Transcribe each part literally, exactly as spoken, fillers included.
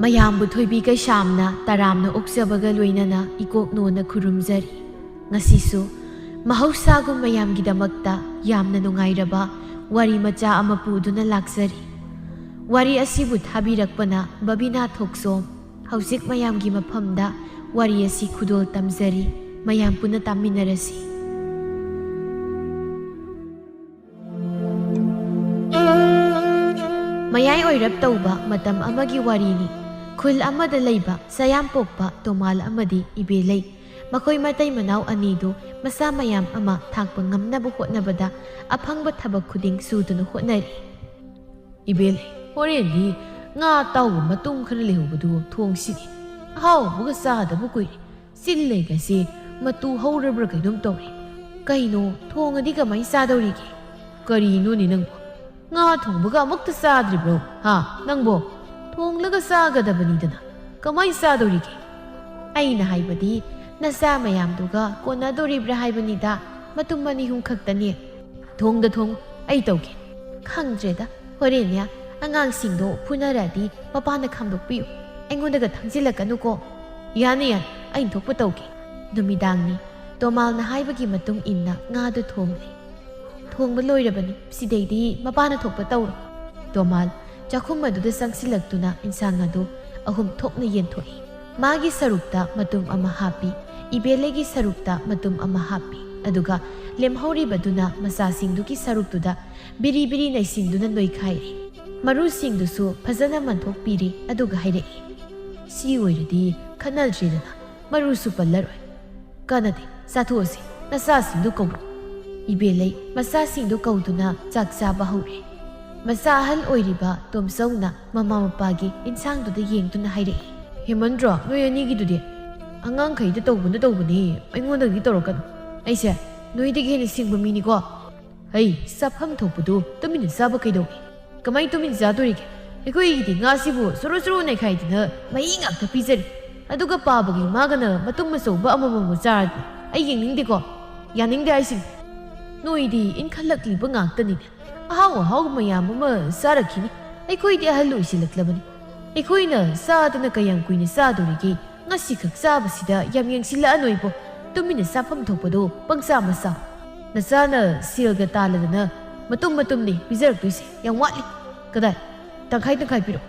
ꯃꯌꯥꯝꯕꯨ ꯊꯣꯏꯕꯤ ꯀꯩꯁꯥꯝꯅ ꯇꯔꯥꯝꯅ ꯑꯣꯛꯆꯕꯒ ꯂꯣꯏꯅꯅ ꯏꯀꯣꯛꯅꯣꯅ ꯈꯨꯔꯨꯝꯖꯔꯤ꯫ ꯉꯁꯤꯁꯨ ꯃꯍꯧꯁꯥꯒꯨꯝ ꯃꯌꯥꯝꯒꯤꯗꯃꯛꯇ ꯌꯥꯝꯅ ꯅꯨꯡꯉꯥꯏꯔꯕ ꯋꯥꯔꯤ ꯃꯆꯥ ꯑꯃ ꯄꯨꯗꯨꯅ ꯂꯥꯛꯆꯔꯤ꯫ ꯋꯥꯔꯤ ꯑꯁꯤꯕꯨ ꯊꯥꯕꯤꯔꯛꯄꯅ ꯕꯕꯤꯅꯥ ꯊꯣꯛꯆꯣꯝ꯫ ꯍꯧꯖꯤꯛ ꯃꯌꯥꯝꯒꯤ ꯃꯐꯝꯗ ꯋꯥꯔꯤ ꯑꯁꯤ ꯈꯨꯗꯣꯜ ꯇꯝꯖꯔꯤ꯫ ꯃꯌꯥꯝ ꯄꯨꯟꯅ ꯇꯥꯃꯤꯟꯅꯔꯁꯤ꯫ ꯃꯌꯥꯏ ꯑꯣꯏꯔꯞ ꯇꯧꯕ ꯃꯇꯝ ꯑꯃꯒꯤ ꯋꯥꯔꯤꯅꯤ꯫ ꯈꯨꯜ ꯑꯃꯗ ꯂꯩꯕ ꯁꯌꯥꯝꯄꯣꯛꯄ ꯇꯣꯃꯥꯜ ꯑꯃꯗꯤ ꯏꯕꯦꯂꯩ, ꯃꯈꯣꯏ ꯃꯇꯩ ꯃꯅꯥꯎ ꯑꯅꯤꯗꯨ ꯃꯁꯥ ꯃꯌꯥꯝ ꯑꯃ ꯊꯥꯛꯄ ꯉꯝꯅꯕ ꯍꯣꯠꯅꯕꯗ ꯑꯐꯪꯕ ꯊꯕꯛ ꯈꯨꯗꯤꯡ ꯁꯨꯗꯨꯅ ꯍꯣꯠꯅꯔꯤ꯫ "ꯏꯕꯦꯂꯩ, ꯍꯣꯔꯦꯟꯗꯤ ꯉꯥ ꯑꯇꯥꯎꯕ ꯃꯇꯨꯝ ꯈꯔ ꯂꯩꯍꯧꯕꯗꯨ ꯊꯣꯡꯁꯤꯅꯦ꯫ ꯑꯍꯥꯎꯕꯒ ꯆꯥꯗꯕ ꯀꯨꯏꯔꯦ꯫ ꯆꯤꯜ ꯂꯩꯒꯁꯦ ꯃꯇꯨ ꯍꯧꯔꯕ꯭ꯔꯥ ꯀꯩꯅꯣꯝ ꯇꯧꯔꯦ꯫ ꯀꯩꯅꯣ, ꯊꯣꯡꯉꯗꯤ ꯀꯃꯥꯏ ꯆꯥꯗꯧꯔꯤꯒꯦ?" "ꯀꯔꯤꯅꯣꯅꯦ ꯅꯪꯕꯣ? ꯉꯥ ꯊꯣꯡꯕꯒ ꯑꯃꯨꯛꯇ ꯆꯥꯗ꯭ꯔꯤꯕ꯭ꯔꯣ? ꯍꯥ, ꯅꯪꯕꯣ? ꯊꯣꯡꯂꯒ ꯆꯥꯒꯗꯕꯅꯤꯗꯅ꯫ ꯀꯃꯥꯏ ꯆꯥꯗꯧꯔꯤꯒꯦ?" "ꯑꯩꯅ ꯍꯥꯏꯕꯗꯤ ꯅꯆꯥ ꯃꯌꯥꯝꯗꯨꯒ ꯀꯣꯟꯅꯗꯣꯔꯤꯕ꯭ꯔꯥ ꯍꯥꯏꯕꯅꯤꯗ, ꯃꯇꯨꯝ ꯑꯅꯤ ꯑꯍꯨꯝ ꯈꯛꯇꯅꯦ꯫ ꯊꯣꯡꯗ ꯊꯣꯡ, ꯑꯩ ꯇꯧꯒꯦ꯫" "ꯈꯪꯗ꯭ꯔꯦꯗ, ꯍꯣꯔꯦꯟꯅꯦ ꯑꯉꯥꯡꯁꯤꯡꯗꯣ ꯐꯨꯅꯔꯗꯤ ꯃꯄꯥꯅ ꯈꯥꯝꯗꯣꯛꯄꯤꯌꯨ꯫ ꯑꯩꯉꯣꯟꯗꯒ ꯊꯥꯡꯖꯤꯜꯂꯛꯀꯅꯨꯀꯣ꯫" "ꯌꯥꯅꯤ, ꯌꯥꯅꯤ, ꯑꯩꯅ ꯊꯣꯛꯄ ꯇꯧꯒꯦ꯫" ꯅꯨꯃꯤꯗꯥꯡꯅꯤ꯫ ꯇꯣꯃꯥꯜꯅ ꯍꯥꯏꯕꯒꯤ ꯃꯇꯨꯡ ꯏꯟꯅ ꯉꯥꯗꯨ ꯊꯣꯡꯂꯦ꯫ "ꯊꯣꯡꯕ ꯂꯣꯏꯔꯕꯅꯤ, ꯁꯤꯗꯩꯗꯤ ꯃꯄꯥꯅ ꯊꯣꯛꯄ ꯇꯧꯔꯣ꯫" ꯇꯣꯃꯥꯜ ꯆꯥꯛꯈꯨꯝ ꯑꯗꯨꯗ ꯆꯪꯁꯤꯜꯂꯛꯇꯨꯅ ꯏꯟꯁꯥꯡ ꯑꯗꯨ ꯑꯍꯨꯝ ꯊꯣꯛꯅ ꯌꯦꯟꯊꯣꯛꯏ꯫ ꯃꯥꯒꯤ ꯁꯔꯨꯛꯇ ꯃꯇꯨꯝ ꯑꯃ ꯍꯥꯞꯄꯤ, ꯏꯕꯦꯂꯩꯒꯤ ꯁꯔꯨꯛꯇ ꯃꯇꯨꯝ ꯑꯃ ꯍꯥꯞꯄꯤ, ꯑꯗꯨꯒ ꯂꯦꯝꯍꯧꯔꯤꯕꯗꯨꯅ ꯃꯆꯥꯁꯤꯡꯗꯨꯒꯤ ꯁꯔꯨꯛꯇꯨꯗ ꯕꯤꯔꯤ ꯕꯤꯔꯤ ꯅꯩꯁꯤꯟꯗꯨꯅ ꯅꯣꯏꯈꯥꯏꯔꯦ꯫ ꯃꯔꯨꯁꯤꯡꯗꯨꯁꯨ ꯐꯖꯅ ꯃꯟꯊꯣꯛꯄꯤꯔꯦ, ꯑꯗꯨꯒ ꯍꯥꯏꯔꯛꯏ, "ꯁꯤ ꯑꯣꯏꯔꯗꯤ ꯈꯠꯅꯗ꯭ꯔꯦꯗꯅ, ꯃꯔꯨꯁꯨ ꯄꯜꯂꯔꯣꯏ꯫ ꯀꯥꯟꯅꯗꯦ, ꯆꯥꯊꯣꯛꯑꯁꯤ, ꯅꯆꯥꯁꯤꯡꯗꯨ ꯀꯧꯔꯣ꯫" ꯏꯕꯦꯂꯩ ꯃꯆꯥꯁꯤꯡꯗꯨ ꯀꯧꯗꯨꯅ ꯆꯥꯛ ꯆꯥꯕ ꯍꯧꯔꯦ꯫ ꯃꯆꯥ ꯑꯍꯜ ꯑꯣꯏꯔꯤꯕ ꯇꯣꯝꯆꯧꯅ ꯃꯃꯥ ꯃꯄꯥꯒꯤ ꯏꯟꯁꯥꯡꯗꯨꯗ ꯌꯦꯡꯗꯨꯅ ꯍꯥꯏꯔꯛꯏ, "ꯍꯦꯃꯟꯗ꯭ꯔꯣ, ꯅꯣꯏ ꯑꯅꯤꯒꯤꯗꯨꯗꯤ?" "ꯑꯉꯥꯡꯈꯩꯗ ꯇꯧꯕꯅ ꯇꯧꯕꯅꯤ, ꯑꯩꯉꯣꯟꯗꯒꯤ ꯇꯧꯔꯛꯀꯅꯨ꯫ ꯑꯩꯁꯦ ꯅꯣꯏꯗꯒꯤ ꯍꯦꯟꯅ ꯁꯤꯡꯕ ꯃꯤꯅꯤꯀꯣ꯫" "ꯍꯩ, ꯆꯥꯐꯝ ꯊꯣꯛꯄꯗꯨ ꯇꯨꯃꯤꯟꯅ ꯆꯥꯕ ꯀꯩꯗꯧꯏ?" "ꯀꯃꯥꯏ ꯇꯨꯃꯤꯟ ꯆꯥꯗꯣꯔꯤꯒꯦ? ꯑꯩꯈꯣꯏꯒꯤꯗꯤ ꯉꯥꯁꯤꯕꯨ ꯁꯣꯔꯣ ꯁꯣꯔꯣ ꯅꯩꯈꯥꯏꯗꯅ ꯃꯍꯤ ꯉꯥꯛꯇ ꯄꯤꯖꯔꯤ꯫ ꯑꯗꯨꯒ ꯄꯥꯕꯒꯤ ꯃꯥꯒꯅ ꯃꯇꯨꯝ ꯑꯆꯧꯕ ꯑꯃꯃꯝꯒ ꯆꯥꯔꯗꯤ ꯑꯩ ꯌꯦꯡꯅꯤꯡꯗꯦꯀꯣ꯫ ꯌꯥꯅꯤꯡꯗꯦ ꯍꯥꯏꯁꯤꯅꯤ꯫ ꯅꯣꯏꯗꯤ ꯏꯟꯈꯠꯂꯛꯂꯤꯕ ꯉꯥꯛꯇꯅꯤꯅꯦ꯫ ꯑꯍꯥꯎ ꯑꯍꯥꯎꯕ ꯃꯌꯥꯝ ꯑꯃ ꯆꯥꯔꯛꯈꯤꯅꯤ꯫ ꯑꯩꯈꯣꯏꯗꯤ ꯑꯍꯜ ꯑꯣꯏꯁꯤꯜꯂꯛꯂꯕꯅꯤ꯫ ꯑꯩꯈꯣꯏꯅ ꯆꯥꯗꯅ ꯀꯌꯥꯝ ꯀꯨꯏꯅ ꯆꯥꯗꯣꯔꯤꯒꯦ? ꯉꯁꯤꯈꯛ ꯆꯥꯕꯁꯤꯗ ꯌꯥꯝ ꯌꯦꯡꯁꯤꯜꯂꯛꯑꯅꯣꯏꯕꯣ꯫ ꯇꯨꯃꯤꯟꯅ ꯆꯥꯐꯝ ꯊꯣꯛꯄꯗꯣ ꯄꯪꯆꯥ ꯃꯆꯥ꯫ ꯅꯆꯥꯅ ꯁꯦꯜꯒ ꯇꯥꯜꯂꯗꯅ ꯃꯇꯨꯝ ꯃꯇꯨꯝꯅꯤ ꯄꯤꯖꯔꯛꯇꯣꯏꯁꯦ꯫ ꯌꯥꯝ ꯋꯥꯠꯂꯤ꯫ ꯀꯗꯥꯏ? ꯇꯪꯈꯥꯏ ꯇꯪꯈꯥꯏ ꯄꯤꯔꯣ꯫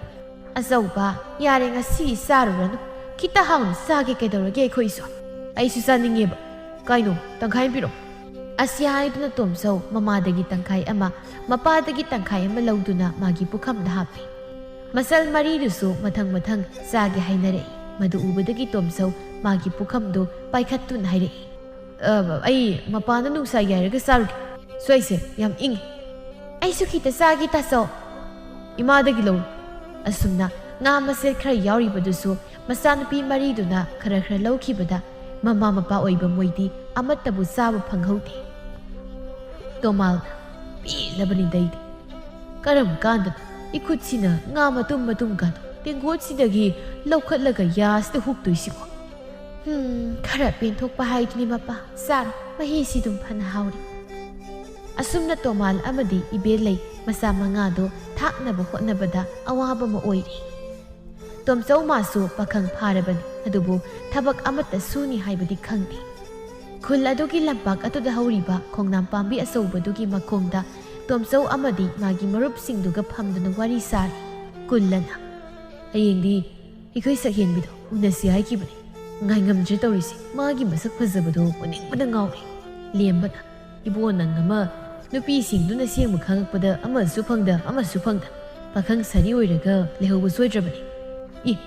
ꯑꯆꯧꯕ, ꯌꯥꯔꯦ, ꯉꯁꯤ ꯆꯥꯔꯨꯔꯅꯨ꯫ ꯈꯤꯇ ꯍꯥꯎꯅ ꯆꯥꯒꯦ꯫ ꯀꯩꯗꯧꯔꯒꯦ ꯑꯩꯈꯣꯏꯁꯨ? ꯑꯩꯁꯨ ꯆꯥꯅꯤꯡꯉꯦꯕ꯫ ꯀꯥꯏꯅꯣ, ꯇꯪꯈꯥꯏ ꯑꯃ ꯄꯤꯔꯣ꯫ ꯑꯁꯤ ꯍꯥꯏꯗꯨꯅ ꯇꯣꯝꯆꯧ ꯃꯃꯥꯗꯒꯤ ꯇꯪꯈꯥꯏ ꯑꯃ, ꯃꯄꯥꯗꯒꯤ ꯇꯪꯈꯥꯏ ꯑꯃ ꯂꯧꯗꯨꯅ ꯃꯥꯒꯤ ꯄꯨꯈꯝꯗ ꯍꯥꯞꯄꯤ꯫ ꯃꯆꯜ ꯃꯔꯤꯗꯨꯁꯨ ꯃꯊꯪ ꯃꯊꯪ ꯆꯥꯒꯦ ꯍꯥꯏꯅꯔꯛꯏ꯫ ꯃꯗꯨ ꯎꯕꯗꯒꯤ ꯇꯣꯝꯆꯧ ꯃꯥꯒꯤ ꯄꯨꯈꯝꯗꯨ ꯄꯥꯏꯈꯠꯇꯨꯅ ꯍꯥꯏꯔꯛꯏ, "ꯑ, ꯑꯩ ꯃꯄꯥꯟꯗ ꯅꯨꯡꯁꯥ ꯌꯥꯏꯔꯒ ꯆꯥꯔꯨꯒꯦ꯫ ꯁ꯭ꯋꯥꯏꯁꯦ ꯌꯥꯝ ꯏꯪꯉꯤ꯫ ꯑꯩꯁꯨ ꯈꯤꯇ ꯆꯥꯒꯦ, ꯇꯥꯆꯧ꯫" "ꯏꯃꯥꯗꯒꯤ ꯂꯧꯔꯣ꯫" ꯑꯁꯨꯝꯅ ꯉꯥ ꯃꯁꯦꯜ ꯈꯔ ꯌꯥꯎꯔꯤꯕꯗꯨꯁꯨ ꯃꯆꯥꯅꯨꯄꯤ ꯃꯔꯤꯗꯨꯅ ꯈꯔ ꯈꯔ ꯂꯧꯈꯤꯕꯗ ꯃꯃꯥ ꯃꯄꯥ ꯑꯣꯏꯕ ꯃꯣꯏꯗꯤ ꯑꯃꯠꯇꯕꯨ ꯆꯥꯕ ꯐꯪꯍꯧꯗꯦ꯫ ꯇꯣꯃꯥꯜꯅ, "ꯄꯦꯜꯂꯕꯅꯤꯗ ꯑꯩꯗꯤ꯫ ꯀꯔꯝ ꯀꯥꯟꯗꯅꯣ ꯏꯈꯨꯠꯁꯤꯅ ꯉꯥ ꯃꯇꯨꯝ ꯃꯇꯨꯝꯒꯗꯣ ꯇꯦꯡꯀꯣꯠꯁꯤꯗꯒꯤ ꯂꯧꯈꯠꯂꯒ ꯌꯥꯁꯤꯗ ꯍꯨꯛꯇꯣꯏꯁꯤꯕꯣ? ꯍꯨꯝ, ꯈꯔ ꯄꯦꯟꯊꯣꯛꯄ ꯍꯥꯏꯗꯨꯅꯤ ꯃꯄꯥ꯫ ꯆꯥꯔꯣ, ꯃꯍꯤꯁꯤ ꯑꯗꯨꯝ ꯐꯅ ꯍꯥꯎꯔꯤ꯫" ꯑꯁꯨꯝꯅ ꯇꯣꯃꯥꯜ ꯑꯃꯗꯤ ꯏꯕꯦꯜꯂꯩ ꯃꯆꯥ ꯃꯉꯥꯗꯣ ꯊꯥꯛꯅꯕ ꯍꯣꯠꯅꯕꯗ ꯑꯋꯥꯕ ꯑꯃ ꯑꯣꯏꯔꯤ꯫ ꯇꯣꯝꯆꯧ ꯃꯥꯁꯨ ꯄꯥꯈꯪ ꯐꯥꯔꯕꯅꯤ, ꯑꯗꯨꯕꯨ ꯊꯕꯛ ꯑꯃꯠꯇ ꯁꯨꯅꯤ ꯍꯥꯏꯕꯗꯤ ꯈꯪꯗꯦ꯫ ꯈꯨꯜ ꯑꯗꯨꯒꯤ ꯂꯝꯄꯥꯛ ꯑꯗꯨꯗ ꯍꯧꯔꯤꯕ ꯈꯣꯡꯅꯥꯝ ꯄꯥꯝꯕꯤ ꯑꯆꯧꯕꯗꯨꯒꯤ ꯃꯈꯣꯡꯗ ꯇꯣꯝꯆꯧ ꯑꯃꯗꯤ ꯃꯥꯒꯤ ꯃꯔꯨꯞꯁꯤꯡꯗꯨꯒ ꯐꯝꯗꯨꯅ ꯋꯥꯔꯤ ꯁꯥꯔꯤ꯫ ꯀꯨꯜꯂꯅ, "ꯍꯌꯦꯡꯗꯤ ꯑꯩꯈꯣꯏ ꯁꯛꯍꯦꯟꯕꯤꯗꯣ ꯎꯅꯁꯤ ꯍꯥꯏꯈꯤꯕꯅꯤ꯫ ꯉꯥꯏꯉꯝꯗ꯭ꯔꯦ ꯇꯧꯔꯤꯁꯦ, ꯃꯥꯒꯤ ꯃꯁꯛ ꯐꯖꯕꯗꯣ ꯎꯅꯤꯡꯕꯅ ꯉꯥꯎꯔꯦ꯫" ꯂꯦꯝꯕꯅ, "ꯏꯕꯣ, ꯅꯪ ꯑꯃ ꯅꯨꯄꯤꯁꯤꯡꯗꯨꯅ ꯁꯦꯝꯕ ꯈꯪꯉꯛꯄꯗ ꯑꯃꯁꯨ ꯐꯪꯗ ꯑꯃꯁꯨ ꯐꯪꯗ ꯄꯥꯈꯪ ꯁꯥꯔꯤ ꯑꯣꯏꯔꯒ ꯂꯩꯍꯧꯕ ꯁꯣꯏꯗ꯭ꯔꯕꯅꯤ꯫ ꯏ,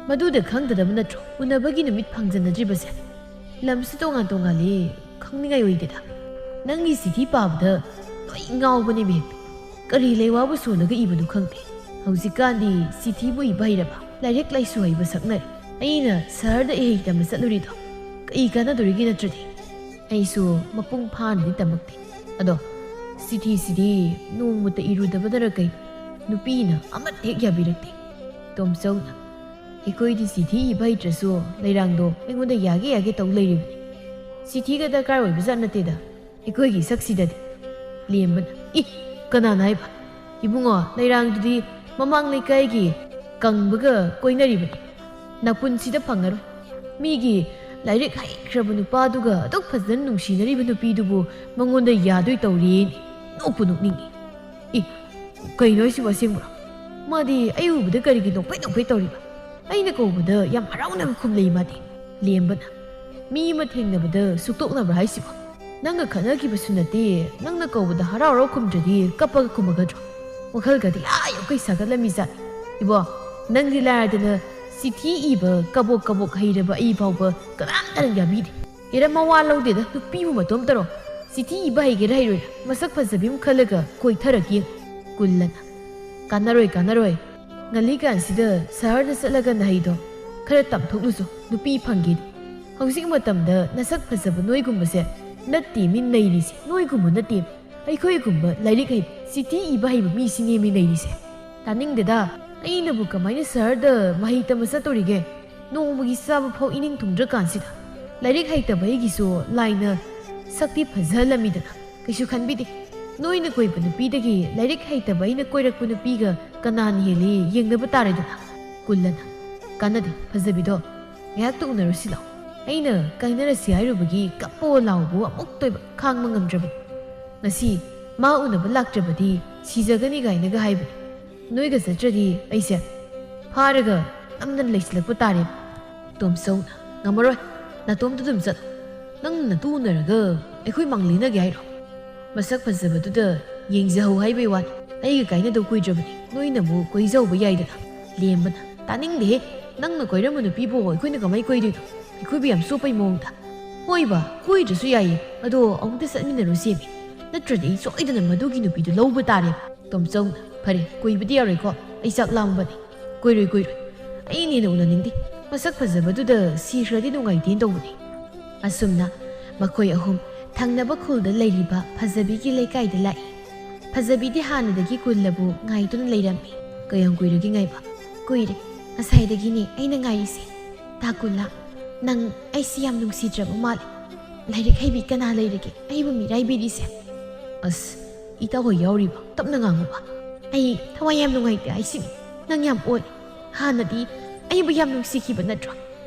ꯃꯗꯨꯗ ꯈꯪꯗꯗꯕ ꯅꯠꯇ꯭ꯔꯣ ꯎꯅꯕꯒꯤ ꯅꯨꯃꯤꯠ ꯐꯪꯖꯅꯗ꯭ꯔꯤꯕꯁꯦ? ꯂꯝꯁꯨ ꯇꯣꯉꯥꯟ ꯇꯣꯉꯥꯜꯂꯤ, ꯈꯪꯅꯤꯡꯉꯥꯏ ꯑꯣꯏꯗꯦꯗ꯫ ꯅꯪꯒꯤ ꯆꯤꯊꯤ ꯄꯥꯕꯗ ꯂꯣꯏ ꯉꯥꯎꯕꯅꯦ ꯃꯦꯝ꯫ ꯀꯔꯤ ꯂꯩꯋꯥꯕꯨ ꯁꯣꯜꯂꯒ ꯏꯕꯅꯣ ꯈꯪꯗꯦ꯫ ꯍꯧꯖꯤꯛꯀꯥꯟꯗꯤ ꯆꯤꯊꯤꯕꯨ ꯏꯕ ꯍꯩꯔꯕ, ꯂꯥꯏꯔꯤꯛ ꯂꯥꯏꯁꯨ ꯍꯩꯕ ꯁꯛꯅꯔꯦ꯫ ꯑꯩꯅ ꯁꯍꯔꯗ ꯏꯍꯩ ꯇꯝꯕ ꯆꯠꯂꯨꯔꯤꯗꯣ ꯀꯩ ꯀꯥꯟꯅꯗꯣꯔꯤꯒꯦ ꯅꯠꯇ꯭ꯔꯗꯤ?" ꯑꯩꯁꯨ ꯃꯄꯨꯡ ꯐꯥꯅꯗꯤ ꯇꯝꯃꯛꯇꯦ꯫ ꯑꯗꯣ ꯆꯤꯊꯤꯁꯤꯗꯤ ꯅꯣꯡꯃꯇ ꯏꯔꯨꯗꯕꯗꯔ ꯀꯩꯅꯣ ꯅꯨꯄꯤꯅ ꯑꯃꯠꯇ ꯍꯦꯛ ꯌꯥꯕꯤꯔꯛꯇꯦ꯫ ꯇꯣꯝꯆꯧꯅ, "ꯑꯩꯈꯣꯏꯗꯤ ꯆꯤꯊꯤ ꯏꯕ ꯍꯩꯇ꯭ꯔꯁꯨ ꯂꯩꯔꯥꯡꯗꯣ ꯑꯩꯉꯣꯟꯗ ꯌꯥꯒꯦ ꯌꯥꯒꯦ ꯇꯧ ꯂꯩꯔꯤꯕꯅꯤ꯫ ꯆꯤꯊꯤꯒ ꯗꯔꯀꯥꯔ ꯑꯣꯏꯕꯖꯥꯠ ꯅꯠꯇꯦꯗ ꯑꯩꯈꯣꯏꯒꯤ ꯁꯛꯁꯤꯗꯗꯤ꯫ ꯂꯦꯝꯕꯅ, "ꯏ, ꯀꯅꯥꯅ ꯍꯥꯏꯕ? ꯏꯕꯨꯡꯉꯣ, ꯂꯩꯔꯥꯡꯗꯨꯗꯤ ꯃꯃꯥꯡ ꯂꯩꯀꯥꯏꯒꯤ ꯀꯪꯕꯒ ꯀꯣꯏꯅꯔꯤꯕꯅꯤ꯫ ꯅꯄꯨꯟꯁꯤꯗ ꯐꯪꯉꯔꯣꯏ꯫ ꯃꯤꯒꯤ ꯂꯥꯏꯔꯤꯛ ꯍꯩꯈ꯭ꯔꯕ ꯅꯨꯄꯥꯗꯨꯒ ꯑꯗꯨꯛ ꯐꯖꯅ ꯅꯨꯡꯁꯤꯅꯔꯤꯕ ꯅꯨꯄꯤꯗꯨꯕꯨ ꯃꯉꯣꯟꯗ ꯌꯥꯗꯣꯏ ꯇꯧꯔꯤꯅꯤ꯫ ꯅꯣꯛꯄꯨ ꯅꯣꯛꯅꯤꯡꯉꯤ꯫ ꯏ, ꯀꯩꯅꯣ ꯍꯥꯏꯁꯤꯕꯣ ꯑꯁꯦꯡꯕ꯭ꯔꯣ? ꯃꯥꯗꯤ ꯑꯩ ꯎꯕꯗ ꯀꯔꯤꯒꯤ ꯅꯣꯛꯐꯦꯠ ꯅꯣꯛꯐꯦꯠ ꯇꯧꯔꯤꯕ? ꯑꯩꯅ ꯀꯧꯕꯗ ꯌꯥꯝ ꯍꯔꯥꯎꯅꯒ ꯈꯨꯝꯂꯛꯏ ꯃꯥꯗꯤ꯫" ꯂꯦꯝꯕꯅ, "ꯃꯤ ꯑꯃ ꯊꯦꯡꯅꯕꯗ ꯁꯨꯛꯇꯣꯛꯅꯕ꯭ꯔꯥ ꯍꯥꯏꯁꯤꯕꯣ? ꯅꯪꯒ ꯈꯠꯅꯈꯤꯕꯁꯨ ꯅꯠꯇꯦ, ꯅꯪꯅ ꯀꯧꯕꯗ ꯍꯔꯥꯎ ꯍꯔꯥꯎ ꯈꯨꯝꯗ꯭ꯔꯗꯤ ꯀꯞꯄꯒ ꯈꯨꯝꯃꯒꯗ꯭ꯔꯣ? ꯋꯥꯈꯜꯒꯗꯤ ꯑꯥ ꯌꯧꯈꯩ ꯁꯥꯒꯠꯂꯝꯃꯤꯖꯥꯠꯅꯤ꯫ ꯏꯕꯣ, ꯅꯪꯗꯤ ꯂꯥꯏꯔꯗꯅ ꯆꯤꯊꯤ ꯏꯕ ꯀꯕꯣꯛ ꯀꯕꯣꯛ ꯍꯩꯔꯕ ꯑꯩ ꯐꯥꯎꯕ ꯀꯅꯥꯝꯇꯅ ꯌꯥꯕꯤꯗꯦ꯫ ꯍꯦꯔꯥ, ꯃꯋꯥ ꯂꯧꯗꯦꯗ, ꯅꯨꯄꯤꯕꯨ ꯃꯇꯣꯝꯇꯔꯣ? ꯆꯤꯊꯤ ꯏꯕ ꯍꯩꯒꯦꯔꯥ ꯍꯩꯔꯣꯏꯔꯥ, ꯃꯁꯛ ꯐꯖꯕꯤ ꯑꯃ ꯈꯜꯂꯒ ꯀꯣꯏꯊꯔꯛꯀꯦ꯫" ꯀꯨꯜꯂꯅ, "ꯀꯥꯟꯅꯔꯣꯏ, ꯀꯥꯟꯅꯔꯣꯏ꯫ ꯉꯜꯂꯤꯀꯥꯟꯁꯤꯗ ꯁꯍꯔꯗ ꯆꯠꯂꯒ ꯅꯍꯩꯗꯣ ꯈꯔ ꯇꯝꯊꯣꯛꯂꯨꯆꯣ, ꯅꯨꯄꯤ ꯐꯪꯒꯦꯗꯤ꯫ ꯍꯧꯖꯤꯛ ꯃꯇꯝꯗ ꯅꯁꯛ ꯐꯖꯕ ꯅꯣꯏꯒꯨꯝꯕꯁꯦ ꯅꯠꯇꯦꯃꯤ ꯅꯩꯔꯤꯁꯦ, ꯅꯣꯏꯒꯨꯝꯕ ꯅꯠꯇꯦ꯫ ꯑꯩꯈꯣꯏꯒꯨꯝꯕ ꯂꯥꯏꯔꯤꯛ ꯍꯩꯕ, ꯆꯤꯊꯤ ꯏꯕ ꯍꯩꯕ ꯃꯤꯁꯤꯅꯦꯃꯤ ꯅꯩꯔꯤꯁꯦ꯫" "ꯇꯥꯅꯤꯡꯗꯦꯗ, ꯑꯩꯅꯕꯨ ꯀꯃꯥꯏꯅ ꯁꯍꯔꯗ ꯃꯍꯩ ꯇꯝꯕ ꯆꯠꯇꯣꯔꯤꯒꯦ? ꯅꯣꯡꯃꯒꯤ ꯆꯥꯕ ꯐꯥꯎ ꯏꯅꯤꯡ ꯊꯨꯡꯗ꯭ꯔꯀꯥꯟꯁꯤꯗ꯫ ꯂꯥꯏꯔꯤꯛ ꯍꯩꯇꯕ ꯑꯩꯒꯤꯁꯨ ꯂꯥꯏꯅ ꯁꯛꯇꯤ ꯐꯖꯍꯜꯂꯝꯃꯤꯗꯅ꯫ ꯀꯩꯁꯨ ꯈꯟꯕꯤꯗꯦ꯫ ꯅꯣꯏꯅ ꯀꯣꯏꯕ ꯅꯨꯄꯤꯗꯒꯤ ꯂꯥꯏꯔꯤꯛ ꯍꯩꯇꯕ ꯑꯩꯅ ꯀꯣꯏꯔꯛꯄ ꯅꯨꯄꯤꯒ ꯀꯅꯥꯅ ꯍꯦꯜꯂꯤ ꯌꯦꯡꯅꯕ ꯇꯥꯔꯦꯗꯅ꯫" ꯀꯨꯜꯂꯅ, "ꯀꯥꯟꯅꯗꯦ, ꯐꯖꯕꯤꯗꯣ꯫ ꯉꯥꯏꯍꯥꯛꯇ ꯎꯅꯔꯨꯁꯤ ꯂꯥꯛꯑꯣ꯫ ꯑꯩꯅ ꯀꯥꯏꯅꯔꯁꯤ ꯍꯥꯏꯔꯨꯕꯒꯤ ꯀꯞꯄꯣ ꯂꯥꯎꯕ ꯑꯃꯨꯛꯇ ꯑꯣꯏꯕ ꯈꯥꯡꯕ ꯉꯝꯗ꯭ꯔꯕꯅꯤ꯫ ꯉꯁꯤ ꯃꯥ ꯎꯅꯕ ꯂꯥꯛꯇ꯭ꯔꯕꯗꯤ ꯁꯤꯖꯒꯅꯤ ꯀꯥꯏꯅꯒ ꯍꯥꯏꯕꯅꯤ꯫ ꯅꯣꯏꯒ ꯆꯠꯇ꯭ꯔꯗꯤ ꯑꯩꯁꯦ ꯐꯥꯔꯒ ꯅꯝꯗꯅ ꯂꯩꯁꯤꯜꯂꯛꯄ ꯇꯥꯔꯦ꯫" ꯇꯣꯝꯆꯧꯅ, "ꯉꯝꯃꯔꯣꯏ, ꯅꯇꯣꯝꯇ ꯑꯗꯨꯝ ꯆꯠꯂꯣ꯫ ꯅꯪ ꯅꯇꯨ ꯎꯅꯔꯒ ꯑꯩꯈꯣꯏ ꯃꯥꯡ ꯂꯦꯟꯅꯒꯦ ꯍꯥꯏꯔꯣ? ꯃꯁꯛ ꯐꯖꯕꯗꯨꯗ ꯌꯦꯡꯖꯍꯧ ꯍꯥꯏꯕꯩ ꯋꯥꯅꯤ꯫ ꯑꯩꯒ ꯀꯥꯏꯅꯗꯧ ꯀꯨꯏꯗ꯭ꯔꯕꯅꯤ, ꯅꯣꯏꯅ ꯑꯃꯨꯛ ꯀꯣꯏꯖꯍꯧꯕ ꯌꯥꯏꯗꯅ꯫" ꯂꯦꯝꯕꯅ, "ꯇꯥꯅꯤꯡꯗꯦꯍꯦ, ꯅꯪꯅ ꯀꯣꯏꯔꯝꯕ ꯅꯨꯄꯤꯕꯨ ꯑꯩꯈꯣꯏꯅ ꯀꯃꯥꯏ ꯀꯣꯏꯗꯣꯏꯅꯣ? ꯑꯩꯈꯣꯏꯕꯨ ꯌꯥꯝ ꯆꯣꯞꯄꯩ ꯃꯑꯣꯡꯗ꯫ ꯍꯣꯏꯕ, ꯀꯣꯏꯗ꯭ꯔꯁꯨ ꯌꯥꯏꯌꯦ, ꯑꯗꯣ ꯑꯃꯨꯛꯇ ꯆꯠꯃꯤꯟꯅꯔꯨꯁꯦꯃꯤ꯫ ꯅꯠꯇ꯭ꯔꯗꯤ ꯑꯩ ꯁꯣꯏꯗꯅ ꯃꯗꯨꯒꯤ ꯅꯨꯄꯤꯗꯨ ꯂꯧꯕ ꯇꯥꯔꯦ꯫" ꯇꯣꯝꯆꯧꯅ, "ꯐꯔꯦ, ꯀꯨꯏꯕꯗꯤ ꯌꯥꯔꯣꯏꯀꯣ, ꯑꯩ ꯆꯥꯛ ꯂꯥꯝꯕꯅꯤ꯫ ꯀꯨꯏꯔꯣꯏ, ꯀꯨꯏꯔꯣꯏ꯫ ꯑꯩꯅ ꯍꯦꯟꯅ ꯎꯅꯅꯤꯡꯗꯦ꯫ ꯃꯁꯛ ꯐꯖꯕꯗꯨꯗ ꯁꯤꯈ꯭ꯔꯗꯤ ꯅꯨꯡꯉꯥꯏꯇꯦꯅ ꯇꯧꯕꯅꯤ꯫" ꯑꯁꯨꯝꯅ ꯃꯈꯣꯏ ꯑꯍꯨꯝ ꯊꯪꯅꯕ ꯈꯨꯜꯗ ꯂꯩꯔꯤꯕ ꯐꯖꯕꯤꯒꯤ ꯂꯩꯀꯥꯏꯗ ꯂꯥꯛꯏ꯫ ꯐꯖꯕꯤꯗꯤ ꯍꯥꯟꯅꯗꯒꯤ ꯀꯨꯜꯂꯕꯨ ꯉꯥꯏꯗꯨꯅ ꯂꯩꯔꯝꯃꯤ꯫ "ꯀꯌꯥꯝ ꯀꯨꯏꯔꯒꯦ ꯉꯥꯏꯕ?" "ꯀꯨꯏꯔꯦ, ꯉꯁꯥꯏꯗꯒꯤꯅꯦ ꯑꯩꯅ ꯉꯥꯏꯔꯤꯁꯦ꯫ ꯇꯥ ꯀꯨꯜꯂꯥ, ꯅꯪ ꯑꯩꯁꯤ ꯌꯥꯝ ꯅꯨꯡꯁꯤꯗ꯭ꯔꯕ ꯃꯥꯜꯂꯦ꯫" ꯂꯥꯏꯔꯤꯛ ꯍꯩꯕꯤ ꯀꯅꯥ ꯂꯩꯔꯒꯦ ꯑꯩꯕꯨ ꯃꯤꯔꯥꯏꯕꯤꯔꯤꯁꯦ? ꯑꯁ, ꯏꯇꯥꯎ ꯍꯣꯏ ꯌꯥꯎꯔꯤꯕ? ꯇꯞꯅ ꯉꯥꯡꯉꯨꯕ꯫ ꯑꯩ ꯊꯋꯥꯏ ꯌꯥꯝ ꯅꯨꯡꯉꯥꯏꯇꯦ ꯍꯥꯏꯁꯤꯅꯤ꯫ ꯅꯪ ꯌꯥꯝ ꯑꯣꯜꯂꯦ꯫ ꯍꯥꯟꯅꯗꯤ ꯑꯩꯕꯨ ꯌꯥꯝ ꯅꯨꯡꯁꯤꯈꯤꯕ ꯅꯠꯇ꯭ꯔꯣ?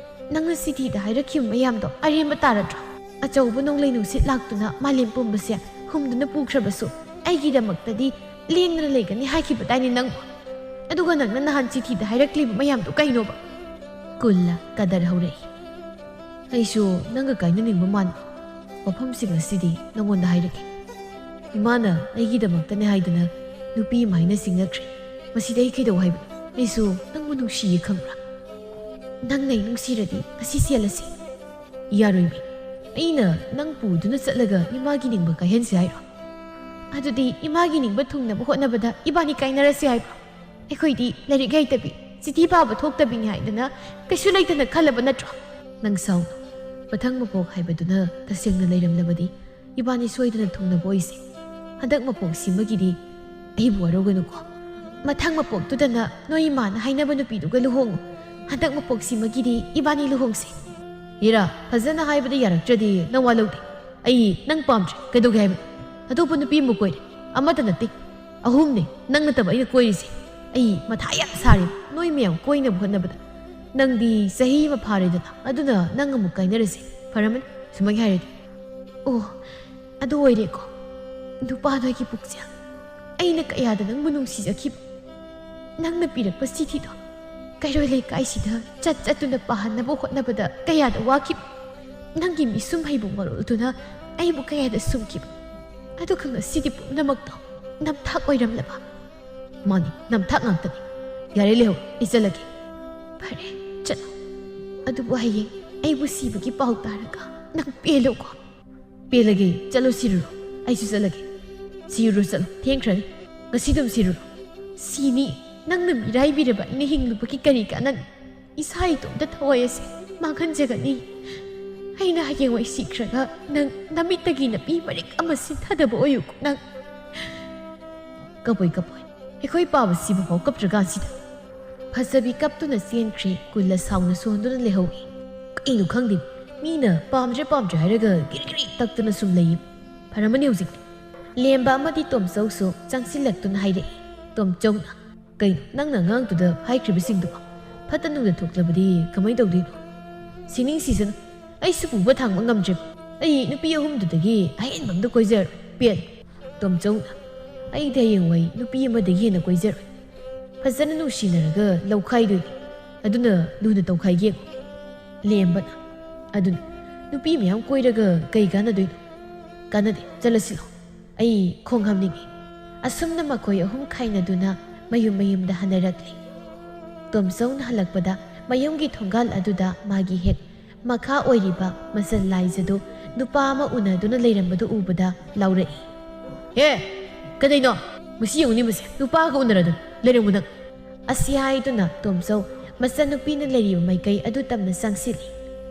ꯅꯪꯅ ꯆꯤꯊꯤꯗ ꯍꯥꯏꯔꯛꯈꯤꯕ ꯃꯌꯥꯝꯗꯣ ꯑꯔꯦꯝꯕ ꯇꯥꯔꯗ꯭ꯔꯣ? ꯑꯆꯧꯕ ꯅꯣꯡꯂꯩ ꯅꯨꯡꯁꯤꯠ ꯂꯥꯛꯇꯨꯅ ꯃꯥꯂꯦꯝ ꯄꯨꯝꯕꯁꯦ ꯍꯨꯝꯗꯨꯅ ꯄꯨꯈ꯭ꯔꯕꯁꯨ ꯑꯩꯒꯤꯗꯃꯛꯇꯗꯤ ꯂꯦꯡꯗꯅ ꯂꯩꯒꯅꯤ ꯍꯥꯏꯈꯤꯕꯗꯥꯏꯅꯦ ꯅꯪꯕꯨ? ꯑꯗꯨꯒ ꯅꯪꯅ ꯅꯍꯥꯟ ꯆꯤꯊꯤꯗ ꯍꯥꯏꯔꯛꯂꯤꯕ ꯃꯌꯥꯝꯗꯣ ꯀꯩꯅꯣꯕ? ꯀꯨꯜꯂ ꯀꯗꯔ ꯍꯧꯔꯛꯏ꯫ ꯑꯩꯁꯨ ꯅꯪꯒ ꯀꯥꯏꯅꯅꯤꯡꯕ ꯃꯥꯟꯕ ꯋꯥꯐꯝꯁꯤꯡ ꯑꯁꯤꯗꯤ ꯅꯪꯉꯣꯟꯗ ꯍꯥꯏꯔꯛꯀꯦ꯫ ꯏꯃꯥꯅ ꯑꯩꯒꯤꯗꯃꯛꯇꯅꯦ ꯍꯥꯏꯗꯨꯅ ꯅꯨꯄꯤ ꯑꯃ ꯍꯥꯏꯅ ꯆꯤꯡꯅꯈ꯭ꯔꯦ꯫ ꯃꯁꯤꯗ ꯑꯩ ꯀꯩꯗꯧ ꯍꯥꯏꯕꯅꯣ? ꯑꯩꯁꯨ ꯅꯪꯕꯨ ꯅꯨꯡꯁꯤꯌꯦ ꯈꯪꯕ꯭ꯔꯥ? ꯅꯪꯅ ꯑꯩ ꯅꯨꯡꯁꯤꯔꯗꯤ ꯉꯁꯤ ꯆꯦꯜꯂꯁꯤ꯫ ꯌꯥꯔꯣꯏꯃꯤ꯫ ꯑꯩꯅ ꯅꯪ ꯄꯨꯗꯨꯅ ꯆꯠꯂꯒ ꯏꯃꯥꯒꯤ ꯅꯤꯡꯕ ꯀꯥꯏꯍꯟꯁꯤ ꯍꯥꯏꯔꯣ? ꯑꯗꯨꯗꯤ ꯏꯃꯥꯒꯤ ꯅꯤꯡꯕ ꯊꯨꯡꯅꯕ ꯍꯣꯠꯅꯕꯗ ꯏꯕꯥꯅꯤ ꯀꯥꯏꯅꯔꯁꯤ ꯍꯥꯏꯕ꯭ꯔꯣ? ꯑꯩꯈꯣꯏꯗꯤ ꯂꯥꯏꯔꯤꯛ ꯍꯩꯇꯕꯤ, ꯆꯤꯊꯤ ꯄꯥꯕ ꯊꯣꯛꯇꯕꯤꯅꯤ ꯍꯥꯏꯗꯅ ꯀꯩꯁꯨ ꯂꯩꯇꯅ ꯈꯜꯂꯕ ꯅꯠꯇ꯭ꯔꯣ? ꯅꯪ ꯁꯥꯎꯅꯨ꯫ ꯃꯊꯪ ꯃꯄꯣꯛ ꯍꯥꯏꯕꯗꯨꯅ ꯇꯁꯦꯡꯅ ꯂꯩꯔꯝꯂꯕꯗꯤ ꯏꯕꯥꯅꯤ ꯁꯣꯏꯗꯅ ꯊꯨꯡꯅꯕ ꯑꯣꯏꯁꯦ꯫ ꯍꯟꯗꯛ ꯃꯄꯣꯛꯁꯤꯃꯒꯤꯗꯤ ꯑꯩꯕꯨ ꯋꯥꯔꯧꯒꯅꯨꯀꯣ꯫ ꯃꯊꯪ ꯃꯄꯣꯛꯇꯨꯗꯅ ꯅꯣꯏ ꯏꯃꯥꯅ ꯍꯥꯏꯅꯕ ꯅꯨꯄꯤꯗꯨꯒ ꯂꯨꯍꯣꯡꯉꯨ꯫ ꯍꯟꯗꯛ ꯃꯄꯣꯛꯁꯤꯃꯒꯤꯗꯤ ꯏꯕꯥꯅꯤ ꯂꯨꯍꯣꯡꯁꯦ꯫ ꯍꯤꯔꯥ, ꯐꯖꯅ ꯍꯥꯏꯕꯗ ꯌꯥꯔꯛꯇ꯭ꯔꯗꯤ ꯅꯋꯥ ꯂꯧꯗꯦ꯫ ꯑꯩ ꯅꯪ ꯄꯥꯝꯗ꯭ꯔꯦ꯫ ꯀꯩꯗꯧꯒꯦ ꯍꯥꯏꯕꯅꯣ? ꯑꯇꯣꯞꯄ ꯅꯨꯄꯤ ꯑꯃ ꯀꯣꯏꯔꯦ꯫ ꯑꯃꯠꯇ ꯅꯠꯇꯦ, ꯑꯍꯨꯝꯅꯦ ꯅꯪ ꯅꯠꯇꯕ ꯑꯩꯅ ꯀꯣꯏꯔꯤꯁꯦ꯫ ꯑꯩ ꯃꯊꯥ ꯌꯥꯝ ꯁꯥꯔꯦ ꯅꯣꯏ ꯃꯌꯥꯝ ꯀꯣꯏꯅꯕ ꯍꯣꯠꯅꯕꯗ꯫ ꯅꯪꯗꯤ ꯆꯍꯤ ꯑꯃ ꯐꯥꯔꯦꯗꯅ, ꯑꯗꯨꯅ ꯅꯪ ꯑꯃꯨꯛ ꯀꯥꯏꯅꯔꯁꯦ꯫ ꯐꯔꯝꯃꯅꯤ ꯁꯨꯃꯥꯏꯅ ꯍꯥꯏꯔꯗꯤ꯫ ꯑꯣ, ꯑꯗꯨ ꯑꯣꯏꯔꯦꯀꯣ꯫ ꯅꯨꯄꯥꯗꯣ ꯑꯩꯒꯤ ꯄꯨꯛꯆꯦꯜ꯫ ꯑꯩꯅ ꯀꯌꯥꯗ ꯅꯪꯕꯨ ꯅꯨꯡꯁꯤꯖꯈꯤꯕ꯫ ꯅꯪꯅ ꯄꯤꯔꯛꯄ ꯆꯤꯊꯤꯗꯣ ꯀꯩꯔꯣꯏ ꯂꯩꯀꯥꯏꯁꯤꯗ ꯆꯠ ꯆꯠꯇꯨꯅ ꯄꯥꯍꯟꯅꯕ ꯍꯣꯠꯅꯕꯗ ꯀꯌꯥꯗ ꯋꯥꯈꯤꯕ꯫ ꯅꯪꯒꯤ ꯃꯤꯁꯨꯝ ꯍꯩꯕ ꯃꯔꯣꯜꯗꯨꯅ ꯑꯩꯕꯨ ꯀꯌꯥꯗ ꯁꯨꯝꯈꯤꯕ꯫ ꯑꯗꯨꯒ ꯉꯁꯤꯗꯤ ꯄꯨꯝꯅꯃꯛꯇꯣ ꯅꯝꯊꯥꯛ ꯑꯣꯏꯔꯝꯂꯕ꯫ ꯃꯥꯅꯤ, ꯅꯝꯊꯥꯛ ꯉꯥꯛꯇꯅꯤ꯫ ꯌꯥꯔꯦ, ꯂꯩꯍꯧ, ꯑꯩ ꯆꯠꯂꯒꯦ꯫ ꯐꯔꯦ, ꯆꯠꯂꯣ꯫ ꯑꯗꯨꯕꯨ ꯍꯌꯦꯡ ꯑꯩꯕꯨ ꯁꯤꯕꯒꯤ ꯄꯥꯎ ꯇꯥꯔꯒ ꯅꯪ ꯄꯦꯜꯂꯣꯀꯣ꯫ ꯄꯦꯜꯂꯒꯦ, ꯆꯠꯂꯣ, ꯁꯤꯔꯨꯔꯣ꯫ ꯑꯩꯁꯨ ꯆꯠꯂꯒꯦ꯫ ꯁꯤꯔꯨꯔꯣ, ꯆꯠꯂꯣ, ꯊꯦꯡꯈ꯭ꯔꯅꯤ꯫ ꯉꯁꯤ ꯑꯗꯨꯝ ꯁꯤꯔꯨꯔꯣ꯫ ꯁꯤꯅꯤ꯫ ꯅꯪꯅ ꯃꯤꯔꯥꯏꯕꯤꯔꯕ ꯑꯩꯅ ꯍꯤꯡꯂꯨꯕꯒꯤ ꯀꯔꯤ ꯀꯥꯟꯅꯅꯤ? ꯏꯁꯥ ꯏꯇꯣꯝꯇ ꯊꯋꯥꯏ ꯑꯁꯦ ꯃꯥꯡꯍꯟꯖꯒꯅꯤ꯫ ꯑꯩꯅ ꯍꯌꯦꯡꯋꯥꯏ ꯁꯤꯈ꯭ꯔꯒ ꯅꯪ ꯅꯃꯤꯠꯇꯒꯤ ꯅꯄꯤ ꯃꯔꯤꯛ ꯑꯃ ꯁꯤꯟꯊꯗꯕ ꯑꯣꯏꯌꯨꯀꯣ ꯅꯪ꯫ ꯀꯞꯄꯣꯏ, ꯀꯞꯄꯣꯏ꯫ ꯑꯩꯈꯣꯏ ꯄꯥꯕ ꯁꯤꯕ ꯐꯥꯎ ꯀꯞꯇ꯭ꯔꯀꯥꯟꯁꯤꯗ꯫ ꯐꯖꯕꯤ ꯀꯞꯇꯨꯅ ꯆꯦꯟꯈ꯭ꯔꯦ꯫ ꯀꯨꯜꯂ ꯁꯥꯎꯅ ꯁꯣꯟꯗꯨꯅ ꯂꯩꯍꯧꯏ꯫ ꯀꯩꯅꯣ ꯈꯪꯗꯦ, ꯃꯤꯅ ꯄꯥꯝꯗ꯭ꯔꯦ ꯄꯥꯝꯗ꯭ꯔꯦ ꯍꯥꯏꯔꯒ ꯒꯤꯔꯤ ꯒꯤꯔꯤ ꯇꯛꯇꯅ ꯁꯨꯝ ꯂꯩꯌꯦ꯫ ꯐꯔꯝꯃꯅꯤ ꯍꯧꯖꯤꯛꯇꯤ꯫ ꯂꯦꯝꯕ ꯑꯃꯗꯤ ꯇꯣꯝꯆꯧꯁꯨ ꯆꯪꯁꯤꯜꯂꯛꯇꯨꯅ ꯍꯥꯏꯔꯛꯏ꯫ ꯇꯣꯝꯆꯧꯅ, "ꯀꯩꯅꯣ ꯅꯪꯅ ꯑꯉꯥꯡꯗꯨꯗ ꯍꯥꯏꯈ꯭ꯔꯤꯕꯁꯤꯡꯗꯨꯕꯣ? ꯐꯠꯇ ꯅꯨꯡꯗ ꯊꯣꯛꯂꯕꯗꯤ ꯀꯃꯥꯏꯅ ꯇꯧꯗꯣꯏꯅꯣ? ꯁꯤꯅꯤꯡ ꯁꯤꯁꯅꯨ꯫ ꯑꯩꯁꯨ ꯄꯨꯕ ꯊꯥꯡꯕ ꯉꯝꯗ꯭ꯔꯦ꯫ ꯑꯩ ꯅꯨꯄꯤ ꯑꯍꯨꯝꯗꯨꯗꯒꯤ ꯑꯍꯦꯟꯕ ꯑꯝꯗ ꯀꯣꯏꯖꯔꯣꯏ꯫ ꯄꯦꯟ꯫" ꯇꯣꯝꯆꯧꯅ, "ꯑꯩꯗꯤ ꯍꯌꯦꯡꯋꯥꯏ ꯅꯨꯄꯤ ꯑꯃꯗꯒꯤ ꯍꯦꯟꯅ ꯀꯣꯏꯖꯔꯣꯏ꯫ ꯐꯖꯅ ꯅꯨꯡꯁꯤꯅꯔꯒ ꯂꯧꯈꯥꯏꯗꯣꯏꯅꯤ꯫ ꯑꯗꯨꯅ ꯂꯨꯅ ꯇꯧꯈꯥꯏꯒꯦ ꯌꯦꯡꯉꯨ꯫" ꯂꯦꯝꯕꯅ, "ꯑꯗꯨꯅ ꯅꯨꯄꯤ ꯃꯌꯥꯝ ꯀꯣꯏꯔꯒ ꯀꯩ ꯀꯥꯟꯅꯗꯣꯏꯅꯣ? ꯀꯥꯟꯅꯗꯦ, ꯆꯠꯂꯁꯤ ꯂꯥꯎ꯫ ꯑꯩ ꯈꯣꯡ ꯍꯥꯝꯅꯤꯡꯉꯤ꯫" ꯑꯁꯨꯝꯅ ꯃꯈꯣꯏ ꯑꯍꯨꯝ ꯈꯥꯏꯅꯗꯨꯅ ꯃꯌꯨꯝ ꯃꯌꯨꯝꯗ ꯍꯟꯅꯔꯛꯂꯤ꯫ ꯇꯣꯝꯆꯧꯅ ꯍꯜꯂꯛꯄꯗ ꯃꯌꯨꯝꯒꯤ ꯊꯣꯡꯒꯥꯜ ꯑꯗꯨꯗ ꯃꯥꯒꯤ ꯍꯦꯛ ꯃꯈꯥ ꯑꯣꯏꯔꯤꯕ ꯃꯆꯟ ꯂꯥꯏꯖꯗꯨ ꯅꯨꯄꯥ ꯑꯃ ꯎꯅꯗꯨꯅ ꯂꯩꯔꯝꯕꯗꯨ ꯎꯕꯗ ꯂꯥꯎꯔꯛꯏ꯫ "ꯍꯦ, ꯀꯗꯩꯅꯣ? ꯃꯁꯤ ꯌꯦꯡꯉꯨꯅꯤ, ꯃꯁꯤ ꯅꯨꯄꯥꯒ ꯎꯅꯔꯗꯨꯅ ꯂꯩꯔꯝꯃꯨ ꯅꯪ꯫" ꯑꯁꯤ ꯍꯥꯏꯗꯨꯅ ꯇꯣꯝꯆꯧ ꯃꯆꯟꯅꯨꯄꯤꯅ ꯂꯩꯔꯤꯕ ꯃꯥꯏꯀꯩ ꯑꯗꯨ ꯇꯝꯅ ꯆꯪꯁꯤꯜꯂꯤ꯫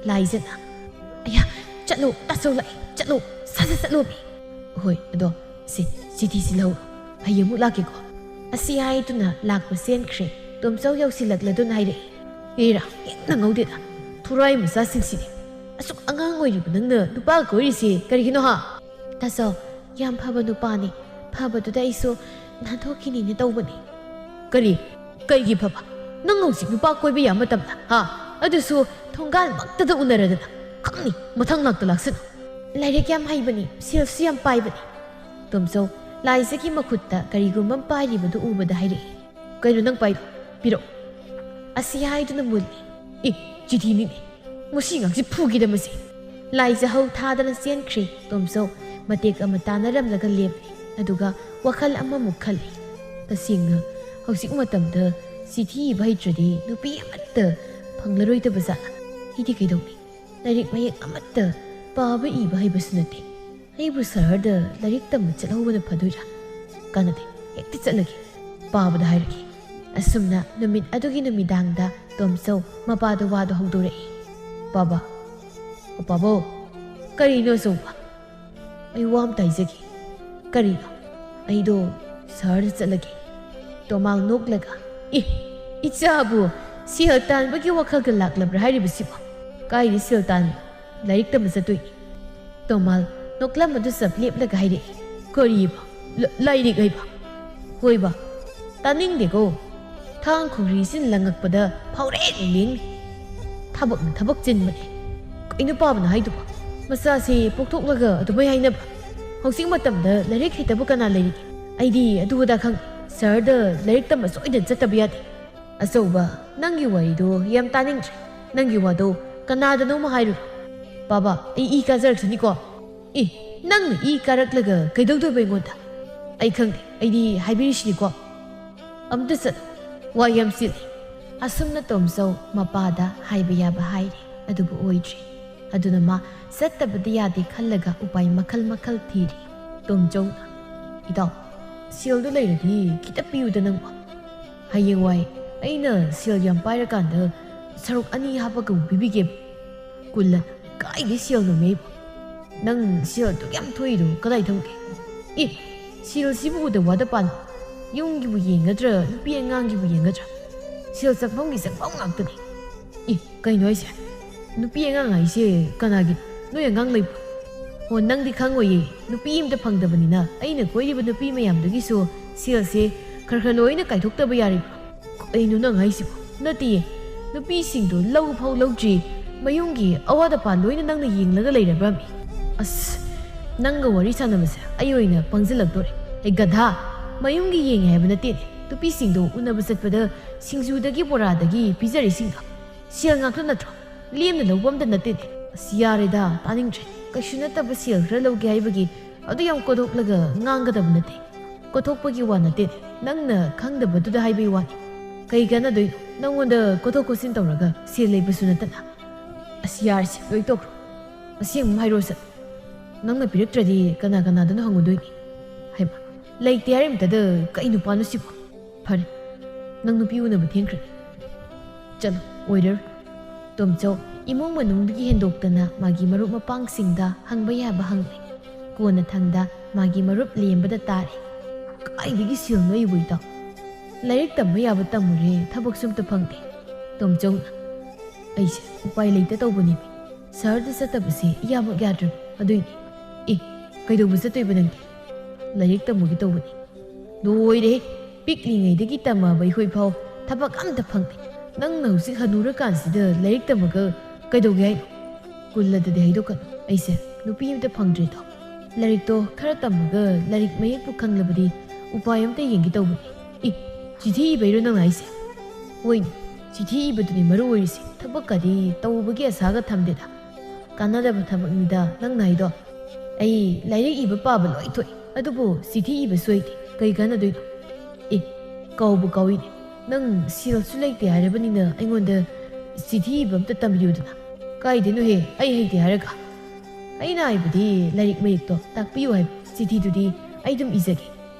ꯂꯥꯏꯖꯅ, "ꯑꯌꯥ, ꯆꯠꯂꯣ, ꯇꯥꯆꯧ ꯂꯥꯛꯑꯦ, ꯆꯠꯂꯣ, ꯁꯠ ꯁꯠ ꯆꯠꯂꯣ꯫" "ꯍꯣꯏ, ꯑꯗꯣ ꯁꯤ ꯆꯤꯊꯤꯁꯤ ꯂꯧꯔꯣ, ꯍꯌꯦꯡ ꯑꯃꯨꯛ ꯂꯥꯛꯀꯦꯀꯣ꯫" ꯑꯁꯤ ꯍꯥꯏꯗꯨꯅ ꯂꯥꯛꯄ ꯆꯦꯟꯈ꯭ꯔꯦ꯫ ꯇꯣꯝꯆꯧ ꯌꯧꯁꯤꯜꯂꯛꯂꯗꯨꯅ ꯍꯥꯏꯔꯛꯏ, "ꯏꯔꯥ, ꯍꯦꯛ ꯅꯪꯍꯧꯗꯦꯗ, ꯊꯨꯔꯥꯏ ꯃꯆꯥꯁꯤꯡꯁꯤꯗꯤ꯫ ꯑꯁꯨꯛ ꯑꯉꯥꯡ ꯑꯣꯏꯔꯤꯕ ꯅꯪꯅ ꯅꯨꯄꯥꯒ ꯀꯣꯏꯔꯤꯁꯦ ꯀꯔꯤꯒꯤꯅꯣ, ꯍꯥ?" "ꯇꯥꯆꯧ, ꯌꯥꯝ ꯐꯕ ꯅꯨꯄꯥꯅꯤ꯫ ꯐꯕꯗꯨꯗ ꯑꯩꯁꯨ ꯅꯥꯟꯊꯣꯛꯈꯤꯅꯤꯅ ꯇꯧꯕꯅꯤ꯫" "ꯀꯔꯤ? ꯀꯩꯒꯤ ꯐꯕ? ꯅꯪ ꯍꯧꯖꯤꯛ ꯅꯨꯄꯥ ꯀꯣꯏꯕ ꯌꯥꯕ ꯃꯇꯝꯗ, ꯍꯥ? ꯑꯗꯨꯁꯨ ꯊꯣꯡꯒꯥꯜꯃꯛꯇꯗ ꯎꯅꯔꯗꯅ꯫ ꯈꯪꯅꯤ, ꯃꯊꯪ ꯂꯥꯛꯇ ꯂꯥꯛꯁꯅꯨ꯫" "ꯂꯥꯏꯔꯤꯛ ꯌꯥꯝ ꯍꯩꯕꯅꯤ, ꯁꯦꯜꯁꯨ ꯌꯥꯝ ꯄꯥꯏꯕꯅꯤ꯫" ꯇꯣꯝꯆꯧ ꯂꯥꯏꯖꯒꯤ ꯃꯈꯨꯠꯇ ꯀꯔꯤꯒꯨꯝꯕ ꯑꯃ ꯄꯥꯏꯔꯤꯕꯗꯨ ꯎꯕꯗ ꯍꯥꯏꯔꯛꯏ, "ꯀꯩꯅꯣ ꯅꯪ ꯄꯥꯏꯗꯣ? ꯄꯤꯔꯛꯑꯣ꯫" ꯑꯁꯤ ꯍꯥꯏꯗꯨꯅ ꯃꯨꯜꯂꯤ꯫ "ꯑꯦ, ꯆꯤꯊꯤꯅꯤꯅꯦ꯫ ꯃꯁꯤ ꯑꯉꯥꯡꯁꯤ ꯐꯨꯒꯦꯗ ꯃꯁꯤ꯫" ꯂꯥꯏꯖ ꯍꯧ ꯊꯥꯗꯅ ꯆꯦꯟꯈ꯭ꯔꯦ꯫ ꯇꯣꯝꯆꯧ ꯃꯇꯦꯛ ꯑꯃ ꯇꯥꯟꯅꯔꯝꯂꯒ ꯂꯦꯞꯂꯦ꯫ ꯑꯗꯨꯒ ꯋꯥꯈꯜ ꯑꯃꯃꯨꯛ ꯈꯜꯂꯤ꯫ "ꯇꯁꯦꯡꯅ ꯍꯧꯖꯤꯛ ꯃꯇꯝꯗ ꯆꯤꯊꯤ ꯏꯕ ꯍꯩꯇ꯭ꯔꯗꯤ ꯅꯨꯄꯤ ꯑꯃꯠꯇ ꯐꯪꯂꯔꯣꯏꯗꯕ ꯖꯥꯠꯂ? ꯑꯩꯗꯤ ꯀꯩꯗꯧꯅꯤ? ꯂꯥꯏꯔꯤꯛ ꯃꯌꯦꯛ ꯑꯃꯠꯇ ꯄꯥꯕ ꯏꯕ ꯍꯩꯕꯁꯨ ꯅꯠꯇꯦ꯫ ꯑꯩꯕꯨ ꯁꯍꯔꯗ ꯂꯥꯏꯔꯤꯛ ꯇꯝꯕ ꯆꯠꯍꯧꯕꯅ ꯐꯗꯣꯏꯔꯥ? ꯀꯥꯟꯅꯗꯦ, ꯍꯦꯛꯇ ꯆꯠꯂꯒꯦ, ꯄꯥꯕꯗ ꯍꯥꯏꯔꯒꯦ꯫" ꯑꯁꯨꯝꯅ ꯅꯨꯃꯤꯠ ꯑꯗꯨꯒꯤ ꯅꯨꯃꯤꯗꯥꯡꯗ ꯇꯣꯝꯆꯧ ꯃꯄꯥꯗ ꯋꯥꯗꯨ ꯍꯧꯗꯣꯔꯛꯏ꯫ "ꯄꯥꯕ, ꯑꯣ ꯄꯥꯕꯧ, ꯀꯔꯤꯅꯣ ꯑꯆꯧꯕ? ꯑꯩ ꯋꯥ ꯑꯝꯇ ꯍꯥꯏꯖꯒꯦ꯫" "ꯀꯔꯤꯅꯣ?" "ꯑꯩꯗꯣ ꯁꯍꯔꯗ ꯆꯠꯂꯒꯦ꯫" ꯇꯣꯃꯥꯜ ꯅꯣꯛꯂꯒ, "ꯑꯦ, ꯏꯆꯥꯕꯨ ꯁꯦꯜ ꯇꯥꯟꯕꯒꯤ ꯋꯥꯈꯜꯒ ꯂꯥꯛꯂꯕ꯭ꯔꯥ ꯍꯥꯏꯔꯤꯕꯁꯤꯕꯣ? ꯀꯥꯏꯗ ꯁꯦꯜ ꯇꯥꯟꯕ? ꯂꯥꯏꯔꯤꯛ ꯇꯝꯕ ꯆꯠꯇꯣꯏꯅꯤ꯫ ꯇꯣꯃꯥꯜ ꯅꯣꯛꯂꯝꯕꯗꯨ ꯆꯞ ꯂꯦꯞꯂꯒ ꯍꯥꯏꯔꯛꯏ꯫ "ꯀꯔꯤꯕ? ꯂ-, ꯂꯥꯏꯔꯤꯛ ꯍꯥꯏꯕ? ꯍꯣꯏꯕ, ꯇꯥꯅꯤꯡꯗꯦꯀꯣ꯫ ꯊꯥꯡ ꯈꯣꯡꯒ꯭ꯔꯤꯁꯤꯅ ꯂꯪꯉꯛꯄꯗ ꯐꯥꯎꯔꯦ ꯂꯦꯡꯅꯤ꯫ ꯊꯕꯛꯅ ꯊꯕꯛ ꯆꯤꯟꯕꯅꯦ꯫ ꯀꯩꯅꯣ ꯄꯥꯕꯅ ꯍꯥꯏꯗꯨꯕꯣ? ꯃꯆꯥꯁꯤ ꯄꯣꯛꯊꯣꯛꯂꯒ ꯑꯗꯨꯃꯥꯏ ꯍꯥꯏꯅꯕ? ꯍꯧꯖꯤꯛ ꯃꯇꯝꯗ ꯂꯥꯏꯔꯤꯛ ꯍꯩꯇꯕ ꯀꯅꯥ ꯂꯩꯔꯤꯒꯦ? ꯑꯩꯗꯤ ꯑꯗꯨ ꯑꯗꯥ ꯈꯪꯗꯦ꯫ ꯁꯍꯔꯗ ꯂꯥꯏꯔꯤꯛ ꯇꯝꯕ ꯁꯣꯏꯗꯅ ꯆꯠꯇꯕ ꯌꯥꯗꯦ꯫ ꯑꯆꯧꯕ, ꯅꯪꯒꯤ ꯋꯥꯔꯤꯗꯣ ꯌꯥꯝ ꯇꯥꯅꯤꯡꯗ꯭ꯔꯦ꯫ ꯅꯪꯒꯤ ꯋꯥꯗꯣ ꯀꯅꯥꯗꯅꯣꯃ ꯍꯥꯏꯔꯨꯔꯣ꯫ ꯕꯥꯕꯥ, ꯑꯩ ꯏ ꯀꯥꯖꯔꯛꯁꯅꯤꯀꯣ꯫ ꯑꯦ, ꯅꯪꯅ ꯏ ꯀꯥꯔꯛꯂꯒ ꯀꯩꯗꯧꯗꯣꯏꯕ ꯑꯩꯉꯣꯟꯗ? ꯑꯩ ꯈꯪꯗꯦ, ꯑꯩꯗꯤ ꯍꯥꯏꯕꯤꯔꯤꯁꯤꯅꯤꯀꯣ꯫ ꯑꯝꯇ ꯆꯠꯂꯣ, ꯋꯥ ꯌꯥꯝ ꯆꯤꯜꯂꯤ꯫ ꯑꯁꯨꯝꯅ ꯇꯣꯝꯆꯧ ꯃꯄꯥꯗ ꯍꯥꯏꯕ ꯌꯥꯕ ꯍꯥꯏꯔꯦ, ꯑꯗꯨꯕꯨ ꯑꯣꯏꯗ꯭ꯔꯦ꯫ ꯑꯗꯨꯅ ꯃꯥ ꯆꯠꯇꯕꯗꯤ ꯌꯥꯗꯦ ꯈꯜꯂꯒ ꯎꯄꯥꯏ ꯃꯈꯜ ꯃꯈꯜ ꯊꯤꯔꯤ꯫ ꯇꯣꯝꯆꯧꯅ, "ꯏꯇꯥꯎ, ꯁꯦꯜꯗꯨ ꯂꯩꯔꯗꯤ ꯈꯤꯇ ꯄꯤꯌꯨꯗ ꯅꯪꯕꯣ꯫ ꯍꯌꯦꯡꯋꯥꯏ ꯑꯩꯅ ꯁꯦꯜ ꯌꯥꯝ ꯄꯥꯏꯔꯀꯥꯟꯗ ꯁꯔꯨꯛ ꯑꯅꯤ ꯍꯥꯞꯄꯒ ꯑꯃꯨꯛ ꯄꯤꯕꯤꯒꯦꯕ꯫ ꯀꯨꯜꯂ ꯀꯥꯏꯗꯩ ꯁꯦꯜꯅꯣꯃꯦ? ꯅꯪ ꯁꯦꯜ ꯑꯗꯨꯛ ꯌꯥꯝ ꯊꯣꯛꯏꯗꯣ ꯀꯗꯥꯏ ꯊꯝꯒꯦ? ꯑꯦ, ꯁꯦꯜꯁꯤꯕꯨ ꯎꯗ ꯋꯥꯗ ꯄꯥꯟ? ꯌꯨꯝꯒꯤꯕꯨ ꯌꯦꯡꯒꯗ꯭ꯔꯥ, ꯅꯨꯄꯤ ꯑꯉꯥꯡꯒꯤꯕꯨ ꯌꯦꯡꯒꯗ꯭ꯔꯥ? ꯁꯦꯜ ꯆꯪꯐꯝꯒꯤ ꯆꯪꯐꯝ ꯉꯥꯛꯇꯅꯤ꯫ ꯑꯦ, ꯀꯩꯅꯣ ꯍꯥꯏꯁꯦ? ꯅꯨꯄꯤ ꯑꯉꯥꯡ ꯍꯥꯏꯁꯦ ꯀꯅꯥꯒꯤꯅꯣ? ꯅꯣꯏ ꯑꯉꯥꯡ ꯂꯩꯕ꯭ꯔꯣ? ꯍꯣ, ꯅꯪꯗꯤ ꯈꯪꯉꯣꯏꯌꯦ꯫ ꯅꯨꯄꯤ ꯑꯝꯇ ꯐꯪꯗꯕꯅꯤꯅ ꯑꯩꯅ ꯀꯣꯏꯔꯤꯕ ꯅꯨꯄꯤ ꯃꯌꯥꯝꯗꯨꯒꯤꯁꯨ ꯁꯦꯜꯁꯦ ꯈꯔ ꯈꯔ ꯂꯣꯏꯅ ꯀꯥꯏꯊꯣꯛꯇꯕ ꯌꯥꯔꯤꯕ꯭ꯔꯣ?" "ꯀꯩꯅꯣ ꯅꯪ ꯍꯥꯏꯁꯤꯕꯣ? ꯅꯠꯇꯦꯌꯦ, ꯅꯨꯄꯤꯁꯤꯡꯗꯣ ꯂꯧ ꯐꯥꯎ ꯂꯧꯗ꯭ꯔꯤ, ꯃꯌꯨꯝꯒꯤ ꯑꯋꯥꯠ ꯑꯄꯥ ꯂꯣꯏꯅ ꯅꯪꯅ ꯌꯦꯡꯂꯒ ꯂꯩꯔꯕ꯭ꯔꯃꯤ?" ꯑꯁ, ꯅꯪꯒ ꯋꯥꯔꯤ ꯁꯥꯟꯅꯕꯁꯦ ꯑꯩ ꯑꯣꯏꯅ ꯄꯪꯁꯤꯜꯂꯛꯇꯣꯔꯦ꯫ ꯑꯩ ꯒꯙꯥ, ꯃꯌꯨꯝꯒꯤ ꯌꯦꯡꯉꯦ ꯍꯥꯏꯕ ꯅꯠꯇꯦꯅꯦ꯫ ꯅꯨꯄꯤꯁꯤꯡꯗꯣ ꯎꯅꯕ ꯆꯠꯄꯗ ꯁꯤꯡꯖꯨꯗꯒꯤ ꯕꯣꯔꯥꯗꯒꯤ ꯄꯤꯖꯔꯤꯁꯤꯡꯗꯣ ꯁꯦꯜ ꯉꯥꯛꯇ ꯅꯠꯇ꯭ꯔꯣ? ꯂꯦꯝꯅ ꯂꯧꯕ ꯑꯝꯇ ꯅꯠꯇꯦꯅꯦ꯫ ꯑꯁ, ꯌꯥꯔꯦꯗ, ꯇꯥꯅꯤꯡꯗ꯭ꯔꯦ꯫ ꯀꯩꯁꯨ ꯅꯠꯇꯕ ꯁꯦꯜ ꯈꯔ ꯂꯧꯒꯦ ꯍꯥꯏꯕꯒꯤ ꯑꯗꯨ ꯌꯥꯝ ꯀꯣꯊꯣꯛꯂꯒ ꯉꯥꯡꯒꯗꯕ ꯅꯠꯇꯦ꯫ ꯀꯣꯊꯣꯛꯄꯒꯤ ꯋꯥ ꯅꯠꯇꯦ, ꯅꯪꯅ ꯈꯪꯗꯕꯗꯨꯗ ꯍꯥꯏꯕꯒꯤ ꯋꯥꯅꯤ꯫ ꯀꯩ ꯀꯥꯟꯅꯗꯣꯏꯅꯣ ꯅꯪꯉꯣꯟꯗ ꯀꯣꯊꯣꯛ ꯀꯣꯠꯁꯤꯟ ꯇꯧꯔꯒ ꯁꯦꯜ ꯂꯩꯕꯁꯨ ꯅꯠꯇꯅ? ꯑꯁ, ꯌꯥꯔꯦꯁꯦ, ꯂꯣꯏ ꯇꯣꯛꯈ꯭ꯔꯣ꯫ ꯑꯁꯦꯡꯕ ꯑꯃ ꯍꯥꯏꯔꯣꯁꯦ, ꯅꯪꯅ ꯄꯤꯔꯛꯇ꯭ꯔꯗꯤ ꯀꯅꯥ ꯀꯅꯥꯗꯅꯣ ꯍꯪꯉꯨꯗꯣꯏꯅꯤ? ꯍꯩꯃꯥ, ꯂꯩꯇꯦ ꯍꯥꯏꯔꯤꯃꯇꯗ ꯀꯩ ꯅꯨꯄꯥꯅꯣ ꯁꯤꯕꯣ? ꯐꯔꯦ, ꯅꯪ ꯅꯨꯄꯤ ꯎꯅꯕ ꯊꯦꯡꯈ꯭ꯔꯦ꯫ ꯆꯠꯂꯣ, ꯑꯣꯏꯔꯔꯣꯏ꯫ ꯇꯣꯝꯆꯧ ꯏꯃꯨꯡ ꯃꯅꯨꯡꯗꯒꯤ ꯍꯦꯟꯗꯣꯛꯇꯅ ꯃꯥꯒꯤ ꯃꯔꯨꯞ ꯃꯄꯥꯡꯁꯤꯡꯗ ꯍꯪꯕ ꯌꯥꯕ ꯍꯪꯂꯦ꯫ ꯀꯣꯟꯅꯊꯪꯗ ꯃꯥꯒꯤ ꯃꯔꯨꯞ ꯂꯦꯝꯕꯗ ꯇꯥꯔꯦ꯫ "ꯀꯥꯏꯗꯒꯤ ꯁꯦꯜꯅꯣ ꯑꯩꯕꯨ, ꯏꯇꯥꯎ? ꯂꯥꯏꯔꯤꯛ ꯇꯝꯕ ꯌꯥꯕ ꯇꯝꯃꯨꯔꯦ, ꯊꯕꯛꯁꯨ ꯑꯝꯇ ꯐꯪꯗꯦ꯫" ꯇꯣꯝꯆꯧꯅ, "ꯑꯩꯁꯦ ꯎꯄꯥꯏ ꯂꯩꯇ ꯇꯧꯕꯅꯤ꯫ ꯁꯍꯔꯗ ꯆꯠꯇꯕꯁꯦ ꯏꯌꯥꯃꯛ ꯌꯥꯗ꯭ꯔꯕ꯫ ꯑꯗꯨꯏꯅꯦ꯫ ꯑꯦ, ꯀꯩꯗꯧꯕ ꯆꯠꯇꯣꯏꯕ ꯅꯪꯗꯤ? ꯂꯥꯏꯔꯤꯛ ꯇꯝꯃꯨꯒꯦ ꯇꯧꯕꯅꯤ꯫ ꯂꯣꯏꯔꯦ꯫ ꯄꯤꯛꯂꯤꯉꯩꯗꯒꯤ ꯇꯝꯃꯕ ꯑꯩꯈꯣꯏ ꯐꯥꯎ ꯊꯕꯛ ꯑꯝꯇ ꯐꯪꯗꯦ꯫ ꯅꯪꯅ ꯍꯧꯖꯤꯛ ꯍꯅꯨꯔꯀꯥꯟꯁꯤꯗ ꯂꯥꯏꯔꯤꯛ ꯇꯝꯃꯒ ꯀꯩꯗꯧꯒꯦ ꯍꯥꯏꯅꯣ? ꯀꯨꯜꯂꯗꯗꯤ ꯍꯥꯏꯗꯣꯛꯀꯅꯨ꯫ ꯑꯩꯁꯦ ꯅꯨꯄꯤ ꯑꯝꯇ ꯐꯪꯗ꯭ꯔꯤꯗꯣ꯫ ꯂꯥꯏꯔꯤꯛꯇꯣ ꯈꯔ ꯇꯝꯃꯒ ꯂꯥꯏꯔꯤꯛ ꯃꯌꯦꯛꯄꯨ ꯈꯪꯂꯕꯗꯤ ꯎꯄꯥꯏ ꯑꯝꯇ ꯌꯦꯡꯒꯦ ꯇꯧꯕꯅꯤ꯫ ꯏ, ꯆꯤꯊꯤ ꯏꯕꯩꯔꯣ ꯅꯪꯅ ꯍꯥꯏꯁꯦ? ꯍꯣꯏꯅꯦ, ꯆꯤꯊꯤ ꯏꯕꯗꯨꯅꯤ ꯃꯔꯨ ꯑꯣꯏꯔꯤꯁꯦ꯫ ꯊꯕꯛꯀꯗꯤ ꯇꯧꯕꯒꯤ ꯑꯁꯥꯒ ꯊꯝꯗꯦꯗ꯫ ꯀꯥꯟꯅꯗꯕ ꯊꯕꯛꯅꯤꯗ ꯅꯪꯅ ꯍꯥꯏꯗꯣ꯫ ꯑꯩ ꯂꯥꯏꯔꯤꯛ ꯏꯕ ꯄꯥꯕ ꯂꯣꯏ ꯊꯣꯛꯏ, ꯑꯗꯨꯕꯨ ꯆꯤꯊꯤ ꯏꯕꯁꯨ ꯍꯩꯇꯦ꯫ ꯀꯩ ꯀꯥꯟꯅꯗꯣꯏꯅꯣ? ꯑꯦ, ꯀꯥꯎꯕꯨ ꯀꯥꯎꯏꯅꯦ꯫ ꯅꯪ ꯁꯦꯜꯁꯨ ꯂꯩꯇꯦ ꯍꯥꯏꯔꯕꯅꯤꯅ ꯑꯩꯉꯣꯟꯗ ꯆꯤꯊꯤ ꯏꯕ ꯑꯝꯇ ꯇꯝꯕꯤꯌꯨꯗꯅ꯫ ꯀꯥꯏꯗꯩꯅꯣꯍꯦ, ꯑꯩ ꯍꯩꯇꯦ ꯍꯥꯏꯔꯒ? ꯑꯩꯅ ꯍꯥꯏꯕꯗꯤ ꯂꯥꯏꯔꯤꯛ ꯃꯌꯦꯛꯇꯣ ꯇꯥꯛꯄꯤꯌꯨ ꯍꯥꯏꯕ꯫ ꯆꯤꯊꯤꯗꯨꯗꯤ ꯑꯩ ꯑꯗꯨꯝ ꯏꯖꯒꯦ꯫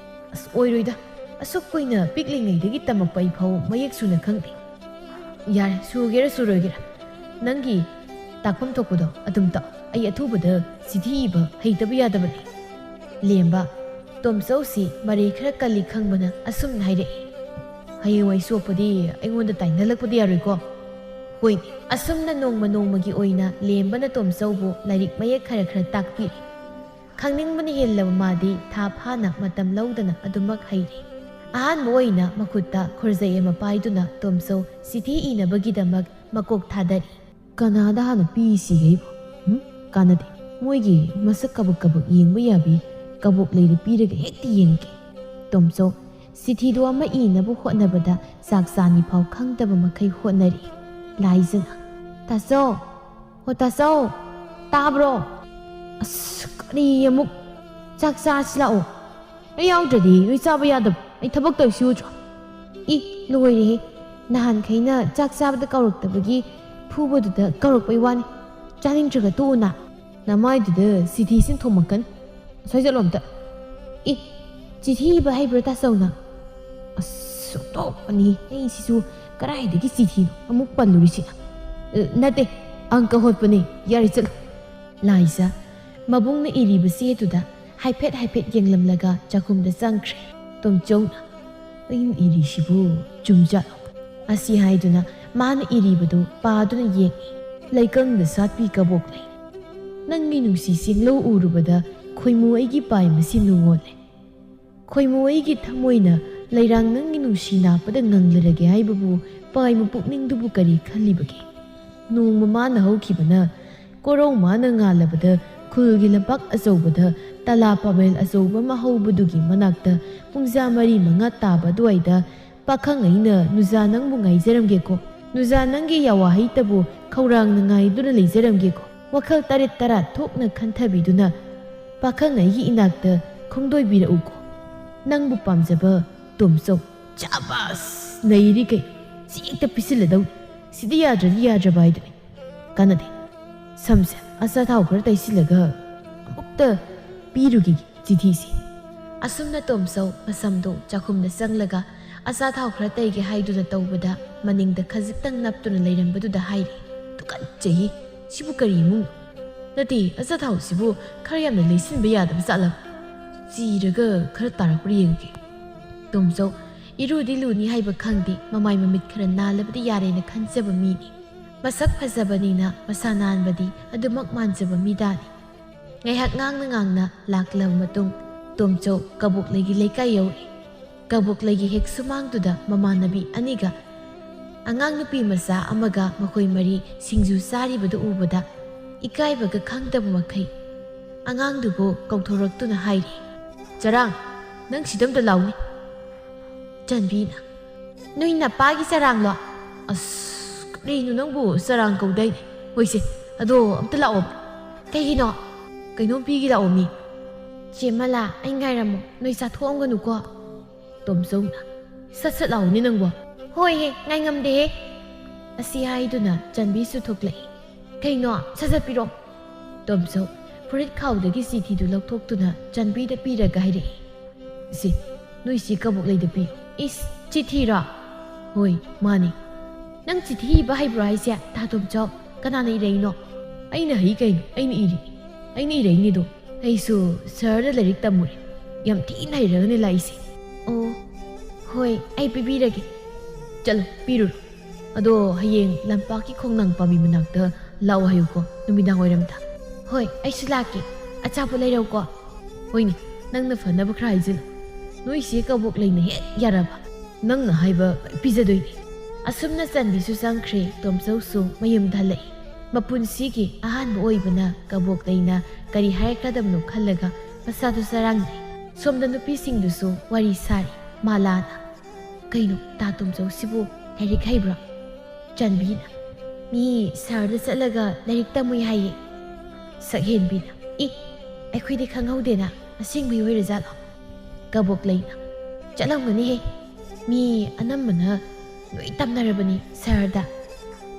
ꯑꯁ, ꯑꯣꯏꯔꯣꯏꯗ꯫ ꯑꯁꯨꯛ ꯀꯨꯏꯅ ꯄꯤꯛꯂꯤꯉꯩꯗꯒꯤ ꯇꯝꯃꯛꯄ ꯑꯩ ꯐꯥꯎ ꯃꯌꯦꯛ ꯁꯨꯅ ꯈꯪꯗꯦ꯫ ꯌꯥꯔꯦ, ꯁꯨꯒꯦꯔꯥ ꯁꯨꯔꯣꯏꯒꯦꯔꯥ, ꯅꯪꯒꯤ ꯇꯥꯛꯐꯝ ꯊꯣꯛꯄꯗꯣ ꯑꯗꯨꯝ ꯇꯥꯛꯑꯣ꯫ ꯑꯩ ꯑꯊꯨꯕꯗ ꯆꯤꯊꯤ ꯏꯕ ꯍꯩꯇꯕ ꯌꯥꯗꯕꯅꯤ꯫ ꯂꯦꯝꯕ, ꯇꯣꯝꯆꯧꯁꯤ ꯃꯔꯩ ꯈꯔ ꯀꯜꯂꯤ ꯈꯪꯕꯅ ꯑꯁꯨꯝꯅ ꯍꯥꯏꯔꯛꯏ꯫ ꯍꯌꯦꯡꯋꯥꯏ ꯁꯣꯛꯄꯗꯤ ꯑꯩꯉꯣꯟꯗ ꯇꯥꯏꯅꯍꯜꯂꯛꯄꯗꯤ ꯌꯥꯔꯣꯏꯀꯣ꯫ ꯍꯣꯏꯅꯦ, ꯑꯁꯨꯝꯅ ꯅꯣꯡꯃ ꯅꯣꯡꯃꯒꯤ ꯑꯣꯏꯅ ꯂꯦꯝꯕꯅ ꯇꯣꯝꯆꯧꯕꯨ ꯂꯥꯏꯔꯤꯛ ꯃꯌꯦꯛ ꯈꯔ ꯈꯔ ꯇꯥꯛꯄꯤꯔꯤ꯫ ꯈꯪꯅꯤꯡꯕꯅ ꯍꯦꯜꯂꯕ ꯃꯥꯗꯤ ꯊꯥ ꯐꯥꯅ ꯃꯇꯝ ꯂꯧꯗꯅ ꯑꯗꯨꯃꯛ ꯍꯩꯔꯦ꯫ ꯑꯍꯥꯟꯕ ꯑꯣꯏꯅ ꯃꯈꯨꯠꯇ ꯈꯨꯔꯖꯩ ꯑꯃ ꯄꯥꯏꯗꯨꯅ ꯇꯣꯝꯆꯧ ꯆꯤꯊꯤ ꯏꯅꯕꯒꯤꯗꯃꯛ ꯃꯀꯣꯛ ꯊꯥꯗꯔꯤ꯫ ꯀꯅꯥꯗ ꯍꯥꯟꯅ ꯄꯤꯁꯤꯒꯦ ꯑꯩꯕꯣ? ꯎꯝ? ꯀꯥꯟꯅꯗꯦ꯫ ꯃꯣꯏꯒꯤ ꯃꯁꯛ ꯀꯕꯛ ꯀꯕꯛ ꯌꯦꯡꯕ ꯌꯥꯕꯤ ꯀꯕꯣꯛ ꯂꯩꯗ ꯄꯤꯔꯒ ꯍꯦꯛꯇ ꯌꯦꯡꯒꯦ꯫ ꯇꯣꯝꯆꯧ ꯆꯤꯊꯤꯗꯨ ꯑꯃ ꯏꯅꯕ ꯍꯣꯠꯅꯕꯗ ꯆꯥꯛ ꯆꯥꯅꯤ ꯐꯥꯎ ꯈꯪꯗꯕ ꯃꯈꯩ ꯍꯣꯠꯅꯔꯤ꯫ ꯂꯥꯏꯖꯅ, "ꯇꯥꯆꯧ, ꯍꯣ ꯇꯥꯆꯧ, ꯇꯥꯕ꯭ꯔꯣ? ꯑꯁ, ꯀꯔꯤ ꯑꯃꯨꯛ? ꯆꯥꯛ ꯆꯥꯁꯤ ꯂꯥꯛꯑꯣ꯫ ꯑꯩ ꯌꯥꯎꯗ꯭ꯔꯗꯤ ꯅꯣꯏ ꯆꯥꯕ ꯌꯥꯗꯕ꯫ ꯑꯩ ꯊꯕꯛ ꯇꯧꯔꯤꯁꯤ ꯎꯗ꯭ꯔꯣ? ꯏ, ꯂꯣꯏꯔꯦꯍꯦ꯫ ꯅꯍꯥꯟꯈꯩꯅ ꯆꯥꯛ ꯆꯥꯕꯗ ꯀꯧꯔꯛꯇꯕꯒꯤ ꯐꯨꯕꯗꯨꯗ ꯀꯧꯔꯛꯄꯩ ꯋꯥꯅꯤ꯫ ꯆꯥꯅꯤꯡꯗ꯭ꯔꯒ ꯇꯣꯛꯎꯅ꯫ ꯅꯃꯥꯏꯗꯨꯗ ꯆꯤꯊꯤ ꯁꯤꯟꯊꯣꯝꯃꯛꯀꯅꯤ꯫ ꯑꯁ꯭ꯋꯥꯏ ꯆꯠꯂꯣ ꯑꯝꯇ꯫ ꯏ, ꯆꯤꯊꯤ ꯏꯕ ꯍꯩꯕ꯭ꯔꯥ ꯇꯥꯆꯧꯅ? ꯑꯁ, ꯑꯣꯟꯊꯣꯛꯄꯅꯤ꯫ ꯑꯩꯁꯤꯁꯨ ꯀꯗꯥꯏꯗꯒꯤ ꯆꯤꯊꯤꯅꯣ ꯑꯃꯨꯛ ꯄꯜꯂꯨꯔꯤꯁꯤꯅ? ꯑ, ꯅꯠꯇꯦ, ꯑꯪꯀ ꯍꯣꯠꯄꯅꯤ꯫ ꯌꯥꯔꯦ, ꯆꯠꯂꯣ꯫ ꯂꯥꯏꯖ, ꯃꯕꯨꯡꯅ ꯏꯔꯤꯕ ꯆꯦꯗꯨꯗ ꯍꯥꯏꯐꯦꯠ ꯍꯥꯏꯐꯦꯠ ꯌꯦꯡꯂꯝꯂꯒ ꯆꯥꯛꯈꯨꯝꯗ ꯆꯪꯈ꯭ꯔꯦ꯫ ꯇꯣꯝꯆꯧꯅ, "ꯑꯩꯅ ꯏꯔꯤꯁꯤꯕꯨ ꯆꯨꯝꯖꯥꯠꯂꯣ?" ꯑꯁꯤ ꯍꯥꯏꯗꯨꯅ ꯃꯥꯅ ꯏꯔꯤꯕꯗꯨ ꯄꯥꯗꯨꯅ ꯌꯦꯡꯏ꯫ ꯂꯩꯀꯪꯗ ꯁꯥꯠꯄꯤ ꯀꯕꯣꯛ ꯂꯩ꯫ ꯅꯪꯒꯤ ꯅꯨꯡꯁꯤ ꯆꯤꯡꯂꯧ ꯎꯔꯨꯕꯗ ꯈꯣꯏꯃꯨ ꯑꯩꯒꯤ ꯄꯥꯏ ꯃꯁꯤꯡ ꯅꯨꯡꯉꯣꯜꯂꯦ꯫ ꯈꯣꯏꯃꯨ ꯑꯩꯒꯤ ꯊꯃꯣꯏꯅ ꯂꯩꯔꯥꯡ ꯅꯪꯒꯤ ꯅꯨꯡꯁꯤ ꯅꯥꯞꯄꯗ ꯉꯪꯂꯔꯒꯦ ꯍꯥꯏꯕꯕꯨ ꯄꯥꯏꯃ ꯄꯨꯛꯅꯤꯡꯗꯨꯕꯨ ꯀꯔꯤ ꯈꯜꯂꯤꯕꯒꯦ? ꯅꯣꯡꯃ ꯃꯥꯅ ꯍꯧꯈꯤꯕꯅ ꯀꯣꯔꯧ ꯃꯥꯅ ꯉꯥꯜꯂꯕꯗ ꯈꯨꯜꯒꯤ ꯂꯝꯄꯥꯛ ꯑꯆꯧꯕꯗ ꯇꯂꯥ ꯄꯥꯃꯦꯜ ꯑꯆꯧꯕ ꯑꯃ ꯍꯧꯕꯗꯨꯒꯤ ꯃꯅꯥꯛꯇ ꯄꯨꯡꯖꯥ ꯃꯔꯤ ꯃꯉꯥ ꯇꯥꯕ ꯑꯗꯨꯋꯥꯏꯗ ꯄꯥꯈꯪ ꯑꯩꯅ ꯅꯨꯖꯥ ꯅꯪꯕꯨ ꯉꯥꯏꯖꯔꯝꯒꯦꯀꯣ꯫ ꯅꯨꯖꯥ ꯅꯪꯒꯤ ꯌꯥꯋꯥꯍꯩꯇꯕꯨ ꯈꯧꯔꯥꯡꯅ ꯉꯥꯏꯗꯨꯅ ꯂꯩꯖꯔꯝꯒꯦꯀꯣ꯫ ꯋꯥꯈꯜ ꯇꯔꯦꯠ ꯇꯔꯥ ꯊꯣꯛꯅ ꯈꯟꯊꯕꯤꯗꯨꯅ ꯄꯥꯈꯪ ꯑꯩꯒꯤ ꯏꯅꯥꯛꯇ ꯈꯣꯡꯗꯣꯏꯕꯤꯔꯛꯎꯀꯣ꯫ ꯅꯪꯕꯨ ꯄꯥꯝꯖꯕ ꯇꯣꯝꯆꯧ꯫ ꯆꯥꯕꯥꯁ! ꯅꯩꯔꯤ ꯀꯩ꯫ ꯁꯤ ꯍꯦꯛꯇ ꯄꯤꯁꯤꯜꯂꯗꯧ꯫ ꯁꯤꯗꯤ ꯌꯥꯗ꯭ꯔꯗꯤ ꯌꯥꯗ꯭ꯔꯕ ꯍꯥꯏꯗꯨꯅꯤ꯫ ꯀꯥꯟꯅꯗꯦ꯫ ꯁꯝꯁꯦ ꯑꯆꯥꯊꯥꯎ ꯈꯔ ꯇꯩꯁꯤꯜꯂꯒ ꯑꯃꯨꯛꯇ ꯄꯤꯔꯨꯈꯤꯒꯦ ꯆꯤꯊꯤꯁꯦ꯫ ꯑꯁꯨꯝꯅ ꯇꯣꯝꯆꯧ ꯃꯁꯝꯗꯣ ꯆꯥꯛꯈꯨꯝꯗ ꯆꯪꯂꯒ ꯑꯆꯥꯊꯥꯎ ꯈꯔ ꯇꯩꯒꯦ ꯍꯥꯏꯗꯨꯅ ꯇꯧꯕꯗ ꯃꯅꯤꯡꯗ ꯈꯖꯤꯛꯇꯪ ꯅꯞꯇꯨꯅ ꯂꯩꯔꯝꯕꯗꯨꯗ ꯍꯥꯏꯔꯤ, "ꯇꯨꯀꯠꯆꯩ, ꯁꯤꯕꯨ ꯀꯔꯤ ꯏꯃꯨꯡꯅꯣ? ꯅꯠꯇꯦ, ꯑꯆꯥꯊꯥꯎꯁꯤꯕꯨ ꯈꯔ ꯌꯥꯝꯅ ꯂꯩꯁꯤꯟꯕ ꯌꯥꯗꯕ ꯖꯥꯠꯂꯕ? ꯆꯤꯔꯒ ꯈꯔ ꯇꯥꯔꯛꯄ꯭ꯔꯥ ꯌꯦꯡꯒꯦ꯫" ꯇꯣꯝꯆꯧ ꯏꯔꯨꯗꯤ ꯂꯨꯅꯤ ꯍꯥꯏꯕ ꯈꯪꯗꯦ, ꯃꯃꯥꯏ ꯃꯃꯤꯠ ꯈꯔ ꯅꯥꯜꯂꯕꯗꯤ ꯌꯥꯔꯦꯅ ꯈꯟꯖꯕ ꯃꯤꯅꯤ꯫ ꯃꯁꯛ ꯐꯖꯕꯅꯤꯅ ꯃꯁꯥ ꯅꯥꯟꯕꯗꯤ ꯑꯗꯨꯃꯛ ꯃꯥꯟꯖꯕ ꯃꯤꯗꯥꯅꯤ꯫ ꯉꯥꯏꯍꯥꯛ ꯉꯥꯡꯅ ꯉꯥꯡꯅ ꯂꯥꯛꯂꯕ ꯃꯇꯨꯡ ꯇꯣꯝꯆꯧ ꯀꯕꯣꯛꯂꯩꯒꯤ ꯂꯩꯀꯥꯏ ꯌꯧꯔꯛꯏ꯫ ꯀꯕꯣꯛꯂꯩꯒꯤ ꯍꯦꯛ ꯁꯨꯃꯥꯡꯗꯨꯗ ꯃꯃꯥꯟꯅꯕꯤ ꯑꯅꯤꯒ ꯑꯉꯥꯡ ꯅꯨꯄꯤ ꯃꯆꯥ ꯑꯃꯒ ꯃꯈꯣꯏ ꯃꯔꯤ ꯁꯤꯡꯖꯨ ꯆꯥꯔꯤꯕꯗꯨ ꯎꯕꯗ ꯏꯀꯥꯏꯕꯒ ꯈꯪꯗꯕ ꯃꯈꯩ ꯑꯉꯥꯡꯗꯨꯕꯨ ꯀꯧꯊꯣꯔꯛꯇꯨꯅ ꯍꯥꯏꯔꯤ, "ꯆꯔꯥꯡ, ꯅꯪ ꯁꯤꯗ ꯑꯝꯇ ꯂꯥꯎꯅꯦ꯫" ꯆꯟꯕꯤꯅ, "ꯅꯣꯏ ꯅꯄꯥꯒꯤ ꯆꯔꯥꯡꯂꯣ? ꯑꯁ, ꯀꯔꯤꯅꯣ ꯅꯪꯕꯨ ꯆꯔꯥꯡ ꯀꯧꯗꯥꯏꯅꯦ? ꯍꯣꯏꯁꯦ, ꯑꯗꯣ ꯑꯝꯇ ꯂꯥꯛꯑꯣ꯫" "ꯀꯩꯒꯤꯅꯣ?" "ꯀꯩꯅꯣꯝ ꯄꯤꯒꯦ ꯂꯥꯛꯑꯣ ꯃꯤ꯫" "ꯆꯦ ꯃꯂꯥ, ꯑꯩ ꯉꯥꯏꯔꯝꯃꯣ, ꯅꯣꯏ ꯆꯥꯊꯣꯛꯑꯝꯒꯅꯨꯀꯣ꯫" ꯇꯣꯝꯆꯧꯅ, "ꯁꯠ ꯁꯠ ꯂꯥꯛꯑꯣꯅꯦ ꯅꯪꯕꯣ꯫" "ꯍꯣꯏꯍꯦ, ꯉꯥꯏꯉꯝꯗꯦꯍꯦ꯫" ꯑꯁꯤ ꯍꯥꯏꯗꯨꯅ ꯆꯟꯕꯤꯁꯨ ꯊꯣꯛꯂꯛꯏ꯫ "ꯀꯩꯅꯣ, ꯁꯠ ꯁꯠ ꯄꯤꯔꯣ꯫" ꯇꯣꯝꯆꯧ ꯐꯨꯔꯤꯠ ꯈꯥꯎꯗꯒꯤ ꯆꯤꯊꯤꯗꯨ ꯂꯧꯊꯣꯛꯇꯨꯅ ꯆꯟꯕꯤꯗ ꯄꯤꯔꯒ ꯍꯥꯏꯔꯛꯏ, "ꯁꯤ, ꯅꯣꯏ ꯆꯦ ꯀꯕꯣꯛꯂꯩꯗ ꯄꯤꯌꯨ꯫" "ꯏꯁ, ꯆꯤꯊꯤꯔꯣ?" "ꯍꯣꯏ, ꯃꯥꯅꯤ꯫" "ꯅꯪ ꯆꯤꯊꯤ ꯏꯕ ꯍꯩꯕ꯭ꯔꯣ ꯍꯥꯏꯁꯦ, ꯇꯥ ꯇꯣꯝꯆꯧ? ꯀꯅꯥꯅ ꯏꯔꯛꯏꯅꯣ?" "ꯑꯩꯅ ꯍꯩ ꯀꯩꯅꯣ, ꯑꯩꯅ ꯏꯔꯤ, ꯑꯩꯅ ꯏꯔꯛꯏꯅꯤꯗꯣ꯫ ꯑꯩꯁꯨ ꯁꯍꯔꯗ ꯂꯥꯏꯔꯤꯛ ꯇꯝꯃꯨꯔꯦ, ꯌꯥꯝ ꯊꯤꯅ ꯍꯩꯔꯒꯅꯦ ꯂꯥꯛꯏꯁꯦ꯫" "ꯑꯣ, ꯍꯣꯏ, ꯑꯩ ꯄꯤꯕꯤꯔꯒꯦ꯫" "ꯆꯠꯂꯣ, ꯄꯤꯔꯨꯔꯣ꯫" ꯑꯗꯣ ꯍꯌꯦꯡ ꯂꯝꯄꯥꯛꯀꯤ ꯈꯣꯡꯅꯥꯡ ꯄꯥꯝꯕꯤ ꯃꯅꯥꯛꯇ ꯂꯥꯛꯑꯣ ꯍꯥꯏꯌꯨꯀꯣ, ꯅꯨꯃꯤꯗꯥꯡ ꯋꯥꯏꯔꯝꯗ꯫ ꯍꯣꯏ, ꯑꯩꯁꯨ ꯂꯥꯛꯀꯦ꯫ ꯑꯆꯥꯄꯣꯠ ꯂꯩꯔꯛꯎꯀꯣ꯫ ꯍꯣꯏꯅꯦ, ꯅꯪꯅ ꯐꯅꯕ ꯈꯔ ꯍꯥꯏꯖꯤꯜꯂꯨ꯫ ꯅꯣꯏꯁꯦ ꯀꯕꯣꯛ ꯂꯩꯅ ꯍꯦꯛ ꯌꯥꯔꯕ꯫ ꯅꯪꯅ ꯍꯥꯏꯕ ꯄꯤꯖꯗꯣꯏꯅꯤ꯫ ꯑꯁꯨꯝꯅ ꯆꯥꯟꯕꯤꯁꯨ ꯆꯪꯈ꯭ꯔꯦ, ꯇꯣꯝꯆꯧꯁꯨ ꯃꯌꯨꯝꯗ ꯍꯜꯂꯛꯏ꯫ ꯃꯄꯨꯟꯁꯤꯒꯤ ꯑꯍꯥꯟꯕ ꯑꯣꯏꯕꯅ ꯀꯕꯣꯛ ꯂꯩꯅ ꯀꯔꯤ ꯍꯥꯏꯔꯛꯀꯗꯕꯅꯣ ꯈꯜꯂꯒ ꯃꯁꯥꯗꯨ ꯆꯔꯥꯡꯅꯩ꯫ ꯁꯣꯝꯗ ꯅꯨꯄꯤꯁꯤꯡꯗꯨꯁꯨ ꯋꯥꯔꯤ ꯁꯥꯔꯤ꯫ ꯃꯥꯂꯥꯅ, "ꯀꯩꯅꯣ, ꯇꯥ ꯇꯣꯝꯆꯧꯁꯤꯕꯨ ꯂꯥꯏꯔꯤꯛ ꯍꯩꯕ꯭ꯔꯣ?" ꯆꯥꯟꯕꯤꯅ, "ꯃꯤ ꯁꯍꯔꯗ ꯆꯠꯂꯒ ꯂꯥꯏꯔꯤꯛ ꯇꯝꯃꯨꯏ ꯍꯥꯏꯌꯦ꯫" ꯁꯛꯍꯦꯟꯕꯤꯅ, "ꯏ, ꯑꯩꯈꯣꯏꯗꯤ ꯈꯪꯍꯧꯗꯦꯅ, ꯑꯁꯦꯡꯕꯩ ꯑꯣꯏꯔꯖꯥꯠꯂꯣ?" ꯀꯕꯣꯛ ꯂꯩꯅ, "ꯆꯠꯂꯝꯒꯅꯤꯍꯦ, ꯃꯤ ꯑꯅꯝꯕꯅ ꯂꯣꯏ ꯇꯝꯅꯔꯕꯅꯤ ꯁꯍꯔꯗ꯫"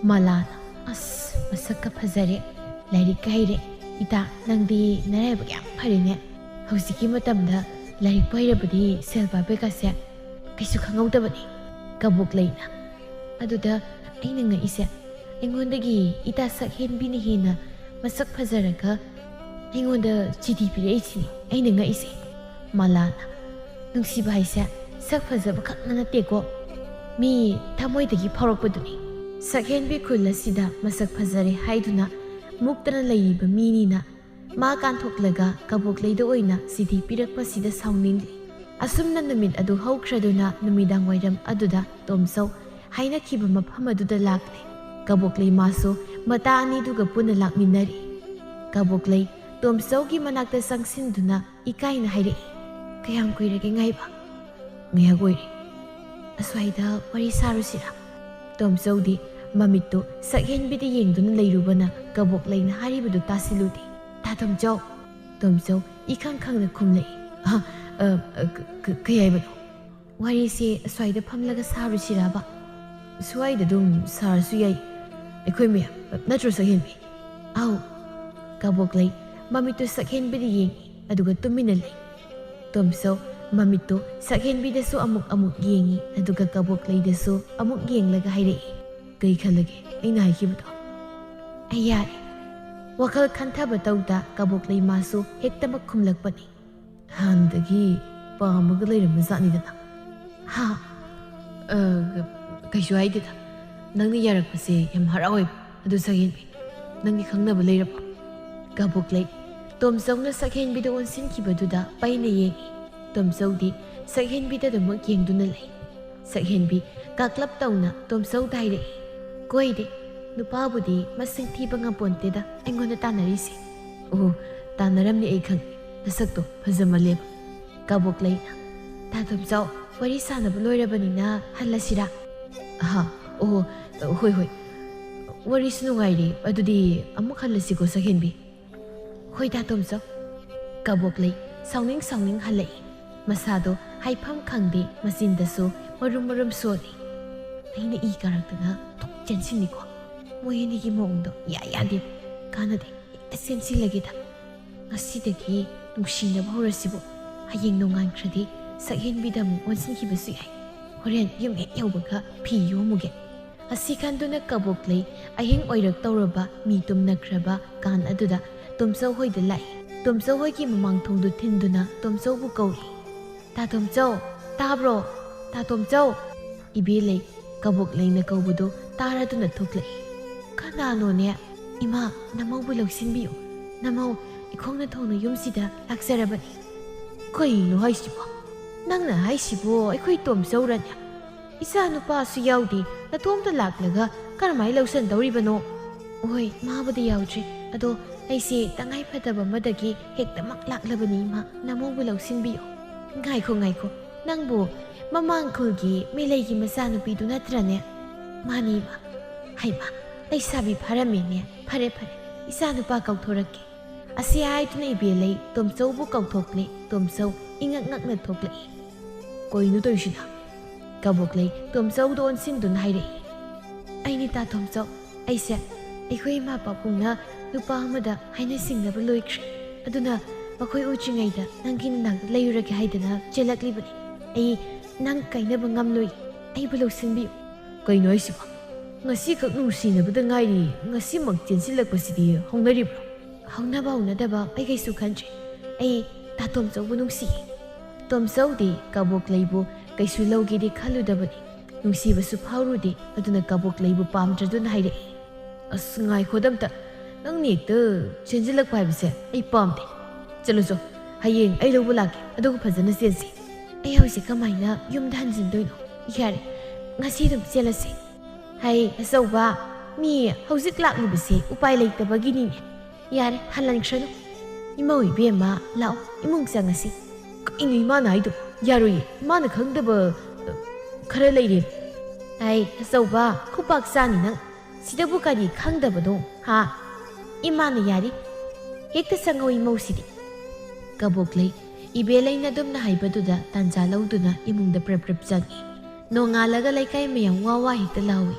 ꯃꯥꯂꯥꯅ, "ꯑꯁ, ꯃꯁꯛꯀ ꯐꯖꯔꯦ, ꯂꯥꯏꯔꯤꯛꯀ ꯍꯩꯔꯦ꯫ ꯏꯇꯥ, ꯅꯪꯗꯤ ꯅꯔꯥꯏꯕꯛ ꯌꯥꯝ ꯐꯔꯦꯅꯦ꯫ ꯍꯧꯖꯤꯛꯀꯤ ꯃꯇꯝꯗ ꯂꯥꯏꯔꯤꯛꯄꯨ ꯍꯩꯔꯕꯗꯤ ꯁꯦꯜ ꯄꯥꯏꯕꯒꯁꯦ ꯀꯩꯁꯨ ꯈꯪꯍꯧꯗꯕꯅꯤ꯫" ꯀꯕꯣꯛ ꯂꯩꯅ, "ꯑꯗꯨꯗ ꯑꯩꯅ ꯉꯛꯏꯁꯦ, ꯑꯩꯉꯣꯟꯗꯒꯤ ꯏꯇꯥ ꯁꯛ ꯍꯦꯟꯕꯤꯅ ꯍꯦꯟꯅ ꯃꯁꯛ ꯐꯖꯔꯒ ꯑꯩꯉꯣꯟꯗ ꯆꯤꯊꯤ ꯄꯤꯔꯛꯏꯁꯤꯅꯤ ꯑꯩꯅ ꯉꯛꯏꯁꯦ꯫" ꯃꯥꯂꯥꯅ, "ꯅꯨꯡꯁꯤꯕ ꯍꯥꯏꯁꯦ ꯁꯛ ꯐꯖꯕ ꯈꯛꯅ ꯅꯠꯇꯦꯀꯣ, ꯃꯤ ꯊꯃꯣꯏꯗꯒꯤ ꯐꯥꯎꯔꯛꯄꯗꯨꯅꯤ꯫ ꯁꯛ ꯍꯦꯟꯕꯤ ꯈꯨꯜ ꯑꯁꯤꯗ ꯃꯁꯛ ꯐꯖꯔꯦ ꯍꯥꯏꯗꯨꯅ ꯃꯨꯛꯇꯅ ꯂꯩꯔꯤꯕ ꯃꯤꯅꯤꯅ ꯃꯥ ꯀꯥꯟꯊꯣꯛꯂꯒ ꯀꯕꯣꯛꯂꯩꯗ ꯑꯣꯏꯅ ꯆꯤꯊꯤ ꯄꯤꯔꯛꯄꯁꯤꯗ ꯁꯥꯎꯅꯤꯡꯂꯤ꯫" ꯑꯁꯨꯝꯅ ꯅꯨꯃꯤꯠ ꯑꯗꯨ ꯍꯧꯈ꯭ꯔꯗꯨꯅ ꯅꯨꯃꯤꯗꯥꯡ ꯋꯥꯏꯔꯝ ꯑꯗꯨꯗ ꯇꯣꯝꯆꯧ ꯍꯥꯏꯅꯈꯤꯕ ꯃꯐꯝ ꯑꯗꯨꯗ ꯂꯥꯛꯂꯦ꯫ ꯀꯕꯣꯛꯂꯩ ꯃꯥꯁꯨ ꯃꯇꯥ ꯑꯅꯤꯗꯨꯒ ꯄꯨꯟꯅ ꯂꯥꯛꯃꯤꯟꯅꯔꯤ꯫ ꯀꯕꯣꯛꯂꯩ ꯇꯣꯝꯆꯧꯒꯤ ꯃꯅꯥꯛꯇ ꯆꯪꯁꯤꯟꯗꯨꯅ ꯏꯀꯥꯏꯅ ꯍꯥꯏꯔꯛꯏ, "ꯀꯌꯥꯝ ꯀꯨꯏꯔꯒꯦ ꯉꯥꯏꯕ?" "ꯉꯥꯏꯍꯥꯛ ꯑꯣꯏꯔꯦ꯫ ꯑꯁ꯭ꯋꯥꯏꯗ ꯋꯥꯔꯤ ꯁꯥꯔꯨꯁꯤꯔꯥ?" ꯇꯣꯝꯆꯧꯗꯤ ꯃꯃꯤꯠꯇꯨ ꯁꯛꯍꯦꯟꯕꯤꯗ ꯌꯦꯡꯗꯨꯅ ꯂꯩꯔꯨꯕꯅ ꯀꯕꯣꯛꯂꯩꯅ ꯍꯥꯏꯔꯤꯕꯗꯨ ꯇꯥꯁꯤꯜꯂꯨꯗꯦ꯫ "ꯇꯥ ꯇꯣꯝꯆꯧ!" ꯇꯣꯝꯆꯧ ꯏꯈꯪ ꯈꯪꯅ ꯈꯨꯝꯂꯛꯏ꯫ "ꯑ, ꯑ, ꯑ, ꯀ-, ꯀ-, ꯀꯩ ꯍꯥꯏꯕꯅꯣ?" "ꯋꯥꯔꯤꯁꯦ ꯑꯁ꯭ꯋꯥꯏꯗ ꯐꯝꯂꯒ ꯁꯥꯔꯨꯁꯤꯔꯕ?" "ꯁ꯭ꯋꯥꯏꯗ ꯑꯗꯨꯝ ꯁꯥꯔꯁꯨ ꯌꯥꯏ, ꯑꯩꯈꯣꯏ ꯃꯌꯥꯝ, ꯅꯠꯇ꯭ꯔꯣ ꯁꯛꯍꯦꯟꯕꯤ?" "ꯑꯧ꯫" ꯀꯕꯣꯛꯂꯩ ꯃꯃꯤꯠꯇꯨ ꯁꯛꯍꯦꯟꯕꯤꯗ ꯌꯦꯡꯉꯤ, ꯑꯗꯨꯒ ꯇꯨꯃꯤꯟꯅ ꯂꯩ꯫ ꯇꯣꯝꯆꯧ ꯃꯃꯤꯠꯇꯨ ꯁꯛꯍꯦꯟꯕꯤꯗꯁꯨ ꯑꯃꯨꯛ ꯑꯃꯨꯛ ꯌꯦꯡꯉꯤ, ꯑꯗꯨꯒ ꯀꯕꯣꯛꯂꯩꯗꯁꯨ ꯑꯃꯨꯛ ꯌꯦꯡꯂꯒ ꯍꯥꯏꯔꯛꯏ, "ꯀꯩ ꯈꯜꯂꯒꯦ ꯑꯩꯅ ꯍꯥꯏꯈꯤꯕꯗꯣ?" "ꯑꯩ ꯌꯥꯔꯦ꯫" ꯋꯥꯈꯜ ꯈꯟꯊꯕ ꯇꯧꯗ ꯀꯕꯣꯛꯂꯩ ꯃꯥꯁꯨ ꯍꯦꯛꯇꯃꯛ ꯈꯨꯝꯂꯛꯄꯅꯤ, "ꯍꯥꯟꯅꯗꯒꯤ ꯄꯥꯝꯃꯒ ꯂꯩꯔꯝꯕ ꯖꯥꯠꯅꯤꯗꯅ꯫" "ꯍꯥ?" "ꯑ, ꯀꯩꯁꯨ ꯍꯥꯏꯗꯦꯗ꯫ ꯅꯪꯅ ꯌꯥꯔꯛꯄꯁꯦ ꯌꯥꯝ ꯍꯔꯥꯎꯋꯦ꯫ ꯑꯗꯨ ꯁꯛꯍꯦꯟꯕꯤ, ꯅꯪꯗꯤ ꯈꯪꯅꯕ ꯂꯩꯔꯕꯣ? ꯀꯕꯣꯛꯂꯩ ꯇꯣꯝꯆꯧꯅ ꯁꯛꯍꯦꯟꯕꯤꯗ ꯑꯣꯟꯁꯤꯟꯈꯤꯕꯗꯨꯗ ꯄꯩꯅ ꯌꯦꯡꯏ꯫ ꯇꯣꯝꯆꯧꯗꯤ ꯁꯛꯍꯦꯟꯕꯤꯗ ꯑꯗꯨꯃꯛ ꯌꯦꯡꯗꯨꯅ ꯂꯩ꯫ ꯁꯛꯍꯦꯟꯕꯤ ꯀꯥꯛꯂꯞ ꯇꯧꯅ ꯇꯣꯝꯆꯧꯗ ꯍꯥꯏꯔꯛꯏ, "ꯀꯣꯏꯗꯦ, ꯅꯨꯄꯥꯕꯨꯗꯤ ꯃꯁꯤꯡ ꯊꯤꯕ ꯉꯝꯄꯣꯟꯇꯦꯗ ꯑꯩꯉꯣꯟꯗ ꯇꯥꯟꯅꯔꯤꯁꯦ꯫" "ꯑꯣ, ꯇꯥꯟꯅꯔꯝꯅꯤ ꯑꯩ ꯈꯪꯉꯦ, ꯅꯁꯛꯇꯣ ꯐꯖꯃꯜꯂꯦꯕ꯫" ꯀꯕꯣꯛꯂꯩꯅ, "ꯇꯥ ꯇꯣꯝꯆꯧ, ꯋꯥꯔꯤ ꯁꯥꯟꯅꯕ ꯂꯣꯏꯔꯕꯅꯤꯅ ꯍꯜꯂꯁꯤꯔꯥ?" "ꯑꯍꯥ, ꯑꯣ, ꯍꯣꯏ, ꯍꯣꯏ, ꯋꯥꯔꯤꯁꯨ ꯅꯨꯡꯉꯥꯏꯔꯤ, ꯑꯗꯨꯗꯤ ꯑꯃꯨꯛ ꯍꯜꯂꯁꯤꯀꯣ ꯁꯛꯍꯦꯟꯕꯤ꯫" "ꯍꯣꯏ ꯇꯥ ꯇꯣꯝꯆꯧ꯫" ꯀꯕꯣꯛꯂꯩ ꯁꯥꯎꯅꯤꯡ ꯁꯥꯎꯅꯤꯡ ꯍꯜꯂꯛꯏ꯫ ꯃꯁꯥꯗꯣ ꯍꯥꯏꯐꯝ ꯈꯪꯗꯦ, ꯃꯆꯤꯟꯗꯁꯨ ꯃꯔꯨꯝ ꯃꯔꯨꯝ ꯁꯣꯜꯂꯤ꯫ ꯑꯩꯅ ꯏ ꯀꯥꯔꯛꯇꯅ ꯊꯣꯛ ꯆꯦꯟꯁꯤꯟꯅꯤꯀꯣ꯫ ꯃꯣꯏ ꯑꯅꯤꯒꯤ ꯃꯑꯣꯡꯗꯣ ꯏꯌꯥ ꯌꯥꯗꯦ꯫ ꯀꯥꯟꯅꯗꯦ, ꯍꯦꯛꯇ ꯆꯦꯟꯁꯤꯜꯂꯒꯦꯗ꯫ ꯉꯁꯤꯗꯒꯤ ꯅꯨꯡꯁꯤꯅꯕ ꯍꯧꯔꯁꯤꯕꯨ꯫ ꯍꯌꯦꯡ ꯅꯣꯡꯉꯥꯟꯈ꯭ꯔꯗꯤ ꯁꯛꯍꯦꯟꯕꯤꯗ ꯑꯃꯨꯛ ꯑꯣꯟꯁꯤꯟꯈꯤꯕꯁꯨ ꯌꯥꯏ꯫ ꯍꯣꯔꯦꯟ ꯌꯨꯝ ꯍꯦꯛ ꯌꯧꯕꯒ ꯐꯤ ꯌꯣꯝꯃꯨꯒꯦ꯫ ꯑꯁꯤ ꯈꯟꯗꯨꯅ ꯀꯕꯣꯛꯂꯩ ꯑꯍꯤꯡ ꯑꯣꯏꯔꯛꯇꯧꯔꯕ ꯃꯤ ꯇꯨꯝꯅꯈ꯭ꯔꯕ ꯀꯥꯟ ꯑꯗꯨꯗ ꯇꯣꯝꯆꯧ ꯍꯣꯏꯗ ꯂꯥꯛꯏ꯫ ꯇꯣꯝꯆꯧ ꯍꯣꯏꯒꯤ ꯃꯃꯥꯡ ꯊꯣꯡꯗꯨ ꯊꯤꯟꯗꯨꯅ ꯇꯣꯝꯆꯧꯕꯨ ꯀꯧꯏ꯫ "ꯇꯥ ꯇꯣꯝꯆꯧ, ꯇꯥꯕ꯭ꯔꯣ? ꯇꯥ ꯇꯣꯝꯆꯧ!" ꯏꯕꯦꯂꯩ ꯀꯕꯣꯛꯂꯩꯅ ꯀꯧꯕꯗꯨ ꯇꯥꯔꯗꯨꯅ ꯊꯣꯛꯂꯛꯏ꯫ "ꯀꯅꯥꯅꯣꯅꯦ? ꯏꯃꯥ, ꯅꯃꯧꯕꯨ ꯂꯧꯁꯤꯟꯕꯤꯌꯨ꯫ ꯅꯃꯧ ꯏꯈꯣꯡꯅ ꯊꯣꯡꯅ ꯌꯨꯝꯁꯤꯗ ꯂꯥꯛꯆꯔꯕꯅꯤ꯫" "ꯀꯩꯅꯣ ꯍꯥꯏꯁꯤꯕꯣ? ꯅꯪꯅ ꯍꯥꯏꯁꯤꯕꯣ ꯑꯩꯈꯣꯏ ꯇꯣꯝꯆꯧꯔꯅꯦ? ꯏꯆꯥ ꯅꯨꯄꯥꯁꯨ ꯌꯥꯎꯗꯦ, ꯅꯇꯣꯝꯇ ꯂꯥꯛꯂꯒ ꯀꯔꯝꯍꯥꯏ ꯂꯧꯁꯟꯗꯧꯔꯤꯕꯅꯣ?" "ꯍꯣꯏ, ꯃꯥꯕꯨꯗꯤ ꯌꯥꯎꯗ꯭ꯔꯦ꯫ ꯑꯗꯣ ꯑꯩꯁꯦ ꯇꯉꯥꯏ ꯐꯗꯕ ꯑꯃꯗꯒꯤ ꯍꯦꯛꯇꯃꯛ ꯂꯥꯛꯂꯕꯅꯤ, ꯏꯃꯥ꯫ ꯅꯃꯧꯕꯨ ꯂꯧꯁꯤꯟꯕꯤꯌꯨ꯫" "ꯉꯥꯏꯈꯣ, ꯉꯥꯏꯈꯣ꯫ ꯅꯪꯕꯨ ꯃꯃꯥꯡ ꯈꯨꯜꯒꯤ ꯃꯦꯂꯩꯒꯤ ꯃꯆꯥꯅꯨꯄꯤꯗꯨ ꯅꯠꯇ꯭ꯔꯅꯦ?" "ꯃꯥꯅꯤ, ꯏꯃꯥ꯫" "ꯍꯩꯃꯥ, ꯂꯩꯁꯥꯕꯤ ꯐꯥꯔꯝꯃꯦꯅꯦ꯫ ꯐꯔꯦ, ꯐꯔꯦ꯫ ꯏꯆꯥ ꯅꯨꯄꯥ ꯀꯧꯊꯣꯔꯛꯀꯦ꯫" ꯑꯁꯤ ꯍꯥꯏꯗꯨꯅ ꯏꯕꯦꯂꯩ ꯇꯣꯝꯆꯧꯕꯨ ꯀꯧꯊꯣꯛꯂꯦ꯫ ꯇꯣꯝꯆꯧ ꯏꯉꯛ ꯉꯛꯅ ꯊꯣꯛꯂꯛꯏ꯫ "ꯀꯩꯅꯣ ꯇꯧꯔꯤꯁꯤꯅ?" ꯀꯕꯣꯛꯂꯩ ꯇꯣꯝꯆꯧꯗ ꯑꯣꯟꯁꯤꯟꯗꯨꯅ ꯍꯥꯏꯔꯛꯏ꯫ "ꯑꯩꯅꯤ ꯇꯥ ꯇꯣꯝꯆꯧ꯫ ꯑꯩꯁꯦ ꯑꯩꯈꯣꯏ ꯏꯃꯥ ꯄꯥꯕꯨꯡꯅ ꯅꯨꯄꯥ ꯑꯃꯗ ꯍꯥꯏꯅ ꯁꯤꯡꯅꯕ ꯂꯣꯏꯈ꯭ꯔꯦ꯫ ꯑꯗꯨꯅ ꯃꯈꯣꯏ ꯎꯗ꯭ꯔꯤꯉꯩꯗ ꯅꯪꯒꯤ ꯅꯅꯥꯛꯇ ꯂꯩꯔꯨꯔꯒꯦ ꯍꯥꯏꯗꯅ ꯆꯦꯜꯂꯛꯂꯤꯕꯅꯤ꯫ ꯑꯩ ꯅꯪ ꯀꯥꯏꯅꯕ ꯉꯝꯂꯣꯏ꯫ ꯑꯩꯕꯨ ꯂꯧꯁꯤꯟꯕꯤꯌꯨ꯫" "ꯀꯩꯅꯣ ꯍꯥꯏꯁꯤꯕꯣ? ꯉꯁꯤꯈꯛ ꯅꯨꯡꯁꯤꯅꯕꯗ ꯉꯥꯏꯔꯤ, ꯉꯁꯤꯃꯛ ꯆꯦꯟꯁꯤꯜꯂꯛꯄꯁꯤꯗꯤ ꯍꯧꯅꯔꯤꯕ꯭ꯔꯣ?" "ꯍꯧꯅꯕ ꯍꯧꯅꯗꯕ ꯑꯩ ꯀꯩꯁꯨ ꯈꯟꯗ꯭ꯔꯦ꯫ ꯑꯩ ꯇꯥ ꯇꯣꯝꯆꯧꯕꯨ ꯅꯨꯡꯁꯤꯌꯦ꯫" ꯇꯣꯝꯆꯧꯗꯤ ꯀꯕꯣꯛꯂꯩꯕꯨ ꯀꯩꯁꯨ ꯂꯧꯒꯦꯗꯤ ꯈꯜꯂꯨꯗꯕꯅꯤ꯫ ꯅꯨꯡꯁꯤꯕꯁꯨ ꯐꯥꯎꯔꯨꯗꯦ꯫ ꯑꯗꯨꯅ ꯀꯕꯣꯛꯂꯩꯕꯨ ꯄꯥꯝꯗ꯭ꯔꯗꯨꯅ ꯍꯥꯏꯔꯛꯏ꯫ "ꯑꯁ, ꯉꯥꯏꯈꯣꯗ ꯑꯝꯇ꯫ ꯅꯪꯅ ꯍꯦꯛꯇ ꯆꯦꯟꯁꯤꯜꯂꯛꯄ ꯍꯥꯏꯕꯁꯦ ꯑꯩ ꯄꯥꯝꯗꯦ꯫ ꯆꯠꯂꯨꯆꯣ, ꯍꯌꯦꯡ ꯑꯩ ꯂꯧꯕ ꯂꯥꯛꯀꯦ, ꯑꯗꯨꯒ ꯐꯖꯅ ꯆꯦꯟꯁꯤ꯫" "ꯑꯩ ꯍꯧꯖꯤꯛ ꯀꯃꯥꯏꯅ ꯌꯨꯝꯗ ꯍꯟꯖꯤꯟꯗꯣꯏꯅꯣ? ꯌꯥꯔꯦ, ꯉꯁꯤ ꯑꯗꯨꯝ ꯆꯦꯜꯂꯁꯤ꯫" "ꯍꯩ ꯑꯆꯧꯕ, ꯃꯤ ꯍꯧꯖꯤꯛ ꯂꯥꯛꯂꯤꯕꯁꯦ ꯎꯄꯥꯏ ꯂꯩꯇꯕꯒꯤꯅꯤꯅꯦ꯫ ꯌꯥꯔꯦ, ꯍꯜꯍꯟꯈ꯭ꯔꯅꯨ꯫ ꯏꯃꯧ ꯏꯕꯦꯝꯃ, ꯂꯥꯛꯑꯣ, ꯏꯃꯨꯡ ꯆꯪꯉꯁꯤ꯫" "ꯀꯩꯅꯣ ꯏꯃꯥꯅ ꯍꯥꯏꯗꯣ? ꯌꯥꯔꯣꯏꯌꯦ, ꯏꯃꯥꯅ ꯈꯪꯗꯕ, ꯑ, ꯈꯔ ꯂꯩꯔꯦ꯫" "ꯍꯩ ꯑꯆꯧꯕ, ꯈꯨꯄꯥꯛ ꯆꯥꯅꯤ ꯅꯪ꯫ ꯁꯤꯗꯕꯨ ꯀꯔꯤ ꯈꯪꯗꯕꯅꯣ, ꯍꯥ? ꯏꯃꯥꯅ ꯌꯥꯔꯤ꯫ ꯍꯦꯛꯇ ꯆꯪꯉꯧ ꯏꯃꯧꯁꯤꯗꯤ꯫" ꯀꯕꯣꯛꯂꯩ, ꯏꯕꯦꯂꯩꯅ ꯑꯗꯨꯝꯅ ꯍꯥꯏꯕꯗꯨꯗ ꯇꯥꯟꯖꯥ ꯂꯧꯗꯨꯅ ꯏꯃꯨꯡꯗ ꯄ꯭ꯔꯞ ꯄ꯭ꯔꯞ ꯆꯪꯉꯤ꯫ ꯅꯣꯡꯉꯥꯜꯂꯒ ꯂꯩꯀꯥꯏ ꯃꯌꯥꯝ ꯋꯥ ꯋꯥ ꯍꯦꯛꯇ ꯂꯥꯎꯏ꯫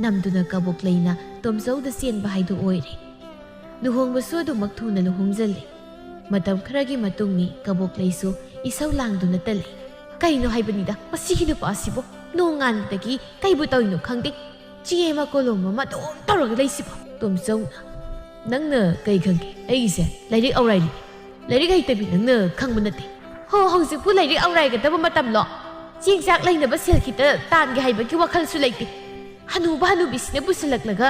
ꯅꯝꯗꯨꯅ ꯀꯕꯣꯛꯂꯩꯅ ꯇꯣꯝꯆꯧꯗ ꯆꯦꯟꯕ ꯍꯥꯏꯗꯨ ꯑꯣꯏꯔꯦ꯫ ꯂꯨꯍꯣꯡꯕꯁꯨ ꯑꯗꯨꯃꯛ ꯊꯨꯅ ꯂꯨꯍꯣꯡꯖꯜꯂꯦ꯫ ꯃꯇꯝ ꯈꯔꯒꯤ ꯃꯇꯨꯡꯅꯤ ꯀꯕꯣꯛꯂꯩꯁꯨ ꯏꯁꯧ ꯂꯥꯡꯗꯨꯅꯇ ꯂꯩ꯫ "ꯀꯩꯅꯣ ꯍꯥꯏꯕꯅꯤꯗ, ꯃꯁꯤꯒꯤ ꯅꯨꯄꯥ ꯑꯁꯤꯕꯨ ꯅꯣꯡꯉꯥꯟꯕꯗꯒꯤ ꯀꯩꯕꯨ ꯇꯧꯔꯤꯅꯣ ꯈꯪꯗꯦ꯫ ꯆꯦ ꯑꯃ ꯀꯣꯂꯣꯝ ꯑꯃ ꯑꯗꯨꯝ ꯇꯧꯔꯒ ꯂꯩꯁꯤꯕꯣ?" ꯇꯣꯝꯆꯧꯅ, "ꯅꯪꯅ ꯀꯩ ꯈꯪꯒꯦ? ꯑꯩꯒꯤꯁꯦ ꯂꯥꯏꯔꯤꯛ ꯑꯧꯔꯥꯏꯔꯤ꯫ ꯂꯥꯏꯔꯤꯛ ꯍꯩꯇꯕꯤ ꯅꯪꯅ ꯈꯪꯕ ꯅꯠꯇꯦ꯫" "ꯍꯣ, ꯍꯧꯖꯤꯛꯄꯨ ꯂꯥꯏꯔꯤꯛ ꯑꯧꯔꯥꯏꯒꯗꯕ ꯃꯇꯝꯂꯣ? ꯆꯦꯡ ꯆꯥꯛ ꯂꯩꯅꯕ ꯁꯦꯜ ꯈꯤꯇ ꯇꯥꯟꯒꯦ ꯍꯥꯏꯕꯒꯤ ꯋꯥꯈꯜꯁꯨ ꯂꯩꯇꯦ꯫ ꯍꯅꯨꯕ ꯍꯅꯨꯕꯤꯁꯤꯅ ꯄꯨꯁꯤꯜꯂꯛꯂꯒ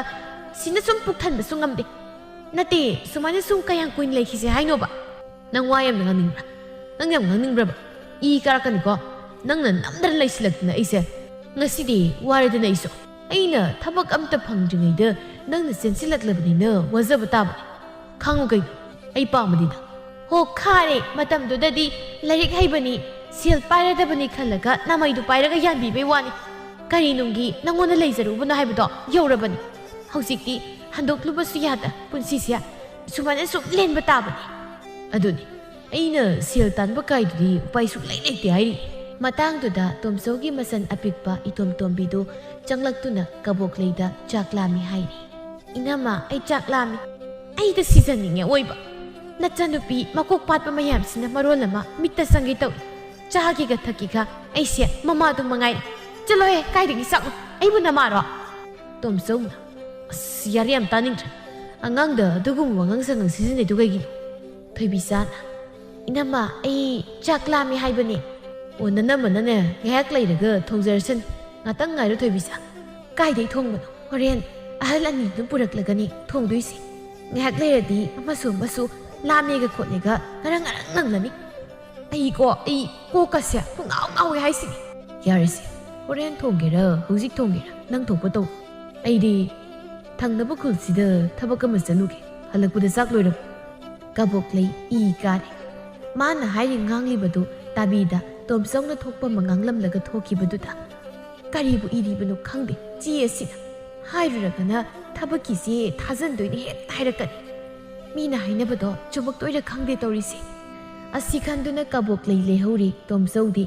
ꯁꯤꯅ ꯁꯨꯝ ꯄꯨꯛ ꯊꯟꯕꯁꯨ ꯉꯝꯗꯦ꯫ ꯅꯠꯇꯦ, ꯁꯨꯃꯥꯏꯅ ꯁꯨꯝ ꯀꯌꯥꯝ ꯀꯨꯏꯅ ꯂꯩꯈꯤꯁꯦ ꯍꯥꯏꯅꯣꯕ? ꯅꯪ ꯋꯥ ꯌꯥꯝꯅ ꯉꯥꯡꯅꯤꯡꯕ꯭ꯔꯥ? ꯅꯪ ꯌꯥꯝ ꯉꯥꯡꯅꯤꯡꯕ꯭ꯔꯕ? ꯏ ꯀꯥꯔꯛꯀꯅꯤꯀꯣ꯫ ꯅꯪꯅ ꯅꯝꯗꯅ ꯂꯩꯁꯤꯜꯂꯛꯇꯅ ꯑꯩꯁꯦ꯫ ꯉꯁꯤꯗꯤ ꯋꯥꯔꯦꯗꯅ ꯑꯩꯁꯨ꯫ ꯑꯩꯅ ꯊꯕꯛ ꯑꯝꯇ ꯐꯪꯗ꯭ꯔꯤꯉꯩꯗ ꯅꯪꯅ ꯆꯦꯟꯁꯤꯜꯂꯛꯂꯕꯅꯤꯅ ꯋꯥꯖꯕ ꯇꯥꯕꯅꯤ꯫ ꯈꯪꯉꯨ ꯀꯩꯅꯣ, ꯑꯩ ꯄꯥꯝꯕꯅꯤꯅ꯫" "ꯍꯣ, ꯈꯥꯔꯦ, ꯃꯇꯝꯗꯨꯗꯗꯤ ꯂꯥꯏꯔꯤꯛ ꯍꯩꯕꯅꯤ, ꯁꯦꯜ ꯄꯥꯏꯔꯗꯕꯅꯤ ꯈꯜꯂꯒ ꯅꯃꯩꯗꯨ ꯄꯥꯏꯔꯒ ꯌꯥꯟꯕꯤꯕꯩ ꯋꯥꯅꯤ꯫ ꯀꯔꯤ ꯅꯨꯡꯒꯤ ꯅꯪꯉꯣꯟꯗ ꯂꯩꯖꯔꯨꯕꯅꯣ ꯍꯥꯏꯕꯗꯣ ꯌꯧꯔꯕꯅꯤ꯫ ꯍꯧꯖꯤꯛꯇꯤ ꯍꯟꯗꯣꯛꯂꯨꯕꯁꯨ ꯌꯥꯗ, ꯄꯨꯟꯁꯤꯁꯦ ꯁꯨꯃꯥꯏꯅ ꯁꯨꯝ ꯂꯦꯟꯕ ꯇꯥꯕꯅꯤ꯫" "ꯑꯗꯨꯅꯤ, ꯑꯩꯅ ꯁꯦꯜ ꯇꯥꯟꯕ ꯀꯥꯏꯗꯨꯗꯤ ꯎꯄꯥꯏ ꯁꯨꯡꯂꯩ ꯂꯩꯇꯦ ꯍꯥꯏꯔꯤ꯫" ꯃꯇꯥꯡꯗꯨꯗ ꯇꯣꯝꯆꯧꯒꯤ ꯃꯆꯟ ꯑꯄꯤꯛꯄ ꯏꯇꯣꯝ ꯇꯣꯝꯕꯤꯗꯨ ꯆꯪꯂꯛꯇꯨꯅ ꯀꯕꯣꯛꯂꯩꯗ ꯆꯥꯛ ꯂꯥꯝꯃꯤ ꯍꯥꯏꯔꯤ꯫ "ꯏꯅꯝꯃ, ꯑꯩ ꯆꯥꯛ ꯂꯥꯝꯃꯤ꯫ ꯑꯩꯗ ꯁꯤꯖꯅꯤꯡꯉꯦ ꯑꯣꯏꯕ꯫ ꯅꯆꯟꯅꯨꯄꯤ ꯃꯀꯣꯛ ꯄꯥꯠꯄ ꯃꯌꯥꯝꯁꯤꯅ ꯃꯔꯣꯜ ꯑꯃ ꯃꯤꯠꯇ ꯆꯪꯒꯦ ꯇꯧꯏ꯫ ꯆꯥꯒꯦꯒ ꯊꯛꯀꯦꯒ ꯑꯩꯁꯦ ꯃꯃꯥꯗꯨ ꯃꯉꯥꯏꯔꯦ꯫ ꯆꯠꯂꯣꯍꯦ, ꯀꯥꯏꯗꯒꯤ ꯆꯥꯛꯅꯣ? ꯑꯩꯕꯨ ꯅꯃꯥꯔꯣ?" ꯇꯣꯝꯆꯧꯅ, "ꯑꯁ, ꯌꯥꯔꯦ, ꯌꯥꯝ ꯇꯥꯅꯤꯡꯗ꯭ꯔꯦ꯫ ꯑꯉꯥꯡꯗ ꯑꯗꯨꯒꯨꯝꯕ ꯋꯥꯉꯥꯡ ꯁꯉꯥꯡ ꯁꯤꯖꯤꯟꯅꯩꯗꯨ ꯀꯩꯒꯤꯅꯣ?" ꯊꯣꯏꯕꯤꯆꯥꯅ, "ꯏꯅꯝꯃ, ꯑꯩ ꯆꯥꯛ ꯂꯥꯝꯃꯦ ꯍꯥꯏꯕꯅꯦ꯫" "ꯑꯣ, ꯅꯅꯝꯃꯅꯅꯦ, ꯉꯥꯏꯍꯥꯛ ꯂꯩꯔꯒ ꯊꯣꯡꯖꯔꯁꯅꯤ꯫ ꯉꯥꯛꯇꯪ ꯉꯥꯏꯔꯣ ꯊꯣꯏꯕꯤꯆꯥ꯫ ꯀꯥꯏꯗꯩ ꯊꯣꯡꯕꯅꯣ? ꯍꯣꯔꯦꯟ ꯑꯍꯜ ꯑꯅꯤꯗꯨ ꯄꯨꯔꯛꯂꯒꯅꯤ ꯊꯣꯡꯗꯣꯏꯁꯦ꯫ ꯉꯥꯏꯍꯥꯛ ꯂꯩꯔꯗꯤ ꯑꯃꯁꯨ ꯑꯃꯁꯨ ꯂꯥꯝꯃꯦꯒ ꯈꯣꯠꯂꯦꯒ ꯉꯔꯪ ꯉꯔꯪ ꯉꯪꯂꯅꯤ꯫ ꯑꯩꯀꯣ, ꯑꯩ ꯀꯣꯛꯀꯁꯦ ꯄꯨꯡꯉꯥꯎ ꯉꯥꯎꯋꯦ ꯍꯥꯏꯁꯤꯅꯤ꯫ ꯌꯥꯔꯦꯁꯦ, ꯍꯣꯔꯦꯟ ꯊꯣꯡꯒꯦꯔꯥ ꯍꯧꯖꯤꯛ ꯊꯣꯡꯒꯦꯔꯥ ꯅꯪ ꯊꯣꯛꯄ ꯇꯧ꯫ ꯑꯩꯗꯤ ꯊꯪꯅꯕ ꯈꯨꯜꯁꯤꯗ ꯊꯕꯛ ꯑꯃ ꯆꯠꯂꯨꯒꯦ꯫ ꯍꯜꯂꯛꯄꯗ ꯆꯥꯛ ꯂꯣꯏꯔꯕ? ꯀꯕꯣꯛꯂꯩ ꯏ ꯀꯥꯔꯦ꯫ ꯃꯥꯅ ꯍꯥꯏꯔꯤ ꯉꯥꯡꯂꯤꯕꯗꯨ ꯇꯥꯕꯤꯗ ꯇꯣꯝꯆꯧꯅ ꯊꯣꯛꯄ ꯑꯃ ꯉꯥꯡꯂꯝꯂꯒ ꯊꯣꯛꯈꯤꯕꯗꯨꯗ ꯀꯔꯤꯕꯨ ꯏꯔꯤꯕꯅꯣ ꯈꯪꯗꯦ ꯆꯦ ꯑꯁꯤꯅ꯫ ꯍꯥꯏꯔꯨꯔꯒꯅ ꯊꯕꯛꯀꯤ ꯆꯦ ꯊꯥꯖꯟꯗꯣꯏꯅꯤ ꯍꯦꯛꯇ ꯍꯥꯏꯔꯛꯀꯅꯤ꯫ ꯃꯤꯅ ꯍꯥꯏꯅꯕꯗꯣ ꯆꯨꯝꯃꯛꯇꯣꯏꯔ ꯈꯪꯗꯦ ꯇꯧꯔꯤꯁꯦ꯫ ꯑꯁꯤ ꯈꯟꯗꯨꯅ ꯀꯕꯣꯛꯂꯩ ꯂꯩꯍꯧꯔꯤ ꯇꯣꯝꯆꯧꯗꯤ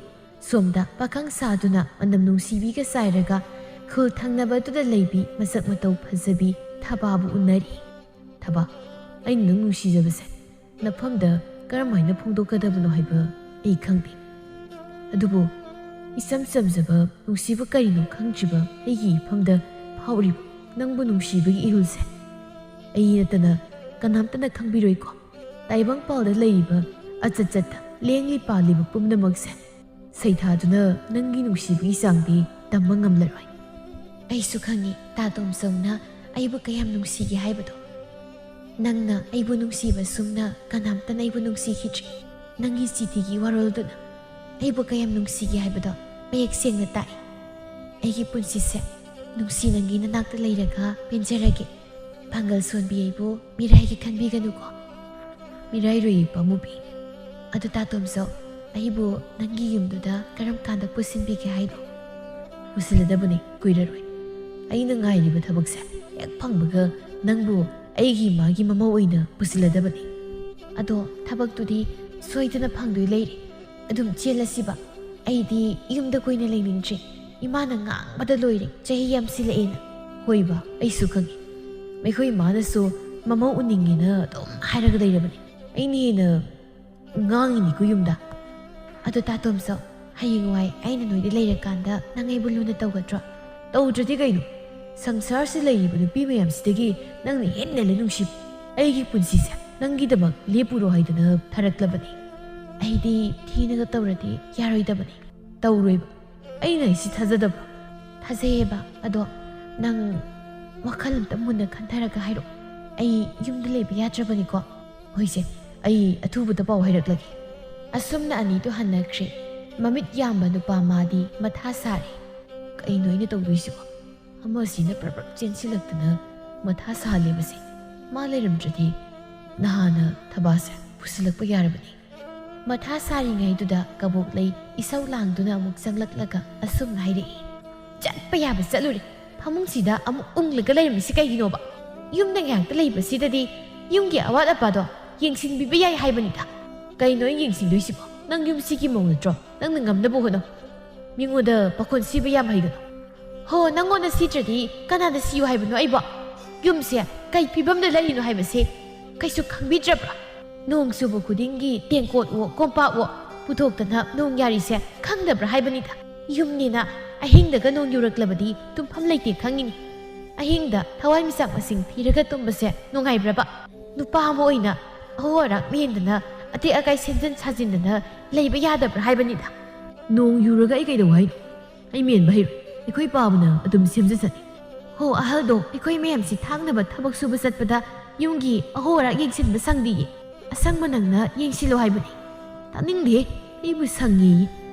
ꯁꯣꯝꯗ ꯄꯥꯈꯪ ꯁꯥꯗꯨꯅ ꯃꯅꯝ ꯅꯨꯡꯁꯤꯕꯤꯒ ꯆꯥꯏꯔꯒ ꯈꯨꯜ ꯊꯪꯅꯕꯗꯨꯗ ꯂꯩꯕꯤ ꯃꯁꯛ ꯃꯇꯧ ꯐꯖꯕꯤ ꯊꯕꯥꯕꯨ ꯎꯅꯔꯤ꯫ ꯊꯕꯥ, ꯑꯩꯅ ꯅꯪ ꯅꯨꯡꯁꯤꯖꯕꯁꯦ ꯅꯐꯝꯗ ꯀꯔꯝ ꯍꯥꯏꯅ ꯐꯣꯡꯗꯣꯛꯀꯗꯕꯅꯣ ꯍꯥꯏꯕ ꯑꯩ ꯈꯪꯗꯦ꯫ ꯑꯗꯨꯕꯨ ꯏꯆꯝ ꯆꯝꯖꯕ ꯅꯨꯡꯁꯤꯕ ꯀꯔꯤꯅꯣ ꯈꯪꯗ꯭ꯔꯤꯕ ꯑꯩꯒꯤ ꯏꯐꯝꯗ ꯐꯥꯎꯔꯤꯕ ꯅꯪꯕꯨ ꯅꯨꯡꯁꯤꯕꯒꯤ ꯏꯍꯨꯜꯁꯦ ꯑꯩ ꯅꯠꯇꯅ ꯀꯅꯥꯝꯇꯅ ꯈꯪꯕꯤꯔꯣꯏꯀꯣ꯫ ꯇꯥꯏꯕꯪꯄꯥꯜꯗ ꯂꯩꯔꯤꯕ ꯑꯆꯠ ꯆꯠꯇ ꯂꯦꯡꯂꯤ ꯄꯥꯜꯂꯤꯕ ꯄꯨꯝꯅꯃꯛꯁꯦ ꯁꯩꯊꯥꯗꯨꯅ ꯅꯪꯒꯤ ꯅꯨꯡꯁꯤꯕꯒꯤ ꯆꯥꯡꯗꯤ ꯇꯝꯕ ꯉꯝꯂꯔꯣꯏ꯫ ꯑꯩꯁꯨ ꯈꯪꯉꯤ ꯇꯥ ꯇꯣꯝꯆꯧꯅ ꯑꯩꯕꯨ ꯀꯌꯥꯝ ꯅꯨꯡꯁꯤꯒꯦ ꯍꯥꯏꯕꯗꯣ꯫ ꯅꯪꯅ ꯑꯩꯕꯨ ꯅꯨꯡꯁꯤꯕ ꯁꯨꯝꯅ ꯀꯅꯥꯝꯇꯅ ꯑꯩꯕꯨ ꯅꯨꯡꯁꯤꯈꯤꯗ꯭ꯔꯤ꯫ ꯅꯪꯒꯤ ꯆꯤꯊꯤꯒꯤ ꯋꯥꯔꯣꯜꯗꯨꯅ ꯑꯩꯕꯨ ꯀꯌꯥꯝ ꯅꯨꯡꯁꯤꯒꯦ ꯍꯥꯏꯕꯗꯣ ꯃꯌꯦꯛ ꯁꯦꯡꯅ ꯇꯥꯛꯏ꯫ ꯑꯩꯒꯤ ꯄꯨꯟꯁꯤꯁꯦ ꯅꯨꯡꯁꯤ ꯅꯪꯒꯤ ꯅꯅꯥꯛꯇ ꯂꯩꯔꯒ ꯄꯦꯟꯖꯔꯒꯦ꯫ ꯄꯥꯡꯒꯜ ꯁꯣꯟꯕꯤ ꯑꯩꯕꯨ ꯃꯤꯔꯥꯏꯒꯤ ꯈꯟꯕꯤꯒꯅꯨꯀꯣ꯫ ꯃꯤꯔꯥꯏꯔꯣꯏꯌꯦ ꯄꯥꯃꯨꯕꯤ꯫ ꯑꯗꯨ ꯇꯥ ꯇꯣꯝꯆꯧ, ꯑꯩꯕꯨ ꯅꯪꯒꯤ ꯌꯨꯝꯗꯨꯗ ꯀꯔꯝ ꯀꯥꯟꯗ ꯄꯨꯁꯤꯟꯕꯤꯒꯦ ꯍꯥꯏꯅꯣ? ꯄꯨꯁꯤꯜꯂꯗꯕꯅꯤ, ꯀꯨꯏꯔꯔꯣꯏ꯫ ꯑꯩꯅ ꯉꯥꯏꯔꯤꯕ ꯊꯕꯛꯁꯦ ꯍꯦꯛ ꯐꯪꯕꯒ ꯅꯪꯕꯨ ꯑꯩꯒꯤ ꯏꯃꯥꯒꯤ ꯃꯃꯧ ꯑꯣꯏꯅ ꯄꯨꯁꯤꯜꯂꯗꯕꯅꯤ꯫ ꯑꯗꯣ ꯊꯕꯛꯇꯨꯗꯤ ꯁꯣꯏꯗꯅ ꯐꯪꯗꯣꯏ ꯂꯩꯔꯦ꯫ ꯑꯗꯨꯝ ꯆꯦꯜꯂꯁꯤꯕ꯫ ꯑꯩꯗꯤ ꯌꯨꯝꯗ ꯀꯨꯏꯅ ꯂꯩꯅꯤꯡꯗ꯭ꯔꯦ꯫ ꯏꯃꯥꯅ ꯉꯥꯡꯕꯗ ꯂꯣꯏꯔꯦ, ꯆꯍꯤ ꯌꯥꯝꯁꯤꯜꯂꯛꯑꯦꯅ꯫ ꯍꯣꯏꯕ, ꯑꯩꯁꯨ ꯈꯪꯉꯤ꯫ ꯃꯈꯣꯏ ꯏꯃꯥꯅꯁꯨ ꯃꯃꯧ ꯎꯅꯤꯡꯉꯦꯅ ꯑꯗꯨꯝ ꯍꯥꯏꯔꯒ ꯂꯩꯔꯕꯅꯤ꯫ ꯑꯩꯅ ꯍꯦꯟꯅ ꯉꯥꯡꯉꯤꯅꯤꯀꯣ ꯌꯨꯝꯗ꯫ ꯑꯗꯣ ꯇꯥ ꯇꯣꯝꯆꯧ, ꯍꯌꯦꯡꯋꯥꯏ ꯑꯩꯅ ꯅꯣꯏꯗ ꯂꯩꯔꯀꯥꯟꯗ ꯅꯪ ꯑꯩꯕꯨ ꯂꯨꯅ ꯇꯧꯒꯗ꯭ꯔꯣ? ꯇꯧꯗ꯭ꯔꯗꯤ ꯀꯩꯅꯣ? ꯁꯪꯁꯥꯔꯁꯤ ꯂꯩꯔꯤꯕ ꯅꯨꯄꯤ ꯃꯌꯥꯝꯁꯤꯗꯒꯤ ꯅꯪꯅ ꯍꯦꯟꯅ ꯍꯦꯜꯂꯦ ꯅꯨꯡꯁꯤꯕ꯫ ꯑꯩꯒꯤ ꯄꯨꯟꯁꯤꯁꯦ ꯅꯪꯒꯤꯗꯃꯛ ꯂꯦꯞꯄꯨꯔꯣ ꯍꯥꯏꯗꯅ ꯊꯥꯔꯛꯂꯕꯅꯤ꯫ ꯑꯩꯗꯤ ꯊꯤꯅꯒ ꯇꯧꯔꯗꯤ ꯌꯥꯔꯣꯏꯗꯕꯅꯤ꯫ ꯇꯧꯔꯣꯏꯕ꯫ ꯑꯩꯅ ꯍꯥꯏꯁꯤ ꯊꯥꯖꯗꯕ꯭ꯔꯣ? ꯐꯖꯩꯌꯦꯕ, ꯑꯗꯣ ꯅꯪ ꯋꯥꯈꯜ ꯑꯝꯇ ꯃꯨꯟꯅ ꯈꯟꯊꯔꯒ ꯍꯥꯏꯔꯛꯑꯣ꯫ ꯑꯩ ꯌꯨꯝꯗ ꯂꯩꯕ ꯌꯥꯗ꯭ꯔꯕꯅꯤꯀꯣ꯫ ꯍꯣꯏꯁꯦ, ꯑꯩ ꯑꯊꯨꯕꯗ ꯄꯥꯎ ꯍꯥꯏꯔꯛꯂꯒꯦ꯫ ꯑꯁꯨꯝꯅ ꯑꯅꯤꯗꯨ ꯍꯟꯅꯈ꯭ꯔꯦ꯫ ꯃꯃꯤꯠ ꯌꯥꯝꯕ ꯅꯨꯄꯥ ꯃꯥꯗꯤ ꯃꯊꯥ ꯁꯥꯔꯦ꯫ ꯀꯩꯅꯣ ꯑꯩꯅ ꯇꯧꯗꯣꯏꯁꯤꯕꯣ? ꯑꯃꯁꯤꯅ ꯄ꯭ꯔꯞ ꯄ꯭ꯔꯞ ꯆꯦꯟꯁꯤꯜꯂꯛꯇꯅ ꯃꯊꯥ ꯁꯥꯍꯜꯂꯤꯕꯁꯦ꯫ ꯃꯥ ꯂꯩꯔꯝꯗ꯭ꯔꯗꯤ ꯅꯍꯥꯟꯅ ꯊꯕꯥꯁꯦ ꯄꯨꯁꯤꯜꯂꯛꯄ ꯌꯥꯔꯕꯅꯤ꯫ ꯃꯊꯥ ꯁꯥꯔꯤꯉꯩꯗꯨꯗ ꯀꯕꯣꯛꯂꯩ ꯏꯁꯧ ꯂꯥꯡꯗꯨꯅ ꯑꯃꯨꯛ ꯆꯪꯂꯛꯂꯒ ꯑꯁꯨꯝꯅ ꯍꯥꯏꯔꯛꯏ, "ꯆꯠꯄ ꯌꯥꯕ ꯆꯠꯂꯨꯔꯦ, ꯐꯃꯨꯡꯁꯤꯗ ꯑꯃꯨꯛ ꯎꯪꯂꯒ ꯂꯩꯔꯝꯃꯤꯁꯤ ꯀꯩꯒꯤꯅꯣꯕ? ꯌꯨꯝꯗ ꯉꯥꯏꯍꯥꯛꯇ ꯂꯩꯕꯁꯤꯗꯗꯤ ꯌꯨꯝꯒꯤ ꯑꯋꯥꯠ ꯑꯄꯥꯗꯣ ꯌꯦꯡꯁꯤꯟꯕꯤꯕ ꯌꯥꯏ ꯍꯥꯏꯕꯅꯤꯗ꯫ ꯀꯩꯅꯣ ꯑꯩꯅ ꯌꯦꯡꯁꯤꯟꯗꯣꯏꯁꯤꯕꯣ? ꯅꯪ ꯌꯨꯝꯁꯤꯒꯤ ꯃꯧ ꯅꯠꯇ꯭ꯔꯣ? ꯅꯪꯅ ꯉꯝꯅꯕ ꯍꯣꯠꯅꯧ꯫ ꯃꯤꯉꯣꯟꯗ ꯄꯥꯈꯣꯟ ꯁꯤꯕ ꯌꯥꯝ ꯍꯩꯒꯅꯨ꯫ ꯍꯣ, ꯅꯪꯉꯣꯟꯗ ꯁꯤꯗ꯭ꯔꯗꯤ ꯀꯅꯥꯗ ꯁꯤꯌꯨ ꯍꯥꯏꯕꯅꯣ ꯑꯩꯕꯣ? ꯌꯨꯝꯁꯦ ꯀꯩ ꯐꯤꯕꯝꯗ ꯂꯩꯔꯤꯅꯣ ꯍꯥꯏꯕꯁꯦ ꯀꯩꯁꯨ ꯈꯪꯕꯤꯗ꯭ꯔꯕ꯭ꯔꯥ? ꯅꯣꯡ ꯆꯨꯕ ꯈꯨꯗꯤꯡꯒꯤ ꯇꯦꯡꯀꯣꯠꯋꯣ ꯀꯣꯝꯄꯥꯛꯋꯣ ꯄꯨꯊꯣꯛꯇꯅ ꯅꯣꯡ ꯌꯥꯔꯤꯁꯦ ꯈꯪꯗꯕ꯭ꯔꯥ ꯍꯥꯏꯕꯅꯤꯗ꯫ ꯌꯨꯝꯅꯦꯅ ꯑꯍꯤꯡꯗꯒ ꯅꯣꯡ ꯌꯨꯔꯛꯂꯕꯗꯤ ꯇꯨꯝꯐꯝ ꯂꯩꯇꯦ ꯈꯪꯉꯤꯅꯤ꯫ ꯑꯍꯤꯡꯗ ꯊꯋꯥꯏꯃꯤꯆꯥꯛ ꯃꯁꯤꯡ ꯊꯤꯔꯒ ꯇꯨꯝꯕꯁꯦ ꯅꯨꯡꯉꯥꯏꯕ꯭ꯔꯕ? ꯅꯨꯄꯥ ꯑꯃ ꯑꯣꯏꯅ ꯑꯍꯣ ꯑꯔꯥꯛ ꯃꯦꯟꯗꯅ ꯑꯇꯦꯛ ꯑꯀꯥꯏ ꯁꯦꯝꯖꯤꯟ ꯁꯥꯖꯤꯟꯗꯅ ꯂꯩꯕ ꯌꯥꯗꯕ꯭ꯔꯥ ꯍꯥꯏꯕꯅꯤꯗ꯫ ꯅꯣꯡ ꯌꯨꯔꯒ ꯑꯩ ꯀꯩꯗꯧ ꯍꯥꯏꯅꯣ? ꯑꯩ ꯃꯦꯟꯕ ꯍꯩꯔꯣꯏ꯫ ꯑꯩꯈꯣꯏ ꯄꯥꯕꯅ ꯑꯗꯨꯝ ꯁꯦꯝꯖꯁꯅꯤ꯫ ꯍꯣ, ꯑꯍꯜꯗꯣ ꯑꯩꯈꯣꯏ ꯃꯌꯥꯝꯁꯤ ꯊꯥꯡꯅꯕ ꯊꯕꯛ ꯁꯨꯕ ꯆꯠꯄꯗ ꯌꯨꯝꯒꯤ ꯑꯍꯣ ꯑꯔꯥꯛ ꯌꯦꯡꯁꯤꯟꯕ ꯁꯪꯗꯤꯌꯦ꯫ ꯑꯁꯪꯕ ꯅꯪꯅ ꯌꯦꯡꯁꯤꯜꯂꯣ ꯍꯥꯏꯕꯅꯤ꯫ ꯇꯥꯅꯤꯡꯗꯦ, ꯑꯩꯕꯨ ꯁꯪꯉꯦꯌꯦ꯫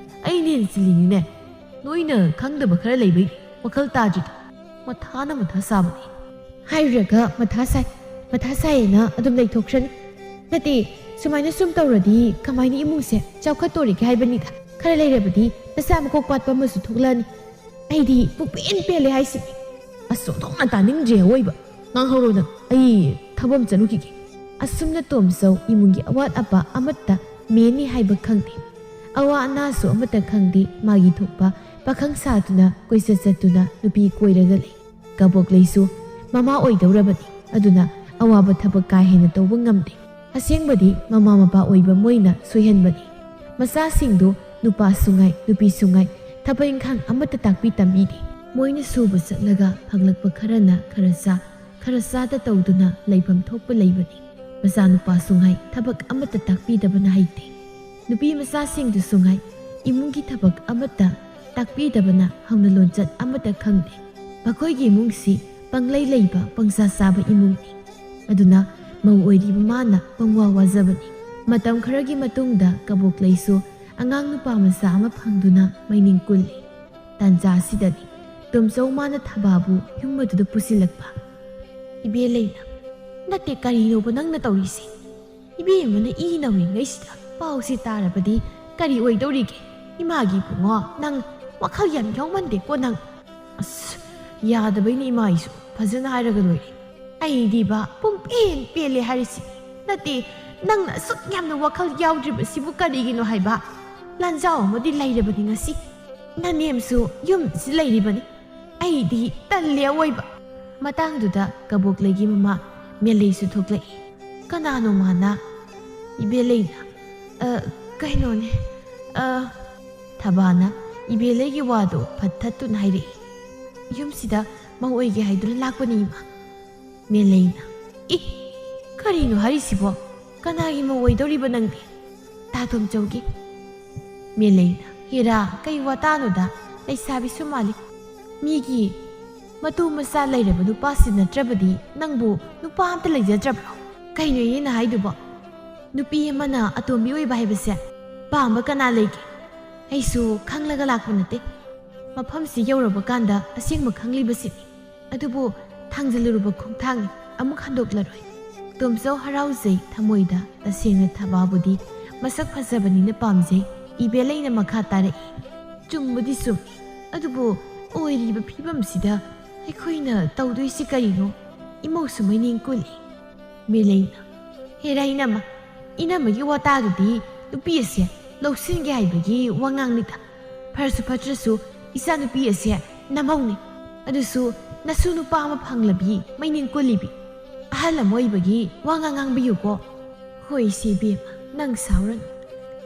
ꯑꯩꯅ ꯍꯦꯟꯅ ꯆꯤꯜꯂꯤꯅꯤꯅꯦ꯫ ꯅꯣꯏꯅ ꯈꯪꯗꯕ ꯈꯔ ꯂꯩꯕꯩ ꯋꯥꯈꯜ ꯇꯥꯗ꯭ꯔꯤꯗꯣ꯫ ꯃꯊꯥꯅ ꯃꯊꯥ ꯁꯥꯕꯅꯤ꯫ ꯍꯥꯏꯔꯨꯔꯒ ꯃꯊꯥ ꯁꯥꯏ, ꯃꯊꯥ ꯁꯥꯏꯌꯦꯅ ꯑꯗꯨꯝ ꯂꯩꯊꯣꯛꯈ꯭ꯔꯅꯤ꯫ ꯅꯠꯇꯦ, ꯁꯨꯃꯥꯏꯅ ꯁꯨꯝ ꯇꯧꯔꯗꯤ ꯀꯃꯥꯏꯅ ꯏꯃꯨꯡꯁꯦ ꯆꯥꯎꯈꯠꯇꯣꯔꯤꯒꯦ ꯍꯥꯏꯕꯅꯤꯗ꯫ ꯈꯔ ꯂꯩꯔꯕꯗꯤ ꯃꯆꯥ ꯃꯀꯣꯛ ꯄꯥꯠꯄ ꯑꯃꯁꯨ ꯊꯣꯛꯂꯛꯑꯅꯤ꯫ ꯑꯩꯗꯤ ꯄꯨꯛꯄꯦꯟ ꯄꯦꯜꯂꯦ ꯍꯥꯏꯁꯤꯅꯤ꯫ ꯑꯁ, ꯑꯣꯟꯊꯣꯛꯅ ꯇꯥꯅꯤꯡꯗ꯭ꯔꯦ ꯑꯋꯣꯏꯕ꯫ ꯉꯥꯡꯍꯧꯔꯣ ꯅꯪ, ꯑꯩ ꯊꯕꯛ ꯑꯃ ꯆꯠꯂꯨꯈꯤꯒꯦ꯫ ꯑꯁꯨꯝꯅ ꯇꯣꯝꯆꯧ ꯏꯃꯨꯡꯒꯤ ꯑꯋꯥꯠ ꯑꯄꯥ ꯑꯃꯠꯇ ꯃꯦꯟꯅꯤ ꯍꯥꯏꯕ ꯈꯪꯗꯦ꯫ ꯑꯋꯥ ꯑꯅꯥꯁꯨ ꯑꯃꯠꯇ ꯈꯪꯗꯦ꯫ ꯃꯥꯒꯤ ꯊꯣꯛꯄ ꯄꯥꯈꯪ ꯁꯥꯗꯨꯅ ꯀꯣꯏꯆꯠ ꯆꯠꯇꯨꯅ ꯅꯨꯄꯤ ꯀꯣꯏꯔꯒ ꯂꯩ꯫ ꯀꯕꯣꯛꯂꯩꯁꯨ ꯃꯃꯥ ꯑꯣꯏꯗꯧꯔꯕꯅꯤ꯫ ꯑꯗꯨꯅ ꯑꯋꯥꯕ ꯊꯕꯛ ꯀꯥ ꯍꯦꯟꯅ ꯇꯧꯕ ꯉꯝꯗꯦ꯫ ꯑꯁꯦꯡꯕꯗꯤ ꯃꯃꯥ ꯃꯄꯥ ꯑꯣꯏꯕ ꯃꯣꯏꯅ ꯁꯣꯏꯍꯟꯕꯅꯤ꯫ ꯃꯆꯥꯁꯤꯡꯗꯨ ꯅꯨꯄꯥꯁꯨ ꯉꯥꯏ, ꯅꯨꯄꯤꯁꯨ ꯉꯥꯏ, ꯊꯕꯛ ꯏꯪꯈꯥꯡ ꯑꯃꯠꯇ ꯇꯥꯛꯄꯤ ꯇꯝꯕꯤꯗꯦ꯫ ꯃꯣꯏꯅ ꯁꯨꯕ ꯆꯠꯂꯒ ꯐꯪꯂꯛꯄ ꯈꯔꯅ ꯈꯔ ꯆꯥ, ꯈꯔ ꯆꯥꯗ ꯇꯧꯗꯨꯅ ꯂꯩꯐꯝ ꯊꯣꯛꯄ ꯂꯩꯕꯅꯤ꯫ ꯃꯆꯥꯅꯨꯄꯥꯁꯨ ꯉꯥꯏ, ꯊꯕꯛ ꯑꯃꯠꯇ ꯇꯥꯛꯄꯤꯗꯕꯅ ꯍꯩꯇꯦ꯫ ꯅꯨꯄꯤ ꯃꯆꯥꯁꯤꯡꯗꯨꯁꯨ ꯉꯥꯏ, ꯏꯃꯨꯡꯒꯤ ꯊꯕꯛ ꯑꯃꯠꯇ ꯇꯥꯛꯄꯤꯗꯕꯅ ꯍꯧꯅ ꯂꯣꯟꯆꯠ ꯑꯃꯠꯇ ꯈꯪꯗꯦ꯫ ꯃꯈꯣꯏꯒꯤ ꯏꯃꯨꯡꯁꯤ ꯄꯪꯂꯩ ꯂꯩꯕ, ꯄꯪꯆꯥ ꯆꯥꯕ ꯏꯃꯨꯡꯅꯤ꯫ ꯑꯗꯨꯅ ꯃꯧ ꯑꯣꯏꯔꯤꯕ ꯃꯥꯅ ꯄꯪꯋꯥ ꯋꯥꯖꯕꯅꯤ꯫ ꯃꯇꯝ ꯈꯔꯒꯤ ꯃꯇꯨꯡꯗ ꯀꯕꯣꯛꯂꯩꯁꯨ ꯑꯉꯥꯡ ꯅꯨꯄꯥ ꯃꯆꯥ ꯑꯃ ꯐꯪꯗꯨꯅ ꯃꯩꯅꯤꯡ ꯀꯨꯜꯂꯤ꯫ ꯇꯥꯟꯖꯥ ꯑꯁꯤꯗꯗꯤ ꯇꯣꯝꯆꯧ ꯃꯥꯅ ꯊꯕꯥꯕꯨ ꯌꯨꯝ ꯑꯗꯨꯗ ꯄꯨꯁꯤꯜꯂꯛꯄ꯫ "ꯏꯕꯦ ꯂꯩꯅ, ꯅꯠꯇꯦ, ꯀꯔꯤꯅꯣꯕ ꯅꯪꯅ ꯇꯧꯔꯤꯁꯦ? ꯏꯕꯦꯝꯃꯅ ꯏ ꯅꯧꯔꯤꯉꯩꯁꯤꯗ ꯄꯥꯎꯁꯤ ꯇꯥꯔꯕꯗꯤ ꯀꯔꯤ ꯑꯣꯏꯗꯧꯔꯤꯒꯦ? ꯏꯃꯥꯒꯤ ꯏꯕꯨꯡꯉꯣ, ꯅꯪ ꯋꯥꯈꯜ ꯌꯥꯝ ꯌꯥꯎꯃꯟꯗꯦꯀꯣ ꯅꯪ꯫ ꯑꯁ, ꯌꯥꯗꯕꯩꯅꯤ ꯏꯃꯥ, ꯑꯩꯁꯨ ꯐꯖꯅ ꯍꯥꯏꯔꯒ ꯂꯣꯏꯔꯦ꯫ ꯑꯩꯗꯤꯕ ꯄꯨꯡꯄꯦꯟ ꯄꯦꯜꯂꯦ ꯍꯥꯏꯔꯤꯁꯤ꯫ ꯅꯠꯇꯦ, ꯅꯪꯅ ꯑꯁꯨꯛ ꯌꯥꯝꯅ ꯋꯥꯈꯜ ꯌꯥꯎꯗ꯭ꯔꯤꯕꯁꯤꯕꯨ ꯀꯔꯤꯒꯤꯅꯣ ꯍꯥꯏꯕ? ꯂꯥꯟꯖꯥꯎ ꯑꯃꯗꯤ ꯂꯩꯔꯕꯅꯤ ꯉꯁꯤ꯫ ꯅꯅꯦꯝꯁꯨ ꯌꯨꯝꯁꯤ ꯂꯩꯔꯤꯕꯅꯤ꯫ ꯑꯩꯗꯤ ꯇꯜꯂꯦ ꯑꯋꯣꯏꯕ꯫" ꯃꯇꯥꯡꯗꯨꯗ ꯀꯕꯣꯛꯂꯩꯒꯤ ꯃꯃꯥ ꯃꯦꯂꯩꯁꯨ ꯊꯣꯛꯂꯛꯏ꯫ "ꯀꯅꯥꯅꯣ ꯃꯥꯅ?" "ꯏꯕꯦꯂꯩꯅ꯫" "ꯑ, ꯀꯩꯅꯣꯅꯦ, ꯑ," ꯊꯕꯥꯅ ꯏꯕꯦꯂꯩꯒꯤ ꯋꯥꯗꯣ ꯐꯠ ꯊꯠꯇꯨꯅ ꯍꯥꯏꯔꯛꯏ꯫ "ꯌꯨꯝꯁꯤꯗ ꯃꯧ ꯑꯣꯏꯒꯦ ꯍꯥꯏꯗꯨꯅ ꯂꯥꯛꯄꯅꯤ, ꯏꯃꯥ꯫" ꯃꯦꯂꯩꯅ, "ꯏ, ꯀꯔꯤꯅꯣ ꯍꯥꯏꯔꯤꯁꯤꯕꯣ? ꯀꯅꯥꯒꯤ ꯃꯧ ꯑꯣꯏꯗꯧꯔꯤꯕ ꯅꯪꯗꯤ?" "ꯇꯥ ꯇꯣꯝꯆꯧꯒꯤ꯫" ꯃꯦꯂꯩꯅ, "ꯍꯦꯔꯥ, ꯀꯩ ꯋꯥꯇꯥꯅꯣꯗ? ꯂꯩꯁꯥꯕꯤꯁꯨ ꯃꯥꯜꯂꯤ꯫ ꯃꯤꯒꯤ ꯃꯇꯨ ꯃꯆꯥ ꯂꯩꯔꯕ ꯅꯨꯄꯥꯁꯤ ꯅꯠꯇ꯭ꯔꯕꯗꯤ ꯅꯪꯕꯨ ꯅꯨꯄꯥ ꯑꯝꯇ ꯂꯩꯖꯗ꯭ꯔꯕ꯭ꯔꯣ? ꯀꯩꯅꯣ ꯏꯅꯦꯅ ꯍꯥꯏꯗꯨꯕꯣ? ꯅꯨꯄꯤ ꯑꯃꯅ ꯑꯇꯣꯝꯕꯤ ꯑꯣꯏꯕ ꯍꯥꯏꯕꯁꯦ ꯄꯥꯝꯕ ꯀꯅꯥ ꯂꯩꯒꯦ? ꯑꯩꯁꯨ ꯈꯪꯂꯒ ꯂꯥꯛꯄ ꯅꯠꯇꯦ꯫ ꯃꯐꯝꯁꯤ ꯌꯧꯔꯕ ꯀꯥꯟꯗ ꯑꯁꯦꯡꯕ ꯈꯪꯂꯤꯕꯁꯤꯅꯤ꯫ ꯑꯗꯨꯕꯨ ꯊꯥꯡꯖꯜꯂꯨꯔꯕ ꯈꯣꯡꯊꯥꯡꯅꯤ, ꯑꯃꯨꯛ ꯍꯟꯗꯣꯛꯂꯔꯣꯏ꯫" ꯇꯣꯝꯆꯧ ꯍꯔꯥꯎꯖꯩ ꯊꯃꯣꯏꯗ꯫ ꯇꯁꯦꯡꯅ ꯊꯕꯥꯕꯨꯗꯤ ꯃꯁꯛ ꯐꯖꯕꯅꯤꯅ ꯄꯥꯝꯖꯩ꯫ ꯏꯕꯦꯂꯩꯅ ꯃꯈꯥ ꯇꯥꯔꯛꯏ, "ꯆꯨꯝꯕꯨꯗꯤ ꯆꯨꯝꯃꯤ, ꯑꯗꯨꯕꯨ ꯑꯣꯏꯔꯤꯕ ꯐꯤꯕꯝꯁꯤꯗ ꯑꯩꯈꯣꯏꯅ ꯇꯧꯗꯣꯏꯁꯤ ꯀꯔꯤꯅꯣ? ꯏꯃꯧꯁꯨ ꯃꯩꯅꯤꯡ ꯀꯨꯜꯂꯤ꯫" ꯃꯦꯂꯩꯅ, "ꯍꯦꯔꯥ ꯏꯅꯝꯃ, ꯏꯅꯝꯃꯒꯤ ꯋꯥꯇꯥꯗꯨꯗꯤ ꯅꯨꯄꯤ ꯑꯁꯦ ꯂꯧꯁꯤꯟꯒꯦ ꯍꯥꯏꯕꯒꯤ ꯋꯥꯉꯥꯡꯅꯤꯗ꯫ ꯐꯔꯁꯨ ꯐꯠꯇ꯭ꯔꯁꯨ ꯏꯆꯥꯅꯨꯄꯤ ꯑꯁꯦ ꯅꯃꯧꯅꯤ꯫ ꯑꯗꯨꯁꯨ ꯅꯁꯨ ꯅꯨꯄꯥ ꯑꯃ ꯐꯪꯂꯕꯤ ꯃꯩꯅꯤꯡ ꯀꯨꯜꯂꯤꯕꯤ꯫ ꯑꯍꯜ ꯑꯃ ꯑꯣꯏꯕꯒꯤ ꯋꯥ ꯉꯥꯡ ꯉꯥꯡꯕꯤꯌꯨꯀꯣ꯫" "ꯍꯣꯏ ꯏꯆꯦ ꯏꯕꯦꯝꯃ, ꯅꯪ ꯁꯥꯎꯔꯅꯨ꯫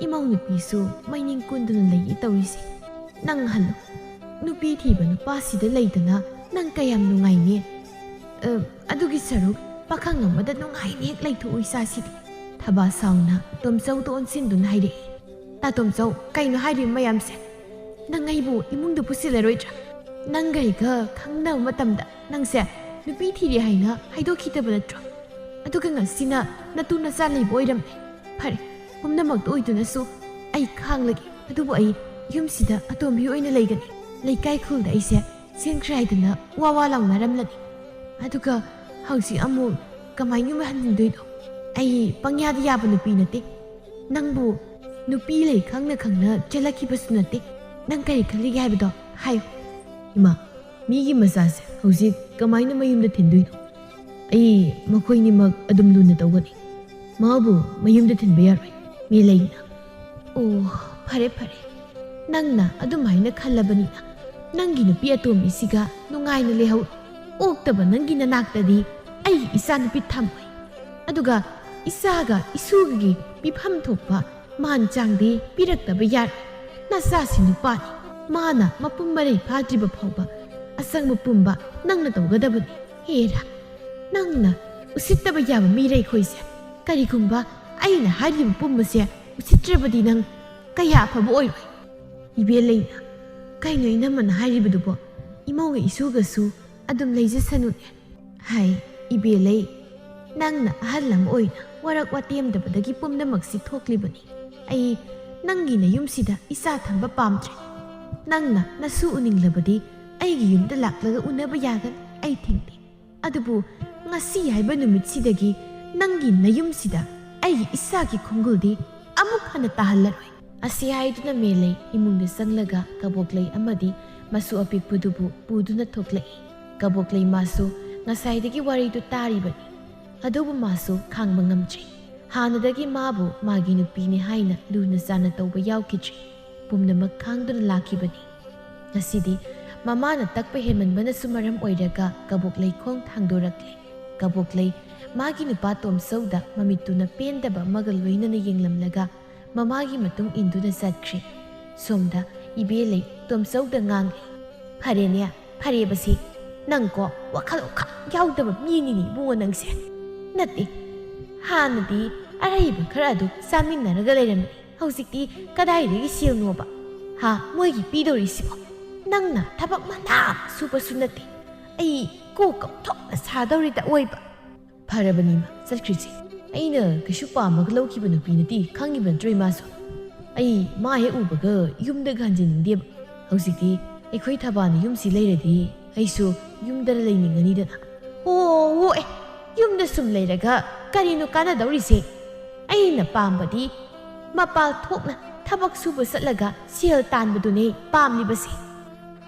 ꯏꯃꯧ ꯅꯨꯄꯤꯁꯨ ꯃꯩꯅꯤꯡ ꯀꯨꯟꯗꯨꯅ ꯂꯩꯌꯦ ꯇꯧꯔꯤꯁꯦ꯫ ꯅꯪ ꯍꯜꯂꯣ꯫ ꯅꯨꯄꯤ ꯊꯤꯕ ꯅꯨꯄꯥꯁꯤꯗ ꯂꯩꯗꯅ ꯅꯪ ꯀꯌꯥꯝ ꯅꯨꯡꯉꯥꯏꯅꯤ? ꯑ, ꯑꯗꯨꯒꯤ ꯁꯔꯨꯛ ꯄꯥꯈꯪ ꯑꯃꯗ ꯅꯨꯡꯉꯥꯏꯅ ꯍꯦꯛ ꯂꯩꯊꯣꯛꯎ ꯏꯆꯥꯁꯤꯗꯤ꯫" ꯊꯕꯥ ꯁꯥꯎꯅ ꯇꯣꯝꯆꯧꯗ ꯑꯣꯟꯁꯤꯟꯗꯨꯅ ꯍꯥꯏꯔꯛꯏ꯫ "ꯇꯥ ꯇꯣꯝꯆꯧ, ꯀꯩꯅꯣ ꯍꯥꯏꯔꯤꯕ ꯃꯌꯥꯝꯁꯦ? ꯅꯪ ꯑꯩꯕꯨ ꯏꯃꯨꯡꯗ ꯄꯨꯁꯤꯜꯂꯔꯣꯏꯗ꯭ꯔꯥ? ꯅꯪꯒ ꯑꯩꯒ ꯈꯪꯅꯕ ꯃꯇꯝꯗ ꯅꯪꯁꯦ ꯅꯨꯄꯤ ꯊꯤꯔꯦ ꯍꯥꯏꯅ ꯍꯥꯏꯗꯣꯛꯈꯤꯗꯕ ꯅꯠꯇ꯭ꯔꯣ? ꯑꯗꯨꯒ ꯉꯁꯤꯅ ꯅꯇꯨ ꯅꯆꯥ ꯂꯩꯕ ꯑꯣꯏꯔꯝꯃꯦ꯫ ꯐꯔꯦ, ꯄꯨꯝꯅꯃꯛꯇ ꯑꯣꯏꯗꯨꯅꯁꯨ ꯑꯩ ꯈꯥꯡꯂꯒꯦ꯫ ꯑꯗꯨꯕꯨ ꯑꯩ ꯌꯨꯝꯁꯤꯗ ꯑꯇꯣꯝꯕꯤ ꯑꯣꯏꯅ ꯂꯩꯒꯅꯤ꯫ ꯂꯩꯀꯥꯏ ꯈꯨꯜꯗ ꯑꯩꯁꯦ ꯁꯦꯟꯈ꯭ꯔꯦ ꯍꯥꯏꯗꯅ ꯋꯥ ꯋꯥ ꯂꯥꯎꯅꯔꯝꯂꯅꯤ꯫ ꯑꯗꯨꯒ ꯍꯧꯖꯤꯛ ꯑꯃꯨꯛ ꯀꯃꯥꯏꯅ ꯌꯨꯝ ꯍꯟꯅꯤꯡꯗꯣꯏꯅꯣ? ꯑꯩ ꯄꯪꯌꯥꯗ ꯌꯥꯕ ꯅꯨꯄꯤ ꯅꯠꯇꯦ꯫ ꯅꯪꯕꯨ ꯅꯨꯄꯤ ꯂꯩ ꯈꯪꯅ ꯈꯪꯅ ꯆꯦꯜꯂꯛꯈꯤꯕꯁꯨ ꯅꯠꯇꯦ꯫ ꯅꯪ ꯀꯔꯤ ꯈꯜꯂꯤꯒꯦ ꯍꯥꯏꯕꯗꯣ ꯍꯥꯏꯌꯨ꯫ ꯏꯃꯥ, ꯃꯤꯒꯤ ꯃꯆꯥꯁꯦ ꯍꯧꯖꯤꯛ ꯀꯃꯥꯏꯅ ꯃꯌꯨꯝꯗ ꯊꯤꯟꯗꯣꯏꯅꯣ? ꯑꯩ ꯃꯈꯣꯏꯅꯤꯃꯛ ꯑꯗꯨꯝ ꯂꯨꯅ ꯇꯧꯒꯅꯤ꯫ ꯃꯥꯕꯨ ꯃꯌꯨꯝꯗ ꯊꯤꯟꯕ ꯌꯥꯔꯣꯏ, ꯃꯦꯂꯩꯅ꯫ ꯑꯣ, ꯐꯔꯦ ꯐꯔꯦ, ꯅꯪꯅ ꯑꯗꯨꯝꯍꯥꯏꯅ ꯈꯜꯂꯕꯅꯤꯅ ꯅꯪꯒꯤ ꯅꯨꯄꯤ ꯑꯇꯣꯝꯕꯤꯁꯤꯒ ꯅꯨꯡꯉꯥꯏꯅ ꯂꯩꯍꯧꯔꯣ꯫ ꯑꯣꯛꯇꯕ ꯅꯪꯒꯤ ꯅꯅꯥꯛꯇꯗꯤ ꯑꯩ ꯏꯆꯥꯅꯨꯄꯤ ꯊꯝꯃꯣꯏ꯫ ꯑꯗꯨꯒ ꯏꯆꯥꯒ ꯏꯁꯨꯒꯤ ꯄꯤꯐꯝ ꯊꯣꯛꯄ ꯃꯥꯟ ꯆꯥꯡꯗꯤ ꯄꯤꯔꯛꯇꯕ ꯌꯥꯔꯣꯏ꯫ ꯅꯆꯥꯁꯤ ꯅꯨꯄꯥꯅꯤ, ꯃꯥꯅ ꯃꯄꯨꯡ ꯃꯔꯩ ꯐꯥꯗ꯭ꯔꯤꯕ ꯐꯥꯎꯕ ꯑꯆꯪꯕ ꯄꯨꯝꯕ ꯅꯪꯅ ꯇꯧꯒꯗꯕꯅꯤ꯫ ꯍꯦꯔꯥ, ꯅꯪꯅ ꯎꯁꯤꯠꯇꯕ ꯌꯥꯕ ꯃꯤꯔꯩꯈꯣꯏꯁꯦ ꯀꯔꯤꯒꯨꯝꯕ ꯑꯩꯅ ꯍꯥꯏꯔꯤꯕ ꯄꯨꯝꯕꯁꯦ ꯎꯁꯤꯠꯇ꯭ꯔꯕꯗꯤ ꯅꯪ ꯀꯌꯥ ꯑꯐꯕ ꯑꯣꯏꯔꯣꯏ꯫ ꯏꯕꯦꯜꯂꯩꯅ, "ꯀꯩꯅꯣ ꯏꯅꯝꯃꯅ ꯍꯥꯏꯔꯤꯕꯗꯨꯕꯣ? ꯏꯃꯧꯒ ꯏꯁꯨꯒꯁꯨ ꯑꯗꯨꯝ ꯂꯩꯖꯁꯅꯨꯅꯦ?" ꯍꯥꯏ꯫ "ꯏꯕꯦꯜꯂꯩ, ꯅꯪꯅ ꯑꯍꯜ ꯑꯃ ꯑꯣꯏꯅ ꯋꯥꯔꯛ ꯋꯥꯇꯦꯝꯗꯕꯗꯒꯤ ꯄꯨꯝꯅꯃꯛꯁꯤ ꯊꯣꯛꯂꯤꯕꯅꯤ꯫ ꯑꯩ ꯅꯪꯒꯤ ꯅꯌꯨꯝꯁꯤꯗ ꯏꯆꯥ ꯊꯝꯕ ꯄꯥꯝꯗ꯭ꯔꯦ꯫ ꯅꯪꯅ ꯅꯁꯨ ꯎꯅꯤꯡꯂꯕꯗꯤ ꯑꯩꯒꯤ ꯌꯨꯝꯗ ꯂꯥꯛꯂꯒ ꯎꯅꯕ ꯌꯥꯒꯅꯤ, ꯑꯩ ꯊꯤꯡꯗꯦ꯫ ꯑꯗꯨꯕꯨ ꯉꯁꯤ ꯍꯥꯏꯕ ꯅꯨꯃꯤꯠꯁꯤꯗꯒꯤ ꯅꯪꯒꯤ ꯅꯌꯨꯝꯁꯤꯗ ꯑꯩꯒꯤ ꯏꯆꯥꯒꯤ ꯈꯣꯡꯒꯨꯜꯗꯤ ꯑꯃꯨꯛ ꯍꯟꯅ ꯇꯥꯍꯜꯂꯔꯣꯏ꯫" ꯑꯁꯤ ꯍꯥꯏꯗꯨꯅ ꯃꯦꯂꯩ ꯏꯃꯨꯡꯗ ꯆꯪꯂꯒ ꯀꯕꯣꯛꯂꯩ ꯑꯃꯗꯤ ꯃꯁꯨ ꯑꯄꯤꯛꯄꯗꯨꯕꯨ ꯄꯨꯗꯨꯅ ꯊꯣꯛꯂꯛꯏ꯫ ꯀꯕꯣꯛꯂꯩ ꯃꯥꯁꯨ ꯉꯁꯥꯏꯗꯒꯤ ꯋꯥꯔꯤꯗꯨ ꯇꯥꯔꯤꯕꯅꯤ꯫ ꯑꯗꯨꯕꯨ ꯃꯥꯁꯨ ꯈꯥꯡꯕ ꯉꯝꯗ꯭ꯔꯦ꯫ ꯍꯥꯟꯅꯗꯒꯤ ꯃꯥꯕꯨ ꯃꯥꯒꯤ ꯅꯨꯄꯤꯅꯤ ꯍꯥꯏꯅ ꯂꯨꯅ ꯆꯥꯟꯅ ꯇꯧꯕ ꯌꯥꯎꯈꯤꯗ꯭ꯔꯦ꯫ ꯄꯨꯝꯅꯃꯛ ꯈꯥꯡꯗꯨꯅ ꯂꯥꯛꯈꯤꯕꯅꯤ꯫ ꯉꯁꯤꯗꯤ ꯃꯃꯥꯅ ꯇꯛꯄ ꯍꯦꯟꯃꯟꯕꯅꯁꯨ ꯃꯔꯝ ꯑꯣꯏꯔꯒ ꯀꯕꯣꯛꯂꯩ ꯈꯣꯡ ꯊꯥꯡꯗꯣꯔꯛꯂꯦ꯫ ꯀꯕꯣꯛꯂꯩ ꯃꯥꯒꯤ ꯅꯨꯄꯥ ꯇꯣꯝꯆꯧꯗ ꯃꯃꯤꯠꯇꯨꯅ ꯄꯦꯟꯗꯕ ꯑꯃꯒ ꯂꯣꯏꯅꯅ ꯌꯦꯡꯂꯝꯂꯒ ꯃꯃꯥꯒꯤ ꯃꯇꯨꯡ ꯏꯟꯗꯨꯅ ꯆꯠꯈ꯭ꯔꯦ꯫ ꯁꯣꯝꯗ ꯏꯕꯦꯜꯂꯩ ꯇꯣꯝꯆꯧꯗ ꯉꯥꯡꯂꯤ, "ꯐꯔꯦꯅꯦ, ꯐꯔꯦꯕꯁꯤ꯫ ꯅꯪꯀꯣ ꯋꯥꯈꯜ ꯑꯣꯈꯥꯛ ꯌꯥꯎꯗꯕ ꯃꯤꯅꯤꯅꯦ ꯏꯕꯨꯡꯉꯣ ꯅꯪꯁꯦ꯫ ꯅꯠꯇꯦ, ꯍꯥꯟꯅꯗꯤ ꯑꯔꯩꯕ ꯈꯔ ꯑꯗꯨ ꯆꯥꯃꯤꯟꯅꯔꯒ ꯂꯩꯔꯝꯃꯤ꯫ ꯍꯧꯖꯤꯛꯇꯤ ꯀꯗꯥꯏꯗꯒꯤ ꯁꯦꯜꯅꯣꯕ? ꯍꯥ, ꯃꯣꯏꯒꯤ ꯄꯤꯗꯧꯔꯤꯁꯤꯕꯣ? ꯅꯪꯅ ꯊꯕꯛ ꯃꯅꯥ ꯑꯃ ꯁꯨꯕꯁꯨ ꯅꯠꯇꯦ꯫ ꯑꯩ ꯀꯣꯛ ꯑꯃ ꯊꯣꯛꯅ ꯁꯥꯗꯧꯔꯤꯗ ꯑꯣꯏꯕ꯫ ꯐꯔꯕꯅꯤꯃ ꯆꯠꯈ꯭ꯔꯤꯁꯦ꯫ ꯑꯩꯅ ꯀꯩꯁꯨ ꯄꯥꯝꯃꯒ ꯂꯧꯈꯤꯕ ꯅꯨꯄꯤ ꯅꯠꯇꯦ, ꯈꯪꯉꯤꯕ ꯅꯠꯇ꯭ꯔꯣ ꯏꯃꯥꯁꯨ? ꯑꯩ ꯃꯥ ꯍꯦꯛ ꯎꯕꯒ ꯌꯨꯝꯗꯒ ꯍꯟꯖꯤꯟꯅꯤꯡꯗꯦꯕ꯫ ꯍꯧꯖꯤꯛꯇꯤ ꯑꯩꯈꯣꯏ ꯊꯕꯥꯅ ꯌꯨꯝꯁꯤ ꯂꯩꯔꯗꯤ ꯑꯩꯁꯨ ꯌꯨꯝꯗ ꯂꯩꯅꯤꯡꯉꯅꯤꯗꯅ꯫ ꯑꯣ, ꯑꯣ, ꯑꯦ, ꯌꯨꯝꯗ ꯁꯨꯝ ꯂꯩꯔꯒ ꯀꯔꯤꯅꯣ ꯀꯥꯟꯅꯗꯧꯔꯤꯁꯦ? ꯑꯩꯅ ꯄꯥꯝꯕꯗꯤ ꯃꯄꯥꯜ ꯊꯣꯛꯅ ꯊꯕꯛ ꯁꯨꯕ ꯆꯠꯂꯒ ꯁꯦꯜ ꯇꯥꯟꯕꯗꯨꯅꯦ ꯄꯥꯝꯂꯤꯕꯁꯦ꯫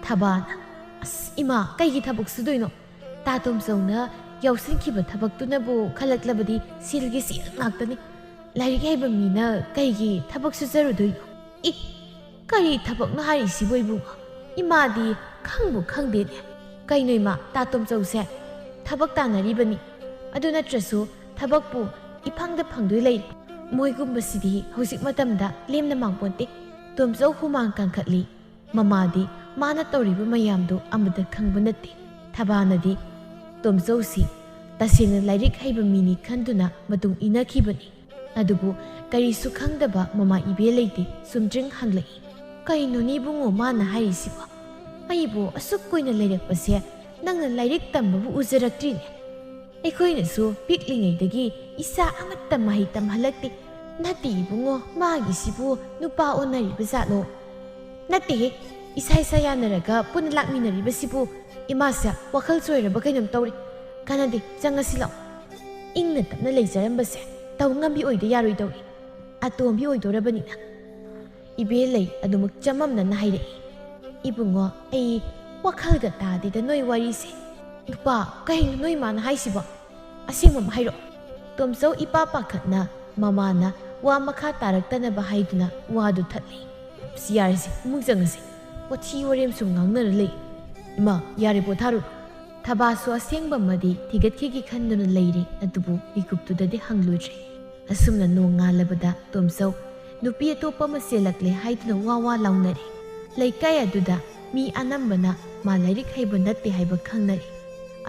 ꯊꯕꯥꯅ, "ꯑꯁ ꯏꯃꯥ, ꯀꯩꯒꯤ ꯊꯕꯛ ꯁꯨꯗꯣꯏꯅꯣ? ꯇꯥ ꯇꯣꯝꯆꯧꯅ ꯌꯥꯎꯁꯤꯟꯈꯤꯕ ꯊꯕꯛꯇꯨꯅꯕꯨ ꯈꯜꯂꯛꯂꯕꯗꯤ ꯁꯦꯜꯒꯤ ꯁꯦꯜ ꯉꯥꯛꯇꯅꯤ꯫ ꯂꯥꯏꯔꯤꯛ ꯍꯩꯕ ꯃꯤꯅ ꯀꯩꯒꯤ ꯊꯕꯛ ꯁꯨꯖꯔꯨꯗꯣꯏꯅꯣ?" ꯏ, ꯀꯔꯤ ꯊꯕꯛꯅꯣ ꯍꯥꯏꯔꯤꯁꯤꯕꯨ ꯏꯕꯨꯡꯉꯣ? ꯏꯃꯥꯗꯤ ꯈꯪꯕꯨ ꯈꯪꯗꯦꯅꯦ꯫ ꯀꯩꯅꯣ ꯏꯃꯥ, ꯇꯥ ꯇꯣꯝꯆꯧꯁꯦ ꯊꯕꯛ ꯇꯥꯟꯅꯔꯤꯕꯅꯤ꯫ ꯑꯗꯨ ꯅꯠꯇ꯭ꯔꯁꯨ ꯊꯕꯛꯄꯨ ꯏꯐꯪꯗ ꯐꯪꯗꯣꯏ ꯂꯩ꯫ ꯃꯣꯏꯒꯨꯝꯕꯁꯤꯗꯤ ꯍꯧꯖꯤꯛ ꯃꯇꯝꯗ ꯂꯦꯝꯅ ꯃꯥꯡꯄꯣꯟꯇꯦ꯫ ꯇꯣꯝꯆꯧ ꯍꯨꯃꯥꯡ ꯀꯥꯡꯈꯠꯂꯤ꯫ ꯃꯃꯥꯗꯤ ꯃꯥꯅ ꯇꯧꯔꯤꯕ ꯃꯌꯥꯝꯗꯨ ꯑꯃꯠꯇ ꯈꯪꯕ ꯅꯠꯇꯦ꯫ ꯊꯕꯥꯅꯗꯤ ꯇꯣꯝꯆꯧꯁꯤ ꯇꯁꯦꯡꯅ ꯂꯥꯏꯔꯤꯛ ꯍꯩꯕ ꯃꯤꯅꯤ ꯈꯟꯗꯨꯅ ꯃꯇꯨꯡ ꯏꯟꯅꯈꯤꯕꯅꯤ꯫ ꯑꯗꯨꯕꯨ ꯀꯔꯤꯁꯨ ꯈꯪꯗꯕ ꯃꯃꯥ ꯏꯕꯦ ꯂꯩꯇꯦ ꯆꯨꯝꯗ꯭ꯔꯤꯡ ꯍꯪꯂꯛꯏ꯫ "ꯀꯩꯅꯣꯅꯦ ꯏꯕꯨꯡꯉꯣ ꯃꯥꯅ ꯍꯥꯏꯔꯤꯁꯤꯕꯣ? ꯑꯩꯕꯨ ꯑꯁꯨꯛ ꯀꯨꯏꯅ ꯂꯩꯔꯛꯄꯁꯦ ꯅꯪꯅ ꯂꯥꯏꯔꯤꯛ ꯇꯝꯕꯕꯨ ꯎꯖꯔꯛꯇ꯭ꯔꯤꯅꯦ꯫ ꯑꯩꯈꯣꯏꯅꯁꯨ ꯄꯤꯛꯂꯤꯉꯩꯗꯒꯤ ꯏꯆꯥ ꯑꯃꯠꯇ ꯃꯍꯩ ꯇꯝꯍꯜꯂꯛꯇꯦ꯫ ꯅꯠꯇꯦ ꯏꯕꯨꯡꯉꯣ, ꯃꯥꯒꯤꯁꯤꯕꯨ ꯅꯨꯄꯥ ꯑꯣꯟꯅꯔꯤꯕ ꯖꯥꯠꯂꯣ? ꯅꯠꯇꯦꯍꯦ, ꯏꯁꯥ ꯏꯁꯥ ꯌꯥꯅꯔꯒ ꯄꯨꯟꯅ ꯂꯥꯛꯃꯤꯟꯅꯔꯤꯕꯁꯤꯕꯨ ꯏꯃꯥꯁꯦ ꯋꯥꯈꯜ ꯆꯣꯏꯔꯕ ꯀꯩꯅꯣꯝ ꯇꯧꯔꯦ꯫ ꯀꯥꯟꯅꯗꯦ, ꯆꯪꯉꯁꯤ ꯂꯥꯛꯑꯣ꯫ ꯏꯪꯅ ꯇꯞꯅ ꯂꯩꯖꯔꯝꯕꯁꯦ ꯇꯧ ꯉꯝꯕꯤ ꯑꯣꯏꯗ ꯌꯥꯔꯣꯏꯗꯧꯔꯤ꯫ ꯑꯇꯣꯝꯕꯤ ꯑꯣꯏꯗꯣꯔꯕꯅꯤꯅ꯫" ꯏꯕꯦ ꯂꯩ ꯑꯗꯨꯃꯛ ꯆꯃꯝꯅꯅ ꯍꯥꯏꯔꯛꯏ꯫ "ꯏꯕꯨꯡꯉꯣ, ꯑꯩ ꯋꯥꯈꯜꯒ ꯇꯥꯗꯦꯗ ꯅꯣꯏ ꯋꯥꯔꯤꯁꯦ꯫ ꯅꯨꯄꯥ, ꯀꯩꯅꯣ ꯅꯣꯏ ꯃꯥꯅ ꯍꯥꯏꯁꯤꯕꯣ? ꯑꯁꯦꯡꯕ ꯑꯃ ꯍꯥꯏꯔꯛꯑꯣ꯫" ꯇꯣꯝꯆꯧ ꯏꯄꯥ ꯄꯥꯈꯠꯅ ꯃꯃꯥꯅ ꯋꯥ ꯃꯈꯥ ꯇꯥꯔꯛꯇꯅꯕ ꯍꯥꯏꯗꯨꯅ ꯋꯥꯗꯨ ꯊꯠꯂꯤ꯫ "ꯁꯤ ꯌꯥꯔꯦꯁꯦ, ꯏꯃꯨꯡ ꯆꯪꯉꯁꯦ꯫ ꯋꯥꯊꯤ ꯋꯥꯔꯦꯝ ꯁꯨꯝ ꯉꯥꯡꯅꯔ ꯂꯩ꯫ ꯏꯃꯥ, ꯌꯥꯔꯦ, ꯄꯣꯊꯥꯔꯨꯔꯣ꯫" ꯊꯕꯥꯁꯨ ꯑꯁꯦꯡꯕ ꯑꯃꯗꯤ ꯊꯤꯒꯠꯈꯤꯒꯦ ꯈꯟꯗꯨꯅ ꯂꯩꯔꯦ, ꯑꯗꯨꯕꯨ ꯃꯤꯀꯨꯞꯇꯨꯗꯗꯤ ꯍꯪꯂꯨꯗ꯭ꯔꯦ꯫ ꯑꯁꯨꯝꯅ ꯅꯣꯡ ꯉꯥꯜꯂꯕꯗ ꯇꯣꯝꯆꯧ ꯅꯨꯄꯤ ꯑꯇꯣꯞꯄ ꯑꯃ ꯆꯦꯜꯂꯛꯂꯦ ꯍꯥꯏꯗꯨꯅ ꯋꯥ ꯋꯥ ꯂꯥꯎꯅꯔꯦ꯫ ꯂꯩꯀꯥꯏ ꯑꯗꯨꯗ ꯃꯤ ꯑꯅꯝꯕꯅ ꯃꯥ ꯂꯥꯏꯔꯤꯛ ꯍꯩꯕ ꯅꯠꯇꯦ ꯍꯥꯏꯕ ꯈꯪꯅꯔꯦ꯫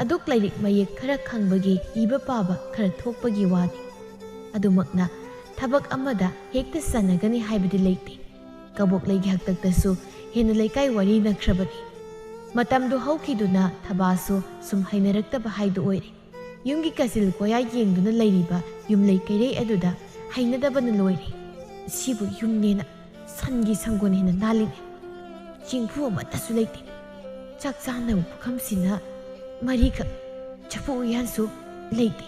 ꯑꯗꯨꯛ ꯂꯥꯏꯔꯤꯛ ꯃꯌꯦꯛ ꯈꯔ ꯈꯪꯕꯒꯤ, ꯏꯕ ꯄꯥꯕ ꯈꯔ ꯊꯣꯛꯄꯒꯤ ꯋꯥꯅꯤ꯫ ꯑꯗꯨꯃꯛꯅ ꯊꯕꯛ ꯑꯃꯗ ꯍꯦꯛꯇ ꯆꯟꯅꯒꯅꯤ ꯍꯥꯏꯕꯗꯤ ꯂꯩꯇꯦ꯫ ꯀꯕꯣꯛꯂꯩꯒꯤ ꯍꯥꯛꯇꯛꯇꯁꯨ ꯍꯦꯟꯅ ꯂꯩꯀꯥꯏ ꯋꯥꯔꯤ ꯅꯛꯈ꯭ꯔꯕꯅꯤ꯫ ꯃꯇꯝꯗꯨ ꯍꯧꯈꯤꯗꯨꯅ ꯊꯕꯥꯁꯨ ꯁꯨꯝ ꯍꯩꯅꯔꯛꯇꯕ ꯍꯥꯏꯗꯨ ꯑꯣꯏꯔꯦ꯫ ꯌꯨꯝꯒꯤ ꯀꯥꯆꯤꯜ ꯀꯣꯌꯥ ꯌꯦꯡꯗꯨꯅ ꯂꯩꯔꯤꯕ ꯌꯨꯝꯂꯩ ꯀꯩꯔꯩ ꯑꯗꯨꯗ ꯍꯩꯅꯗꯕꯅ ꯂꯣꯏꯔꯦ꯫ ꯁꯤꯕꯨ ꯌꯨꯝꯅꯦꯅ ꯁꯟꯒꯤ ꯁꯪꯒꯣꯜ ꯍꯦꯟꯅ ꯅꯥꯜꯂꯤꯅꯦ꯫ ꯆꯦꯡꯐꯨ ꯑꯃꯠꯇꯁꯨ ꯂꯩꯇꯦ꯫ ꯆꯥꯛ ꯆꯥꯅꯕ ꯄꯨꯈꯝꯁꯤꯅ ꯃꯔꯤꯈꯛ, ꯆꯐꯨ ꯎꯌꯥꯟꯁꯨ ꯂꯩꯇꯦ꯫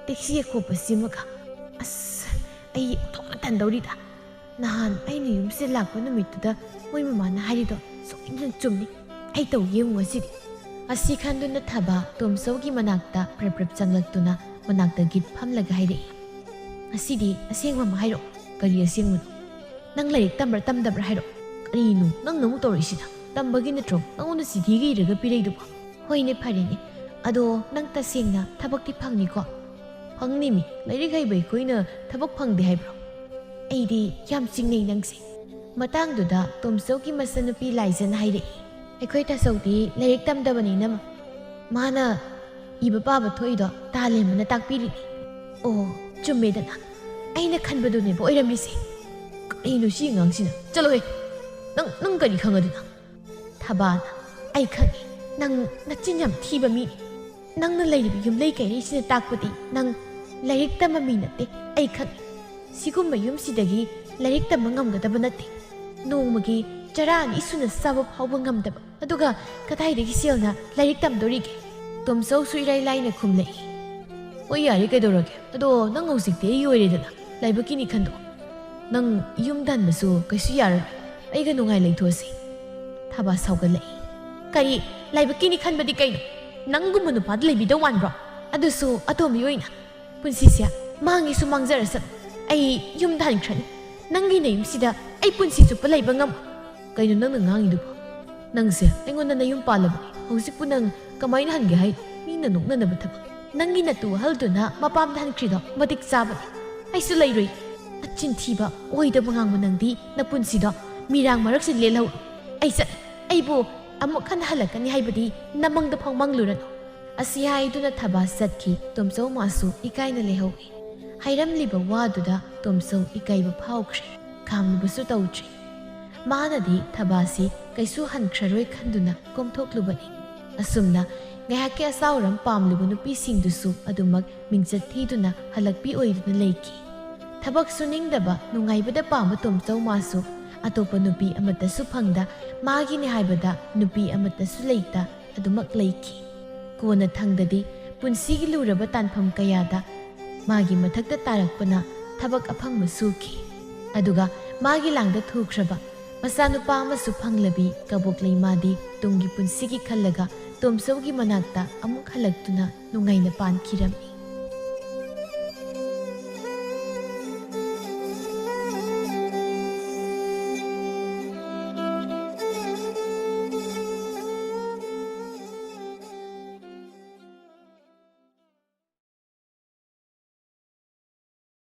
ꯇꯦꯛꯁꯤ ꯑꯈꯣꯛꯄꯁꯤꯃꯒ꯫ ꯑꯁ, ꯑꯩ ꯑꯣꯟꯊꯣꯛꯅ ꯇꯟꯗꯧꯔꯤꯗ꯫ ꯅꯍꯥꯟ ꯑꯩꯅ ꯌꯨꯝꯁꯤꯗ ꯂꯥꯛꯄ ꯅꯨꯃꯤꯠꯇꯨꯗ ꯃꯣꯏ ꯃꯃꯥꯅ ꯍꯥꯏꯔꯤꯗꯣ ꯁꯣꯏꯗꯅ ꯆꯨꯝꯅꯤ꯫ ꯑꯩ ꯇꯧ ꯌꯦꯡꯉꯨ ꯉꯁꯤꯗꯤ꯫ ꯑꯁꯤ ꯈꯟꯗꯨꯅ ꯊꯕꯥ ꯇꯣꯝꯆꯧꯒꯤ ꯃꯅꯥꯛꯇ ꯄ꯭ꯔꯞ ꯄ꯭ꯔꯞ ꯆꯪꯂꯛꯇꯨꯅ ꯃꯅꯥꯛꯇ ꯒꯤꯠ ꯐꯝꯂꯒ ꯍꯥꯏꯔꯛꯏ, "ꯉꯁꯤꯗꯤ ꯑꯁꯦꯡꯕ ꯑꯃ ꯍꯥꯏꯔꯛꯑꯣ꯫ ꯀꯔꯤ ꯑꯁꯦꯡꯕꯅꯣ? ꯅꯪ ꯂꯥꯏꯔꯤꯛ ꯇꯝꯕ꯭ꯔꯥ ꯇꯝꯗꯕ꯭ꯔꯥ ꯍꯥꯏꯔꯛꯑꯣ꯫ ꯀꯔꯤꯅꯣ ꯅꯪꯅ ꯑꯃꯨꯛ ꯇꯧꯔꯛꯏꯁꯤꯅ? ꯇꯝꯕꯒꯤ ꯅꯠꯇ꯭ꯔꯣ ꯅꯪꯉꯣꯟꯗ ꯆꯤꯊꯤꯒ ꯏꯔꯒ ꯄꯤꯔꯛꯏꯗꯨꯕꯣ?" "ꯍꯣꯏꯅꯦ, ꯐꯔꯦꯅꯦ꯫ ꯑꯗꯣ ꯅꯪ ꯇꯁꯦꯡꯅ ꯊꯕꯛꯇꯤ ꯐꯪꯅꯤꯀꯣ?" "ꯐꯪꯅꯤꯃꯤ, ꯂꯥꯏꯔꯤꯛ ꯍꯩꯕ ꯑꯩꯈꯣꯏꯅ ꯊꯕꯛ ꯐꯪꯗꯦ ꯍꯥꯏꯕ꯭ꯔꯣ?" "ꯑꯩꯗꯤ ꯌꯥꯝ ꯆꯤꯡꯅꯩ ꯅꯪꯁꯦ꯫ ꯃꯇꯥꯡꯗꯨꯗ ꯇꯣꯝꯆꯧꯒꯤ ꯃꯆꯟꯅꯨꯄꯤ ꯂꯥꯏꯖꯟ ꯍꯥꯏꯔꯛꯏ, "ꯑꯩꯈꯣꯏ ꯇꯥꯆꯧꯗꯤ ꯂꯥꯏꯔꯤꯛ ꯇꯝꯗꯕꯅꯤꯅ ꯃꯥꯅ ꯏꯕ ꯄꯥꯕ ꯊꯣꯛꯏꯗꯣ ꯇꯥꯂꯦꯝꯕꯅ ꯇꯥꯛꯄꯤꯔꯤꯅꯤ꯫" "ꯑꯣ, ꯆꯨꯝꯃꯦꯗꯅ꯫ ꯑꯩꯅ ꯈꯟꯕꯗꯨꯅꯦꯕ ꯑꯣꯏꯔꯝꯃꯤꯁꯦ꯫ ꯀꯔꯤꯅꯣ ꯁꯤ ꯑꯉꯥꯡꯁꯤꯅ? ꯆꯠꯂꯣꯍꯦ꯫ ꯅꯪ, ꯅꯪ ꯀꯔꯤ ꯈꯪꯉꯗꯅ?" "ꯊꯕꯥꯅ, ꯑꯩ ꯈꯪꯉꯤ꯫ ꯅꯪ ꯅꯆꯤꯟ ꯌꯥꯝ ꯊꯤꯕ ꯃꯤꯅꯤ꯫ ꯅꯪꯅ ꯂꯩꯔꯤꯕ ꯌꯨꯝꯂꯩ ꯀꯩꯔꯩꯁꯤꯅ ꯇꯥꯛꯄꯗꯤ ꯅꯪ ꯂꯥꯏꯔꯤꯛ ꯇꯝꯕ ꯃꯤ ꯅꯠꯇꯦ, ꯑꯩ ꯈꯪꯉꯤ꯫ ꯁꯤꯒꯨꯝꯕ ꯌꯨꯝꯁꯤꯗꯒꯤ ꯂꯥꯏꯔꯤꯛ ꯇꯝꯕ ꯉꯝꯒꯗꯕ ꯅꯠꯇꯦ꯫ ꯅꯣꯡꯃꯒꯤ ꯆꯔꯥ ꯑꯅꯤ ꯁꯨꯅ ꯆꯥꯕ ꯐꯥꯎꯕ ꯉꯝꯗꯕ꯫ ꯑꯗꯨꯒ ꯀꯗꯥꯏꯗꯒꯤ ꯁꯦꯜꯅ ꯂꯥꯏꯔꯤꯛ ꯇꯝꯗꯣꯔꯤꯒꯦ?" ꯇꯣꯝꯆꯧꯁꯨ ꯏꯔꯥꯏ ꯂꯥꯏꯅ ꯈꯨꯝꯂꯛꯏ, "ꯍꯣꯏ, ꯌꯥꯔꯦ, ꯀꯩꯗꯧꯔꯒꯦ? ꯑꯗꯣ ꯅꯪ ꯍꯧꯖꯤꯛꯇꯤ ꯑꯩ ꯑꯣꯏꯔꯦꯗꯅ, ꯂꯥꯏꯕꯛꯀꯤꯅꯤ ꯈꯟꯗꯣꯛꯑꯣ꯫ ꯅꯪ ꯌꯨꯝ ꯇꯥꯟꯕꯁꯨ ꯀꯩꯁꯨ ꯌꯥꯔꯔꯣꯏ꯫ ꯑꯩꯒ ꯅꯨꯡꯉꯥꯏ ꯂꯩꯊꯣꯛꯑꯁꯤ꯫" ꯊꯕꯥ ꯁꯥꯎꯒꯠꯂꯛꯏ, "ꯀꯔꯤ? ꯂꯥꯏꯕꯛꯀꯤꯅꯤ ꯈꯟꯕꯗꯤ ꯀꯩꯅꯣ? ꯅꯪꯒꯨꯝꯕ ꯅꯨꯄꯥꯗ ꯂꯩꯕꯤꯗꯧ ꯃꯥꯟꯕ꯭ꯔꯣ? ꯑꯗꯨꯁꯨ ꯑꯇꯣꯝꯕꯤ ꯑꯣꯏꯅ꯫ ꯄꯨꯟꯁꯤꯁꯦ ꯃꯥꯡꯒꯦꯁꯨ ꯃꯥꯡꯖꯔꯁꯅꯨ, ꯑꯩ ꯌꯨꯝꯗ ꯍꯟꯈ꯭ꯔꯅꯤ꯫ ꯅꯪꯒꯤ ꯅꯌꯨꯝꯁꯤꯗ ꯑꯩ ꯄꯨꯟꯁꯤ ꯆꯨꯞꯄ ꯂꯩꯕ ꯉꯝꯃꯣꯏ꯫" "ꯀꯩꯅꯣ ꯅꯪꯅ ꯉꯥꯡꯉꯤꯗꯨꯕꯣ? ꯅꯪꯁꯦ ꯑꯩꯉꯣꯟꯗ ꯅꯌꯨꯝ ꯄꯥꯜꯂꯕꯅꯤ꯫ ꯍꯧꯖꯤꯛꯄꯨ ꯅꯪ ꯀꯃꯥꯏꯅ ꯍꯟꯒꯦ ꯍꯥꯏꯅꯣ? ꯃꯤꯅ ꯅꯣꯛꯅꯅꯕ ꯊꯕꯛ꯫ ꯅꯪꯒꯤ ꯅꯇꯨ ꯑꯍꯜꯗꯨꯅ ꯃꯄꯥꯝꯗ ꯍꯟꯈ꯭ꯔꯤꯗꯣ ꯃꯇꯤꯛ ꯆꯥꯕꯅꯤ꯫ ꯑꯩꯁꯨ ꯂꯩꯔꯣꯏ꯫ ꯅꯆꯤꯟ ꯊꯤꯕ, ꯑꯣꯏꯗꯕ ꯉꯥꯡꯕ ꯅꯪꯗꯤ ꯅꯄꯨꯟꯁꯤꯗꯣ ꯃꯤꯔꯥꯡ ꯃꯔꯛꯁꯤꯗ ꯂꯦꯜꯍꯧꯔꯣ꯫ ꯑꯩ ꯆꯠꯂꯦ꯫ ꯑꯩꯕꯨ ꯑꯃꯨꯛ ꯍꯟꯅ ꯍꯜꯂꯛꯀꯅꯤ ꯍꯥꯏꯕꯗꯤ ꯅꯃꯪꯗ ꯐꯥꯎ ꯃꯪꯂꯨꯔꯅꯨ꯫" ꯑꯁꯤ ꯍꯥꯏꯗꯨꯅ ꯊꯕꯥ ꯆꯠꯈꯤ꯫ ꯇꯣꯝꯆꯧ ꯃꯥꯁꯨ ꯏꯀꯥꯏꯅ ꯂꯩꯍꯧꯏ꯫ ꯍꯥꯏꯔꯝꯂꯤꯕ ꯋꯥꯗꯨꯗ ꯇꯣꯝꯆꯧ ꯏꯀꯥꯏꯕ ꯐꯥꯎꯈ꯭ꯔꯦ꯫ ꯈꯥꯝꯂꯨꯕꯁꯨ ꯇꯧꯗ꯭ꯔꯦ꯫ ꯃꯥꯅꯗꯤ ꯊꯕꯥꯁꯤ ꯀꯩꯁꯨ ꯍꯟꯈ꯭ꯔꯔꯣꯏ ꯈꯟꯗꯨꯅ ꯀꯣꯝꯊꯣꯛꯂꯨꯕꯅꯤ꯫ ꯑꯁꯨꯝꯅ ꯉꯥꯏꯍꯥꯛꯀꯤ ꯑꯁꯥꯎꯔꯝ ꯄꯥꯝꯂꯨꯕ ꯅꯨꯄꯤꯁꯤꯡꯗꯨꯁꯨ ꯑꯗꯨꯃꯛ ꯃꯤꯡꯆꯠ ꯊꯤꯗꯨꯅ ꯍꯜꯂꯛꯄꯤ ꯑꯣꯏꯗꯨꯅ ꯂꯩꯈꯤ꯫ ꯊꯕꯛ ꯁꯨꯅꯤꯡꯗꯕ, ꯅꯨꯡꯉꯥꯏꯕꯗ ꯄꯥꯝꯕ ꯇꯣꯝꯆꯧ ꯃꯥꯁꯨ ꯑꯇꯣꯞꯄ ꯅꯨꯄꯤ ꯑꯃꯠꯇꯁꯨ ꯐꯪꯗ, ꯃꯥꯒꯤꯅꯤ ꯍꯥꯏꯕꯗ ꯅꯨꯄꯤ ꯑꯃꯠꯇꯁꯨ ꯂꯩꯇ ꯑꯗꯨꯃꯛ ꯂꯩꯈꯤ꯫ ꯀꯣꯟꯅ ꯊꯪꯗꯗꯤ ꯄꯨꯟꯁꯤꯒꯤ ꯂꯨꯔꯕ ꯇꯥꯟꯐꯝ ꯀꯌꯥꯗ ꯃꯥꯒꯤ ꯃꯊꯛꯇ ꯇꯥꯔꯛꯄꯅ ꯊꯕꯛ ꯑꯐꯪꯕ ꯁꯨꯈꯤ꯫ ꯑꯗꯨꯒ ꯃꯥꯒꯤ ꯂꯥꯡꯗ ꯊꯨꯈ꯭ꯔꯕ ꯃꯆꯥꯅꯨꯄꯥ ꯑꯃꯁꯨ ꯐꯪꯂꯕꯤ ꯀꯕꯣꯛ ꯂꯩꯃꯥꯗꯤ ꯇꯨꯡꯒꯤ ꯄꯨꯟꯁꯤꯒꯤ ꯈꯜꯂꯒ ꯇꯣꯝꯆꯧꯒꯤ ꯃꯅꯥꯛꯇ ꯑꯃꯨꯛ ꯍꯜꯂꯛꯇꯨꯅ ꯅꯨꯡꯉꯥꯏꯅ ꯄꯥꯟꯈꯤꯔꯝꯃꯤ꯫